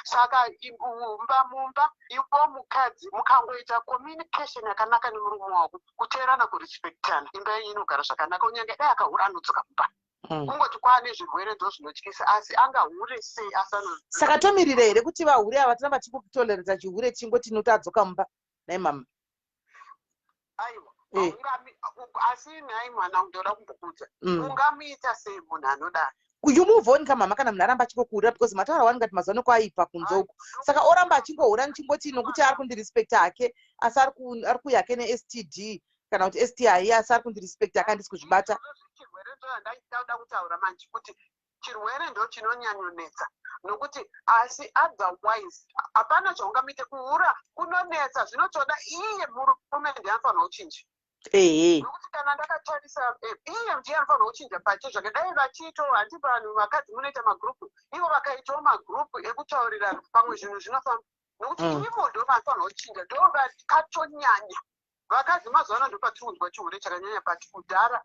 Saka mumba mumba ivo mukadzi mukangoita communication yakanaka nemurume wako, kuteerana, kurespectana, imba yenyu inogara zvakanaka. Unyange dai akahura, anodzoka mumba. Kungoti kwaane zvirwere ndo zvinotyisa, asi angahure sei asi ano Saka tomirira here kuti vahure ava tiramba tichikutolereta chihure, chingoti tinoti adzoka mumba, nai mama? Aiwa. Asi nhai mwana, ndoda kumbokudza, ungamuita sei munhu anodaro? You move on kamama kana munhu aramba achingokuhurira, because mataura wani ngati mazuva ano kwaipa kunze uku. Saka oramba achingohura, ndichingoti nokuti ari kundirespecta hake, asi ari kuuya hake neSTD kana kuti STI, asi ari kundirespecta hake, handisi kuzvibata. Chirwere ndo yandaida kutaura manje, kuti chirwere ndo chinonyanyonetsa, nokuti asi otherwise hapana chaungamuite. Kuhura kunonetsa, zvinotoda iye murume ndiye anofanira kuchinja. Nokuti kana ndakatarisa, iye ndiye anofanira kuchinja pache zvake. Dai vachiitawo, handi vanhu vakadzi munoita magrupu, ivo vakaitawo magrupu ekutaurirana, pamwe zvinhu zvinofamba, nokuti ivo ndo vanofanira kuchinja, ndo vakatonyanya. Vakadzi mazuva ano ndopatiri kunzwa chihure chakanyanya, but kudhara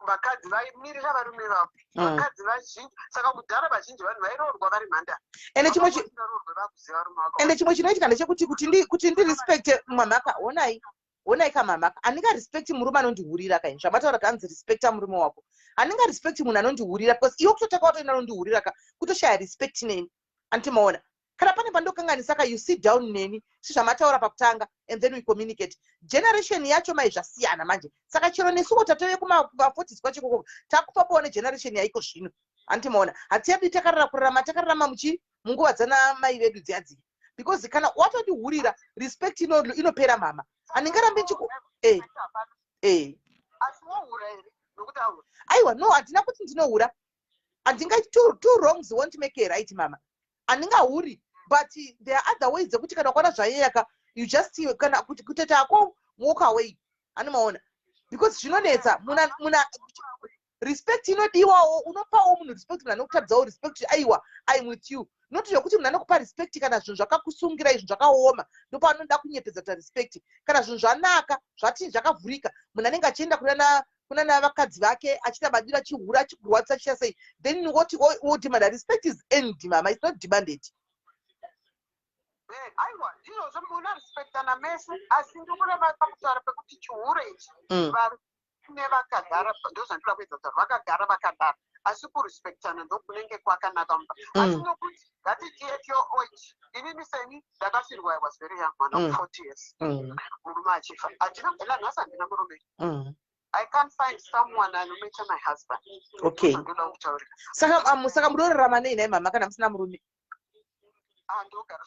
vakadzi vaimirira varume vavo. Vakadzi vazhinji, saka kudhara vazhinji vanhu vairoorwa vari mhandara. Ende chimwe Vasingaroorwe vakuziva varume vako. Ende chimwe chinoitika ndechekuti kuti ndirespecte mwamhaka, honai, honai kamamhaka, handingarespecti murume anondihurira kaini. Zvamataura kuti hanzi respecta murume wako, handingarespecti munhu anondihurira, because iwe kutotanga watoenda anondihurira ka, kutoshaya respect neni. Andimaona kana pane pandokanganisa ka, you sit down neni sezvamataura pakutanga, and then we communicate. Generation yacho mai zvasiyana manje, saka chero nesuwo tatove kuma40s kwacho ikoko, takupapawo negeneration yaiko zvino. Handimaona hatiyadi takarara kurarama, takararama muchi munguva dzana mai vedu dziya dziya, because kana watondihurira, respect inopera mama. Handingarambi ndichiku Asi wohura here nokuti ahura? Aiwa, no, handina kuti ndinohura. Handinga, two wrongs won't make a right, mama. Handingahuri, but there are other ways dzekuti kana ukaona zvanyanya, you just kana kuti kutoita ako walk away. Anomaona, because zvinonetsa muna respect inodiwawo. Unopawo munhu respect, munhu anokutadzawo respect kuti aiwa, I'm with you, not zvekuti munhu anokupa respect kana zvinhu zvakakusungira, izvinhu zvakaoma, ndopaanoda kunyepedza kuta respect. Kana zvinhu zvanaka, zvati zvakavhurika, munhu anenge achienda kunana vakadzi vake, achiita madiro, achihura, achikurwadzisa, achiita sei, then woti wodemanda. Respect is earned, mama, it's not demanded. Aiwa, ndizvozvo, munorespectana mese, asi ndikureva pakutaura pekuti chihure ichi, varume vakagara, ndozvandinoda kuedza kutaura, vakagara vakadaro, asi kurespectana ndokunenge kwakanaka mumba. Asi nokuti ngatiti at your age, inini seni ndakafirwa, I was very young, mwana, 40 years, murume achifa. Handina, nanhasi handina murume. I can't find someone anomecha my husband. Ndoda kutaurira. Saka mudorarama nei nai mama kana musina murume? Ah, ndogara.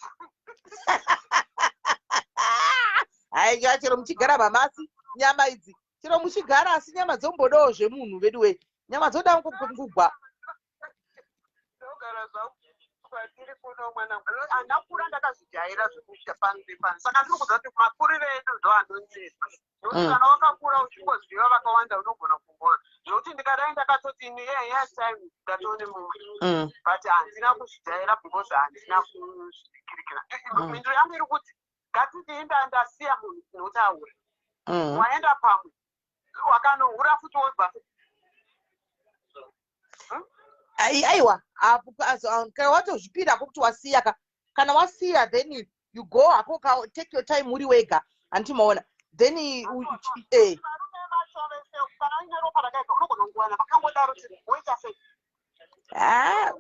Haiwa, chero muchigara mama, asi nyama idzi, chero muchigara, asi nyama dzombodawo zvemunhu vedu wei, nyama dzoda kugwa. Ndogara zvangu kwatiri kuno, mwana. Handakura ndakazvijaira. Takajaira zvekuita pano nepano, saka ndiri kuziva kuti makuriro edu ndo anonetsa, nokuti kana wakakura uchingoziva vakawanda, unogona kungora zvokuti ndikadai ndakatoti ini ye time ndatone mumwe, but handina kuzvijaira because handina kuzvikirikira. Mhinduro yangu iri kuti ngatiti inda ndasiya munhu tinotaura, waenda pamwe wakanohura futi, wobva futi. Aiwa, kana watozvipira kuti wasiya ka, kana wasiya, then you go hako ka, take your time uri wega, handiti maona? Then Varume vacho vese, kana uine ropa rakaita, unogona kungowana vakangodaro ti woita sei? Ah,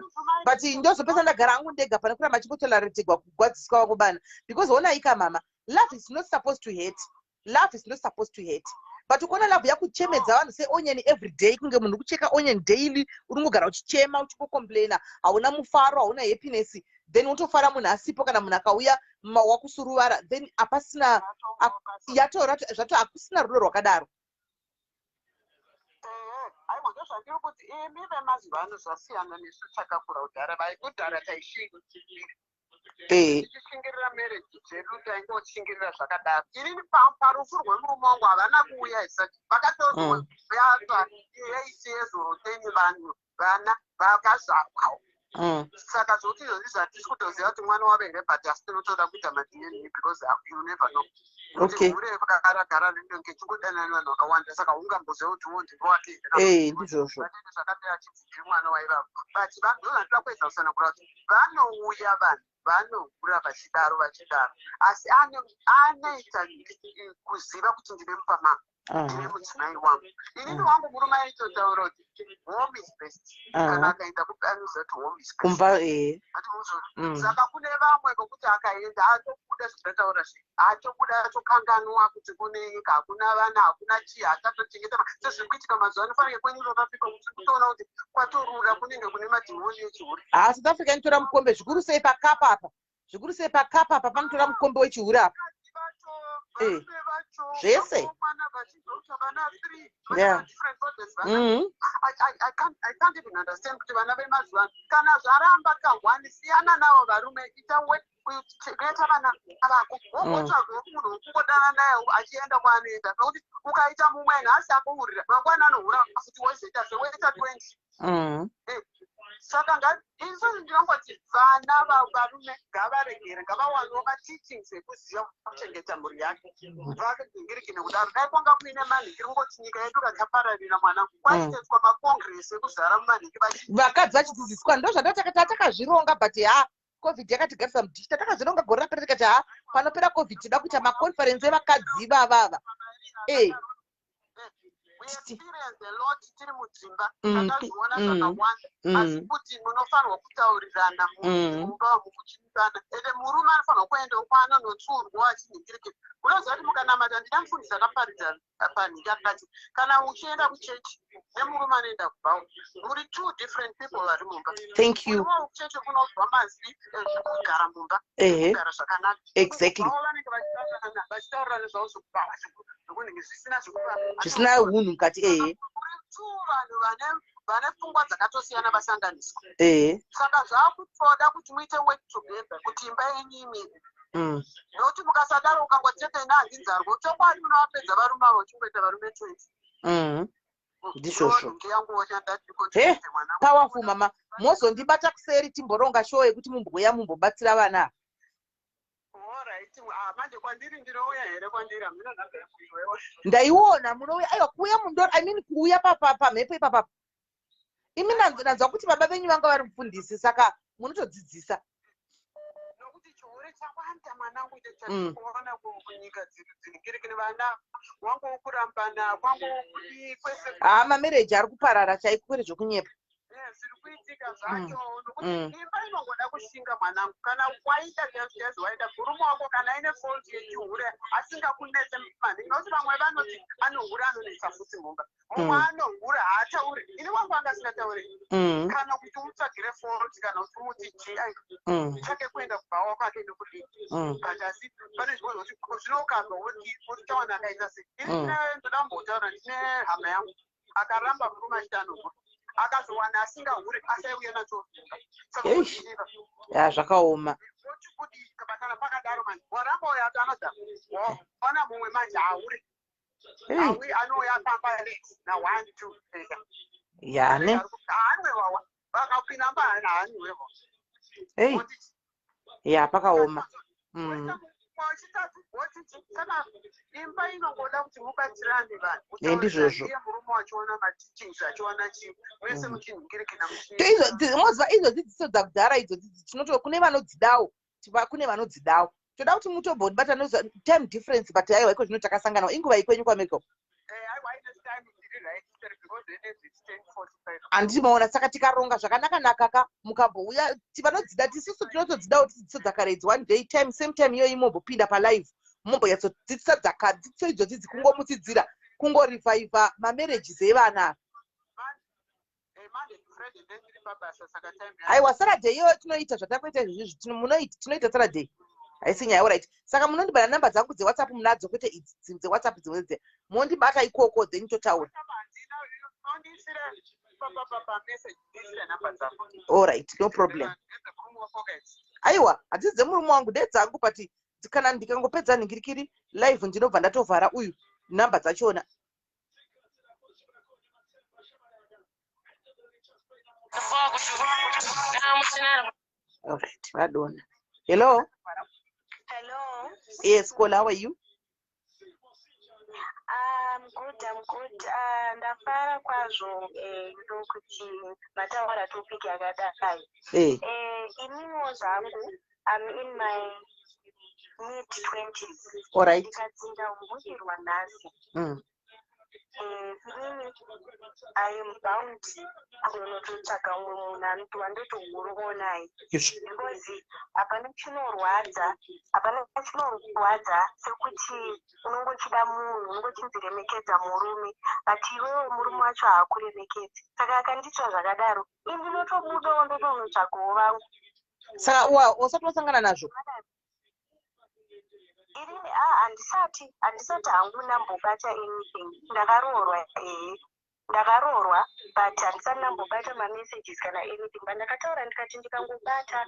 but ndozopesa ndagara hangu ndega pane kuramba chingotolerategwa kugwadziswa wako bana, because onaika mama, love is not supposed to hate, love is not supposed to hate, but ukuona love yakuchemedza vanhu seonion every day, kunge munhu kucheka onion daily, uri kungogara uchichema, uchingocomplaina, hauna mufaro, hauna happiness, then wotofara munhu asipo. Kana munhu akauya wakusuruvara, then hapasina yatora zvato, hakusina rudo rwakadaro. Aiwa, ndozvandiri kuti imi vemazuva ano zvasiyana nesu takakura kudhara. Vaikudhara taishingirira, tichishingirira marriage dzedu, taingoshingirira zvakadaro. Inini parufu rwemurume wangu havana kuuya isati vakatozouya 8 yezoroteni, vanhu vana vakazvarwawo. Saka zvokuti izvozvi zvatisi kutoziva kuti mwana wave here, but asi tinotoda kuita maDNA because you never know kuti hure ragara rinenge chingodanana nevanhu vakawanda, saka ungamboziva kuti wo ndiro wake here. Ndizvozvo. Vatete zvakati achibvi ndiri mwana waivavo, but ndozvandinoda kuedza kusanangura kuti vanouya vanhu vanohura vachidaro vachidaro, asi anoita kuziva kuti ndine mupamama, ndine mudzimai wangu. Inini wangu murume aitotaura kuti home is best. Kana akaenda kuanoziva kuti home is best. Kumba, eh. Saka kune vamwe vokuti akaenda atobuda, zvandataura zve, atobuda, atokanganwa kuti kune nyika, hakuna vana, hakuna chii, haachatochengeta. Sezviri kuitika mazuva ano, fanike kwenyu South Africa kuti kutoona kuti kwatorura, kunenge kune madhimoni echihure. Ha, South Africa inotora mukombe zvikuru sei pakapa apa, zvikuru sei pakapa apa, panotora mukombe wechihure apa. Varume vacho Zvese. vana vachizouta vana three, different fathers, vana. I can't even understand kuti vana vemazuva ano, kana zvaramba kahwani, siyana navo varume, ita chengeta vana vako, wogotsvaga munhu wokungodana naye achienda kwaanoenda, nokuti ukaita mumwe nhasi akuhurira, mangwana anohura futi, wozoita sewoita 20. Saka isusu ndinongoti vana varume ngavaregere, ngavawanewo mateachings ekuziva kuchengeta mhuri yake, vakagingirikine kudaro. Dai kwanga kuine manhikiri, kungoti nyika yedu katapararira mwana, kwaitoitwa macongress ekuzara mumanhiki. Vakadzi vachidzidziswa, ndo zvandatakazvironga, but ha, COVID yakatigarisa mudhishi. Tatakazvironga gore rapera, tikati ha, panopera COVID toda kuita maconference evakadzi ivavava. We experience a lot tiri mudzimba, takazviona zvakawanda, asi kuti munofanirwa kutaurirana mumba umu, kuchimisana, ende murume anofanirwa kuendawo kwaanonotsurwa achinhingirikira. Unoziva kuti mukanamata, ndina mufundisi akaparidza panhika akati kana uchienda kuchechi nemurume anoenda kubhawa, muri two different people vari mumba. Thank you. Murume wekuchechi unobva mazwi ezvekugara mumba, kugara zvakanaka. Kubhawa vanenge vachitaurirana, vachitaurirana zvavo zvekubhawa, zvekunenge zvisina zvekupa. Zvisina unhu mukati, ehe. Muri two vanhu vane pfungwa dzakatosiyana vasanganiswa. Saka zvakutoda kuti muite work together kuti imba yenyu imire, nokuti mukasadaro, ukangotete ina handinzarwo chokwadi, munovapedza varume avo, uchingoita varume 20. Ndizvozvo. Yangu. He, powerful mama. Mozondibata kuseri, timboronga show yekuti mumbouya mumbobatsira vana ava. Alright, ah, manje kwandiri ndinouya here? Kwandiri hamina nhamba yangu iwewe. Ndaiona munouya. Aiwa, kuuya mundoro, I mean kuuya pamhepo ipapapa. Imi nanzwa kuti baba venyu vanga vari mufundisi, saka munotodzidzisa. Nokuti chihure chawanda mwanangu, chatikuona kunyika dziningirikini, vana wangu kurambana kwangu kudii kwese. Haa, mamarriage ari kuparara chaiko, kwete zvokunyepa. Zviri kuitika zvacho, nokuti imba inongoda kushinga mwanangu. Kana waita chaizvo chaizvo, waita murume wako kana aine fault yechihure asingakunetse maningi, nokuti vamwe vanoti anohura anonetsa futi mumba, mumwe anohura haatauri. Ini wangu anga asingatauri, kana kuti umutsvagire fault, kana kuti umuti chii, chake kuenda kubhawa kwake nekudii, but asi pane zvimwe zvokuti zvinokabva uri tawana akaita sei. Ini ndoda kumbotaura, ndine hama yangu akaramba murume achiti anohura, akazowana asingahuri, asaiuya nacho. Saka Eish. wochidiva Ya, zvakaoma. Oti kudii kana pakadaro? another. Waona mumwe manje auri. Awi anouya pamba late na 1 2 3. Ya ne. Haanwe wawa. Vakapinda mba haanwe wawa. Hey. Ya pakaoma. Wachitatu wotiti saka imba inongoda kuti mubatsirane vanhu. Eh, ndizvozvo. Iye murume wachiona mateachings achiona chii mese muchinhingirikina muchi. Moziva idzo dzidziso dzakudhara idzo tinoto kune vanodzidawo kune vanodzidawo toda kuti mutombobata time difference but aiwa iko zvino takasangana inguva ikwenyu kuamerica uko handiti maona saka tikaronga zvakanaka naka ka mukambouya vanodzida tisisu tinotodzidawo tidzidziso dzakare idzi one day time same time iyoyi mombopinda palive mombonyatsodzidzisa dzakadzidziso idzodzi dzikungomutsidzira kungorevivha mamarriages evana aiwa saturday iyoyo tinoita zvatakuita izvozvi munoita tinoita saturday haisi nyaya orit saka munondibata number dzangu dzewhatsapp munadzo kwete idzi dzewhatsapp dzimwe dze mondibata ikoko then totaura orit no problem aiwa hadzisi dzemurume wangu ndedzangu but kana ndikangopedza nhingirikiri live ndinobva ndatovhara uyu number dzachona Alright, vadona. Hello. Hello. Yes, Kola, how are you? I'm good, I'm good. Ndafara kwazvo ndokuti mataura topic yakadai. Eh. Ininiwo zvangu, I'm in my mid 20s. Alright. Ndikadzinda umbukirwa nhasi. Inini I am bound kunototsvaga umwe munhu anotova ndotohurwawo naye because hapana chinorwadza, hapana chinorwadza sekuti unonge uchida munhu unonge uchinzi remekedza murume but iwewe murume wacho haakuremekedzi. Saka akandiitira zvakadaro ini ndinotobudawo ndotonotsvagawo vangu. Saka usati wasangana nazvo? Ini handisati, handisati hangu ndambobata anything. Ndakaroorwa ehe, ndakaroorwa but handisati ndambobata mamessages kana anything. But ndakataura ndikati ndikangobata,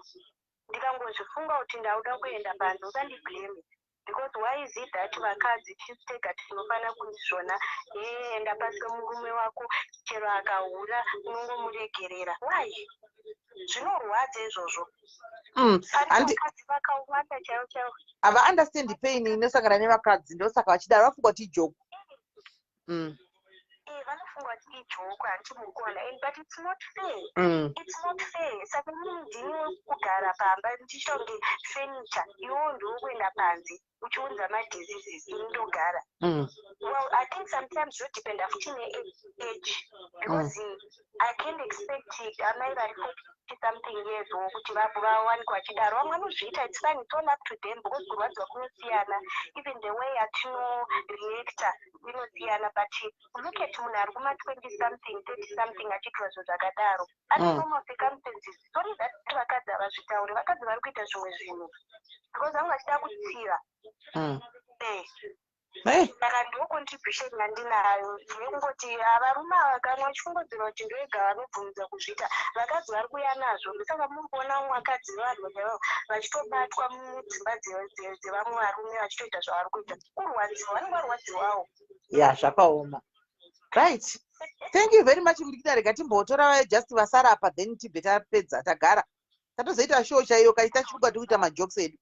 ndikangozvifunga kuti ndakuda kuenda panze usandiblame because why is it that vakadzi tisu tega tinofanira kunzi zvona hee enda pasi pemurume wako chero akahura unongomuregerera. Why? Zvinorwadza izvozvo. Pane vakadzi vakawanda chaivo chaivo. Hava understand pain inosangana nevakadzi ndosaka vachidaro vafunga kuti ijoke. Vanofunga kuti ijoke hanti muri kuona and but it's not fair. It's not fair. Saka inini ndini wekugara pamba ndichiita kunge furniture iwewo ndiwe kuenda panze uchiunza madiseases ini ndogara. Well, I think sometimes zvodependa futi neage because I can't expect amai vari 40 something years wo kuti vawanikwa vachidaro. Vamwe vanozviita, it's fine, it's all up to them because kurwadziwa kunosiyana, even the way atinoreacta inosiyana, but look at munhu ari kuma 20 something, 30 something achiitwa zvinhu zvakadaro. Under normal circumstances, sorry that vakadzi havazvitauri, vakadzi vari kuita zvimwe zvinhu because vanga vachida kutsiva. Saka ndo contribution yandinayo yekungoti varume ava kana vachifungodzera kuti ndoega vanobvumidza kuzviita, vakadzi vari kuuya nazvo. Ndosaka muri kuona vamwe vakadzi vevanhu chaivo vachitobatwa mudzimba dzevamwe varume vachitoita zvavari kuita. Kurwadziwa, vanenge varwadziwawo. Ya, zvakaoma. Right. Thank you very much Mudikita. Rega timbotora just vasara apa then tibve tapedza tagara. Tatozoita show chaiyo kaita chiruka tikuita majokes edu.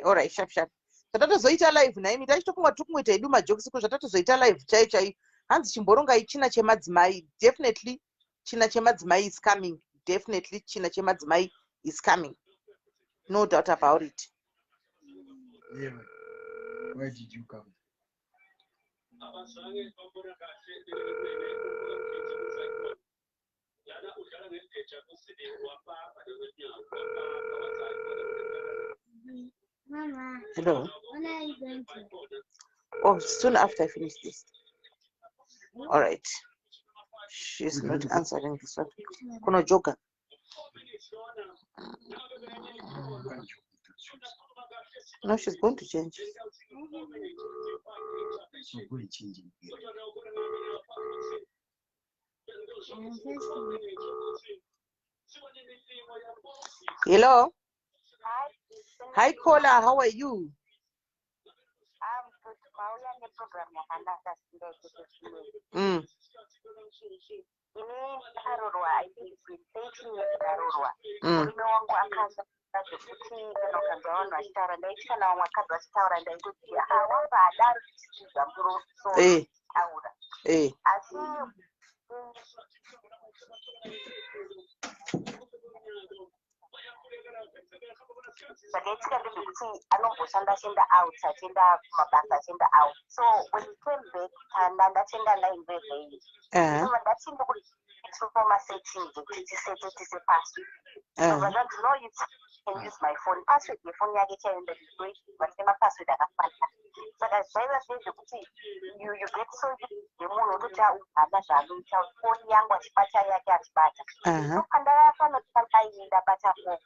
Alright, sharp sharp. Tatatozoita live naimi tachitofunga tiri kungoita hedu majokes ko zvatatozoita live chaiyo chaiyo. Hanzi chimborongai china chemadzimai. Definitely china chemadzimai is coming. Definitely china chemadzimai is coming. No doubt about it. Yeah. Where did you come? Hello. Oh, soon after I finish this. All right. She's not answering this one. Kuno joga. No, she's going to change. So go and change it. Hello. Hi. Hi caller, how are you? I'm good. Mauya neprogram yakanaka singaite sesime. Ini ndakarorwa, I think it's been 13 years ndarorwa. Murume wangu akaza zvekuti kana ukanzwa vanhu vachitaura, ndaiti kana vamwe vakadzi vachitaura ndaitoti ah, wanga adaro tichisiza musoro taura. Asi zvakaitika ndezvekuti anomboshanda achienda out, achienda kumabasa, achienda out. So when he came back, kana ndatenga line reveil, ndobva ndati ndikuitiro masettings ekuti tisete tise password. Ndobva zvanzi, "No, you can use my phone." Password yefoni yake chaiyo ndaizoiziva, tine mapassword akafanana. Saka zvaiva zvee zvekuti you get so used nemunhu wototi hana zvaanoita, foni yangu achibata, yake achibata. So pandakafanoti line, ndabata foni,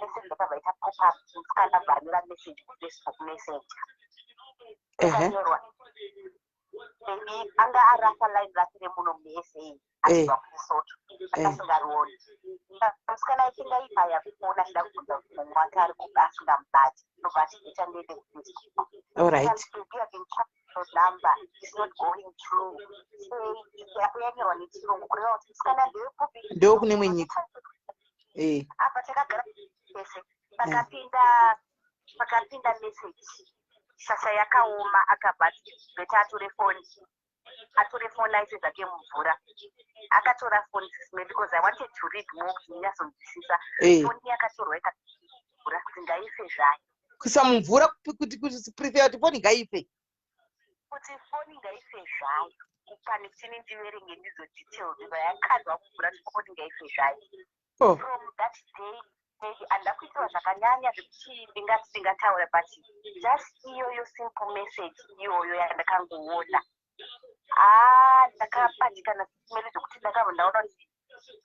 message yakabva ita pop up. Musikana bva anyora message kuFacebook Messenger, yakanyorwa maybe anga arasa line rake remuno muSA achibva kuLesotho, asingarioni. Musikana aitenga ibaya kufona achida kubvunza kuti mumwe wake ari kuba asingamubati, ndobva achibeta ndiende kuFacebook. "Baby, I've been trying your number, is not going through." Sei yanyorwa nechirungu, kureva kuti musikana ndewekupi? Ndewekune imwe nyika. Apa takagara pese, pakapinda message, shasha yakaoma. Akabva ati better atore foni, atore foni aise zvake mumvura. Akatora foni sisime because I wanted to read more kuti ndinyatsonzwisisa. Foni yakatorwa ikamvura kuti ngaife zvayo. Kuisa mumvura kuti prefer kuti foni ngaife. Kuti foni ngaife zvayo pane kuti ini ndiverenge ndidzo details. Yakadwa mumvura kuti foni ngaife zvayo. From that day, maybe handida kuitirwa zvakanyanya zvekuti ndingati ndingataura, but just iyoyo simple message iyoyo yandakangoona, haa, ndakabatikana simere zvekuti ndakabva ndaona kuti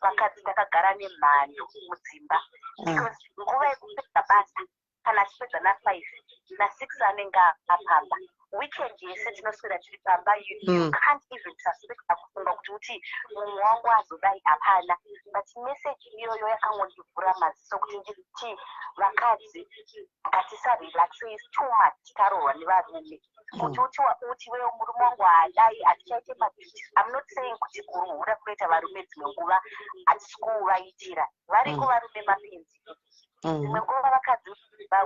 vakadzi takagara nemhando mudzimba, because nguva yekupedza basa, kana achipedza na5, na6 anenge apamba. Weekend yese tinoswera tiri pamba. You can't even suspect, kufunga kuti uti mumwe wangu azodai, hapana. But message iyoyo yakangondivhura maziso kuti nditi vakadzi ngatisarelaxe too much tikarohwa nevarume, kuti uti wewe murume wangu haadai, hatichaite maduties. I'm not saying kuti kuruhura kunoita varume dzimwe nguva hatisi kuvaitira. Variko varume mapenzi. Dzimwe nguva vakadzi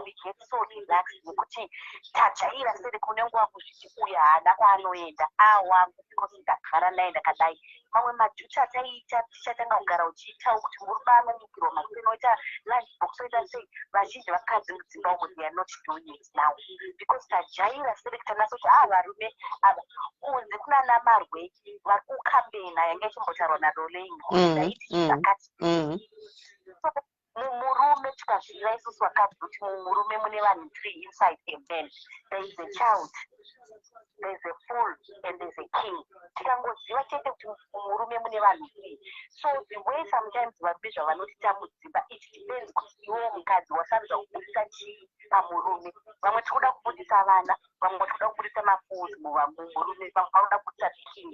we get so relaxed nekuti tajaira sere kune nguva kuzviti uyu haana kwaanoenda, awangu because ndagara naye ndakadai. Mamwe maduty ataiita tichatanga kugara uchiitawo kuti murume anomukirwa makuseni, oita lunch box, oita sei. Vazhinji vakadzi mudzimba umo, they are not doing it now because tajaira sere kutanasa kuti a varume ava kunze kunana marwe vari kukambena yanga ichimbotaurwa naLorraine kuti ndaiti zvakati. So mumurume tikaziva isusu vakadzi kuti mumurume mune vanhu three inside a man. There is a child, there is a fool and there is a king. Tikangoziva chete kuti mumurume mune vanhu three, so the way sometimes varume zvavanotita mudzimba, it depends kuti iwewo mukadzi wasarudza kubudisa chii pamurume. Vamwe tiri kuda kubudisa vana, vamwe tiri kuda kubudisa mafools mumurume, vamwe vanoda kubudisa the king.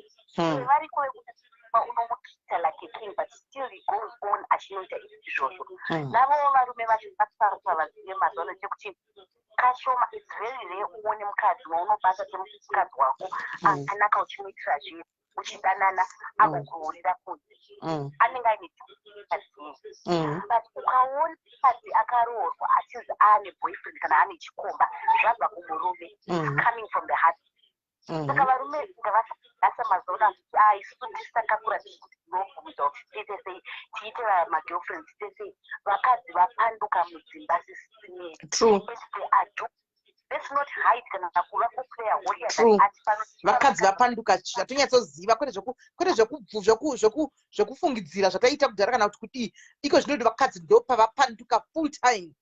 Variko vekuti unomutreata like a king, but still he goes on achinoita izvozvo. Navowo varume vacho vasaruka vazive mazuva ano chekuti kashoma, it's very rare uone mukadzi waunobata semukadzi wako akanaka, uchimuitira zvinhu, uchidanana, agokuhurira kunze. Anenge aine dzii, but ukaona mukadzi akaroorwa achinzi aane boyfriend kana aane chikomba, zvabva kumurume. It's coming from the heart. Saka varume ngavasasa mazuva ano achiti a isusu tisi takakura tichiti tinobvumidza kuti tiite sei, tiite magirlfriend, tiite sei. Vakadzi vapanduka mudzimba sisine. And they are do let's not hide kana kuva kuplaya holier than ati pano. Vakadzi vapanduka, zvatonyatsoziva, kwete zvekufungidzira zvataita kudhara kana kuti kudii. Iko zvinoti vakadzi ndo pavapanduka full time,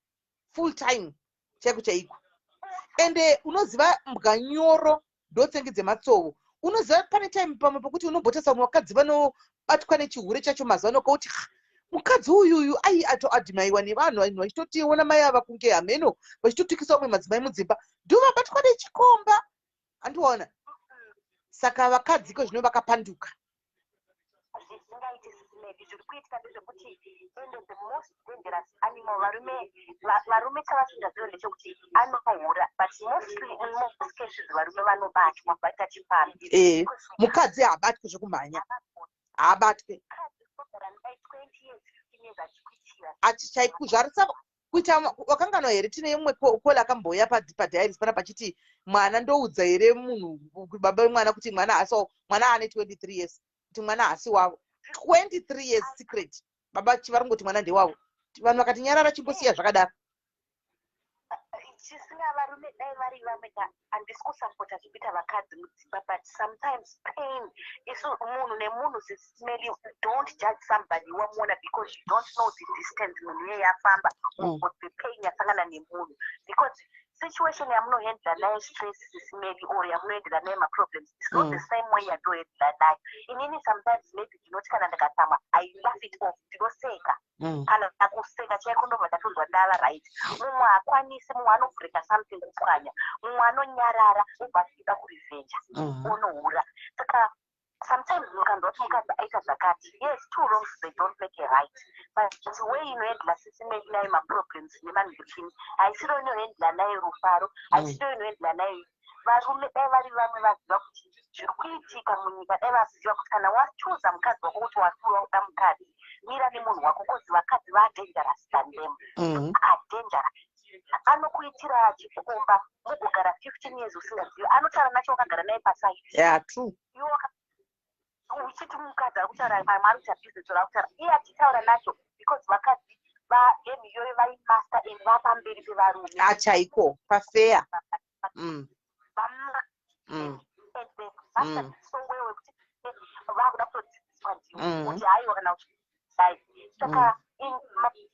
full time chaiko chaiko. Ende unoziva mbwa nyoro ndotsenge dzematsovo. Unoziva pane time pamwe pokuti unombotesa vamwe vakadzi vanobatwa nechihure chacho mazuva ano, kauti, "Ha, mukadzi uyuyu ai atoadhimaiwa nevanhu, vanhu vachitotiona mai ava kunge hameno, vachitotukisa vamwe madzimai mudzimba, ndo vabatwa nechikomba." Andiona, saka vakadzi iko zvino vakapanduka. Zvisingaiti sisimedi. Zviri kuitika ndezvekuti ende the most dangerous animal. Anymore varume, varume chavasingazivi ndechekuti anohura, but mostly, in most cases, varume vanobatwa vaita chipfambi. Mukadzi haabatwi zvekumhanya, haabatwe. Mukadzi kugara dai 20 years, 15 years achikuitira. Achichaikuzvarisa kuita wakanganwa here? Tine imwe call akambouya padiaries pana pachiti mwana ndoudza here munhu, baba vemwana, kuti mwana haasi wavo? Mwana ane 23 years, kuti mwana haasi wavo. 23 years secret, baba vari kungoti mwana ndewavo. Vanhu vakati nyarara, chimbosiya zvakadaro. Chisina varume, dai vari vamwe ka. Handisi kusapota zvekuita vakadzi mudzimba, but sometimes pain, isu munhu nemunhu, Sis Melly, don't judge somebody wamuona because you don't know the distance munhu iyeye afamba or the pain yasangana nemunhu, because situation yamunohandla nayo stress, Sis Melly, or yamunoendera nayo maproblems is not the same way yandohandla nayo inini. Sometimes maybe ndinoti kana ndikatsamwa, I laugh it off, ndinoseka. Kana kuseka chaiko, ndobva ndatonzwa ndava right. Mumwe haakwanisi, mumwe anobreaka something, kupwanya, mumwe anonyarara, obva achida kurevenja, onohura. Saka sometimes mukanzwa kuti mukadzi aita zvakati, yes, two wrongs, they don't make a right, but way inohandla, Sis Melly, nayo maproblems nemanhikini haisiro inohandla nayo rufaro, haisiro inohandla nayo. Varume dai vari vamwe vaziva kuti zviri kuitika munyika, dai vaziva kuti kana wachuza mukadzi wako, kuti watura uda mukadzi, mira nemunhu wako, 'cause vakadzi vadangerous than them. Adangerous, anokuitira chikomba, mugogara 15 years usingazivi, anotaura nacho wakagara naye paside. Yeah, true. Iwe uchiti mukadzi ari kutaura, pamwe ari kuita business or ari kutaura, iye achitaura nacho, because vakadzi vagame iyoyo vaimaster and vapamberi pevarume. Achaiko pafeya. And they mastered so well wekuti vakuda kutodzidziswa ndiwo kuti haiwa, kana uchidai. Saka in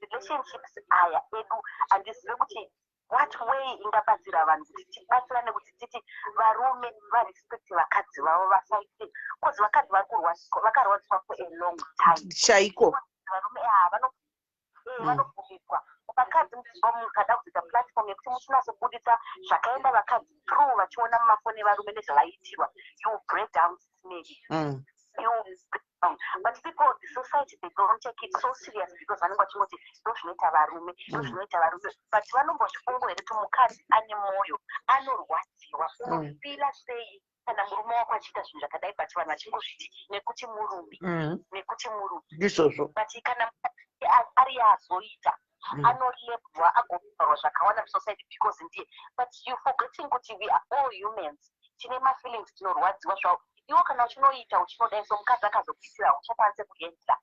relationships aya edu, handizivi kuti what way ingabatsira vanhu kuti tibatsirane, kuti titi varume varespect vakadzi vavo, vasaite, 'cause vakadzi vakarwadziswa for a long time. Chaiko. Varume vanobvumidzwa. Vakadzi mukada kuzoita platform yekuti muchinatsobudisa zvakaenda vakadzi through, vachiona mumafoni evarume nezvavaiitirwa, you break down, maybe you break down. But people, the society, they don't take it so serious because vanenge vachingoti ndo zvinoita varume, ndo zvinoita varume, but vanombozvifungo here kuti mukadzi ane mwoyo, anorwadziwa, unofeela sei kana murume wako achiita zvinhu zvakadai? But vanhu vachingozviti nekuti murume, nekuti murume. Ndizvozvo. But kana mukadzi ari azoita, anolabelwa, agoparwa zvakawanda musociety because ndiye, but you forgetting kuti we are all humans, tine mafeelings, tinorwadziwa zvavo. Iwo kana uchinoita, uchinodai, so mukadzi akazokuitira, uchakwanise kuhandla.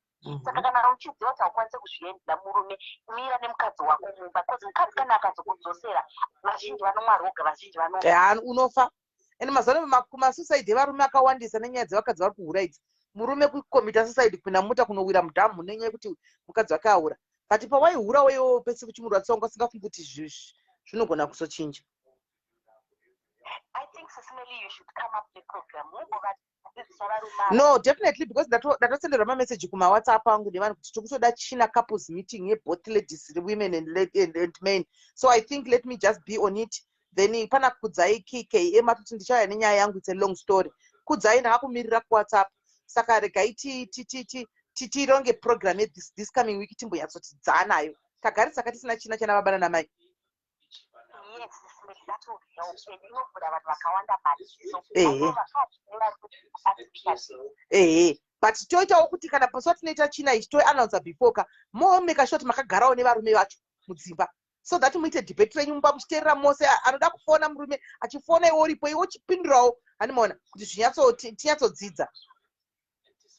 Saka kana uchiziva kuti haukwanisi kuzvihandla, murume, mira nemukadzi wako mumba, because mukadzi kana akazokudzosera, vazhinji vanomwa roga, vazhinji vano Ya, unofa. Ende mazuva ano masuicide evarume akawandisa nenyaya dzevakadzi vari kuhura idzi. Murume kucommita suicide, kupinda mota, kunowira mudhamu nenyaya yekuti mukadzi wake ahura. But pawaihura iwewo pese kuchimurwadzisa, wanga usingafungi kuti zvinogona kuzochinja. I think, Sis Melly, you should come up neprogram mumbovadzidzisa varume ava. No, definitely, because ndatosenderwa mameseji kumawhatsapp angu nevanhu kuti tikutoda china couples meeting yeboth ladies, women and men. So I think let me just be on it. Then pana Kudzai KKM atoti ndichauya nenyaya yangu. It's a long story, Kudzai, ndakakumirira kuWhatsApp. Saka regai tironge program yethis this coming week, timbonyatsoti dzaanayo. Tagarisaka tisina china chana baba nanamai. Yes, Sis Melly, that will help and inovhura vanhu vakawanda maziso. Vakadzi nevari kuti Ehe, but toitawo kuti kana pasi patinoita china ichi, toannouncer before ka, momeka sure kuti makagarawo nevarume vacho mudzimba, so that muite debate renyu mumba muchiteerera mose. Anoda kufona murume achifona, iwe uripo, iwe uchipindurawo, handimaona kuti tinyatsodzidza. Exactly, Sis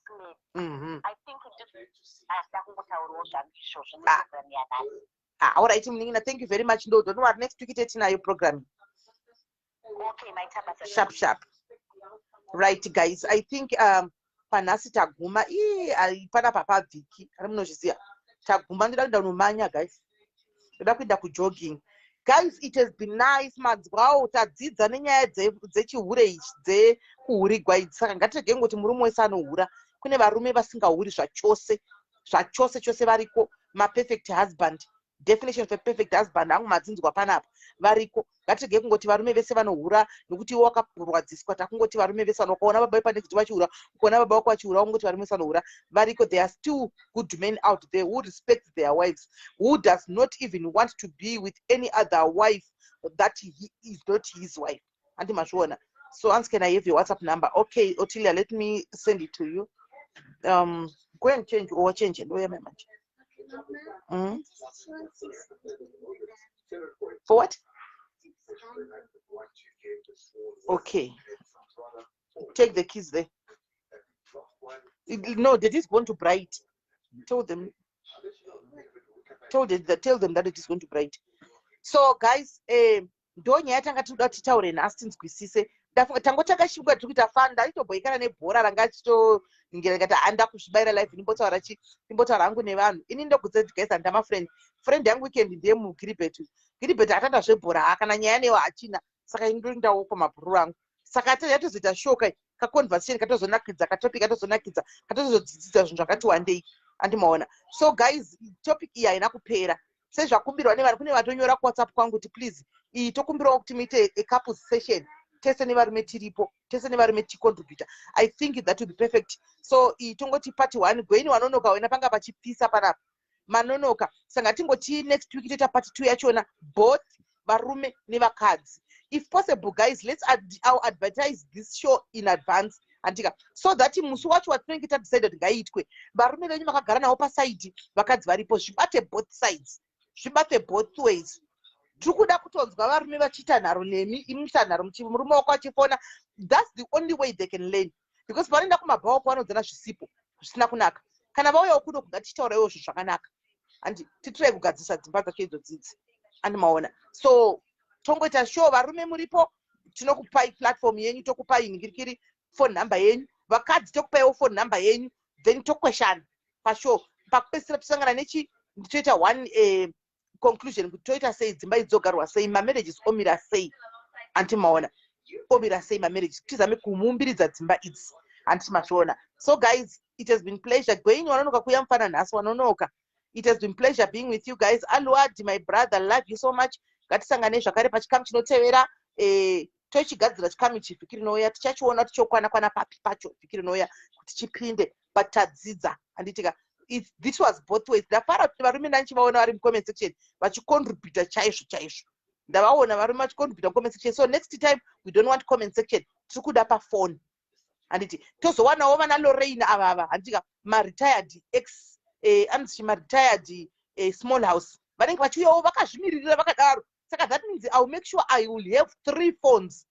Melly. I think ndida kungotaurawo zvangu izvozvo neprogram yanhasi. Ah, alright, munin'ina, thank you very much. Ndo don't worry, next week tetinayo program. Okay, maita basa. Sharp sharp. Right guys, I think panhasi taguma. Ii, panapa pabviki ari, munozviziva, taguma. Ndoda kuenda kunomanya guys, ndoda kuenda kujogging. Guys, it has been nice. Manzwawo, tadzidza nenyaya dzechihure ichi, dzekuhurigwa idzi. Saka ngatiregei ngoti murume wese anohura. Kune varume vasingahuri zvachose, zvachose chose variko, maperfect husband. Definition of a perfect husband hangu madzinzwa panapa. Variko. Ngatirege kungoti varume vese vanohura nokuti iwe wakarwadziswa. Takungoti varume vese vanokaona baba vepanext vachihura, ukaona baba vako vachihura, ungoti varume vese vanohura. Variko. There are still good men out there who respect their wives, who does not even want to be with any other wife that he is not his wife. Handi mazviona? So hanzi, "Can I have your WhatsApp number?" Okay, Otilia, let me send it to you. Go and change or change. Ndoya manje. For what? Okay, take the keys there. No, that is going to Bright. Tell them, tell them that it is going to Bright. So guys, ndo nyaya tanga tinoda kuti titaure nhasi, tinzwisise. Tangotanga chingwa tiri kuita fun. Ndaitobhoikana nebhora ranga chitoningira, ndikati handa kuzvibayira live, ndimbotaura chi, ndimbotaura hangu nevanhu. Ini ndogudza kuti guys, handama friend, friend yangu weekend ndiye mugiribet. Giribet atanda zvebhora, hakana nyaya newo hachina. Saka ini ndoendawo pamabhururu angu. Saka yatozoita show kai, kaconversation katozonakidza, katopic katozonakidza, katozodzidzisa zvinhu zvakati wandei. Andimaona? So guys, topic iyi haina kupera sezvakumbirwa nevanhu. Kune vatonyora kuWhatsApp kwangu kuti please, iyi tokumbirawo kuti muite a session tese nevarume tiripo, tese nevarume ticontributa. I think that will be perfect. So iyi tongoti part one. Gweni wanonoka wena, panga pachipisa panapa, manonoka. Saka ngatingoti next week toita part two yachona, both varume nevakadzi. If possible, guys, let's I'll advertise this show in advance, andika, so that musi wacho watinenge tadecide kuti ngaiitwe, varume venyu makagara navo paside, vakadzi varipo, zvibate both sides, zvibate both ways. Tiri kuda kutonzwa varume vachiita nharo nemi, imuita nharo, murume wako achifona. That's the only way they can learn, because vanoenda kumabhawa kwavanodzana zvisipo, zvisina kunaka. Kana vauyawo kuno, ngatichitaura iwo zvinhu zvakanaka, handi titirai kugadzirisa dzimba dzacho idzo dzidzi. Andimaona? So tongoita sure varume muripo, tinokupai platform yenyu, tokupai ningirikiri phone number yenyu. Vakadzi tokupaiwo phone number yenyu, then tokweshana pashow. Pakupedzisira tosangana nechi, toita one conclusion kuti toita sei, dzimba idzi dzogarwa sei, mamarriages omira sei. Andimaona? Omira sei mamarriages? Tizame kumuumbiridza dzimba idzi. Handiti mazviona? So guys, it has been pleasure. Gweni wanonoka kuuya mufana nhasi, wanonoka. It has been pleasure being with you guys. Aluadi, my brother, love you so much. Ngatisanganei zvakare pachikamu chinotevera. Tochigadzira chikamu ichi vhiki rinouya. Tichachiona kuti chokwana kwana papi pacho vhiki rinouya kuti chipinde, but tadzidza, handitika? This was both ways. Ndafara kuti varume ndanchivaona vari mucomment section vachicontributa chaizvo chaizvo. Ndavaona varume vachicontributa mucomment section. So next time we don't want comment section, tiri kuda pafoni, handiti? Tozowanawo vana Lorraine avava, handitika? Maretired ex, anzi maretired small house, vanenge vachiuyawo vakazvimiririra vakadaro. Saka that means I will make sure I will have three phones.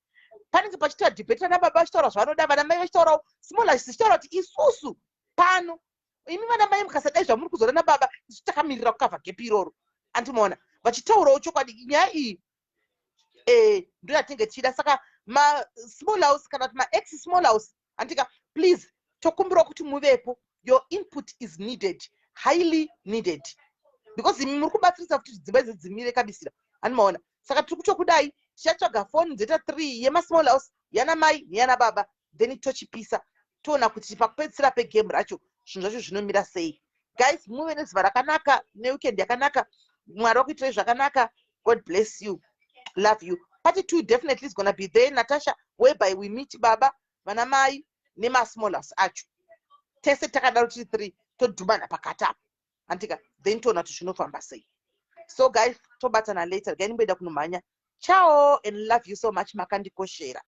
Panenge pachiita debate, vana baba vachitaura zvavanoda, vana mai vachitaurawo, small house zichitaura kuti isusu pano, imi vana mai mukasadai zvamuri kuzoda nababa, isu takamirira kukavha gap iroro. Andimaona vachitaurawo chokwadi? Nyaya iyi ndo yatinenge tichida. Saka masmall house kana kuti maex small house, handika, please, tokumbirawo kuti muvepo. Your input is needed, highly needed, because imi muri kubatsirisa kuti dzimba idzi dzimire kabisira. Handimaona? Saka tiri kutokudai, tichatsvaga foni dzoita three, yemasmall house, yana mai neyana baba, then tochipisa, toona kuti pakupedzisira pegame racho zvinhu zvacho zvinomira sei. Guys, muve nezuva rakanaka neweekend yakanaka. Mwari wakuitirai zvakanaka. God bless you, love you. Part two definitely is gonna be there, Natasha, whereby we meet baba, vana mai nemasmall house acho tese takadaro tiri three, todhumana pakati apo, handika? Then toona kuti zvinofamba sei. So guys, tobatana later. Gai ndimboenda kunomhanya. Ciao and love you so much. Makandikoshera.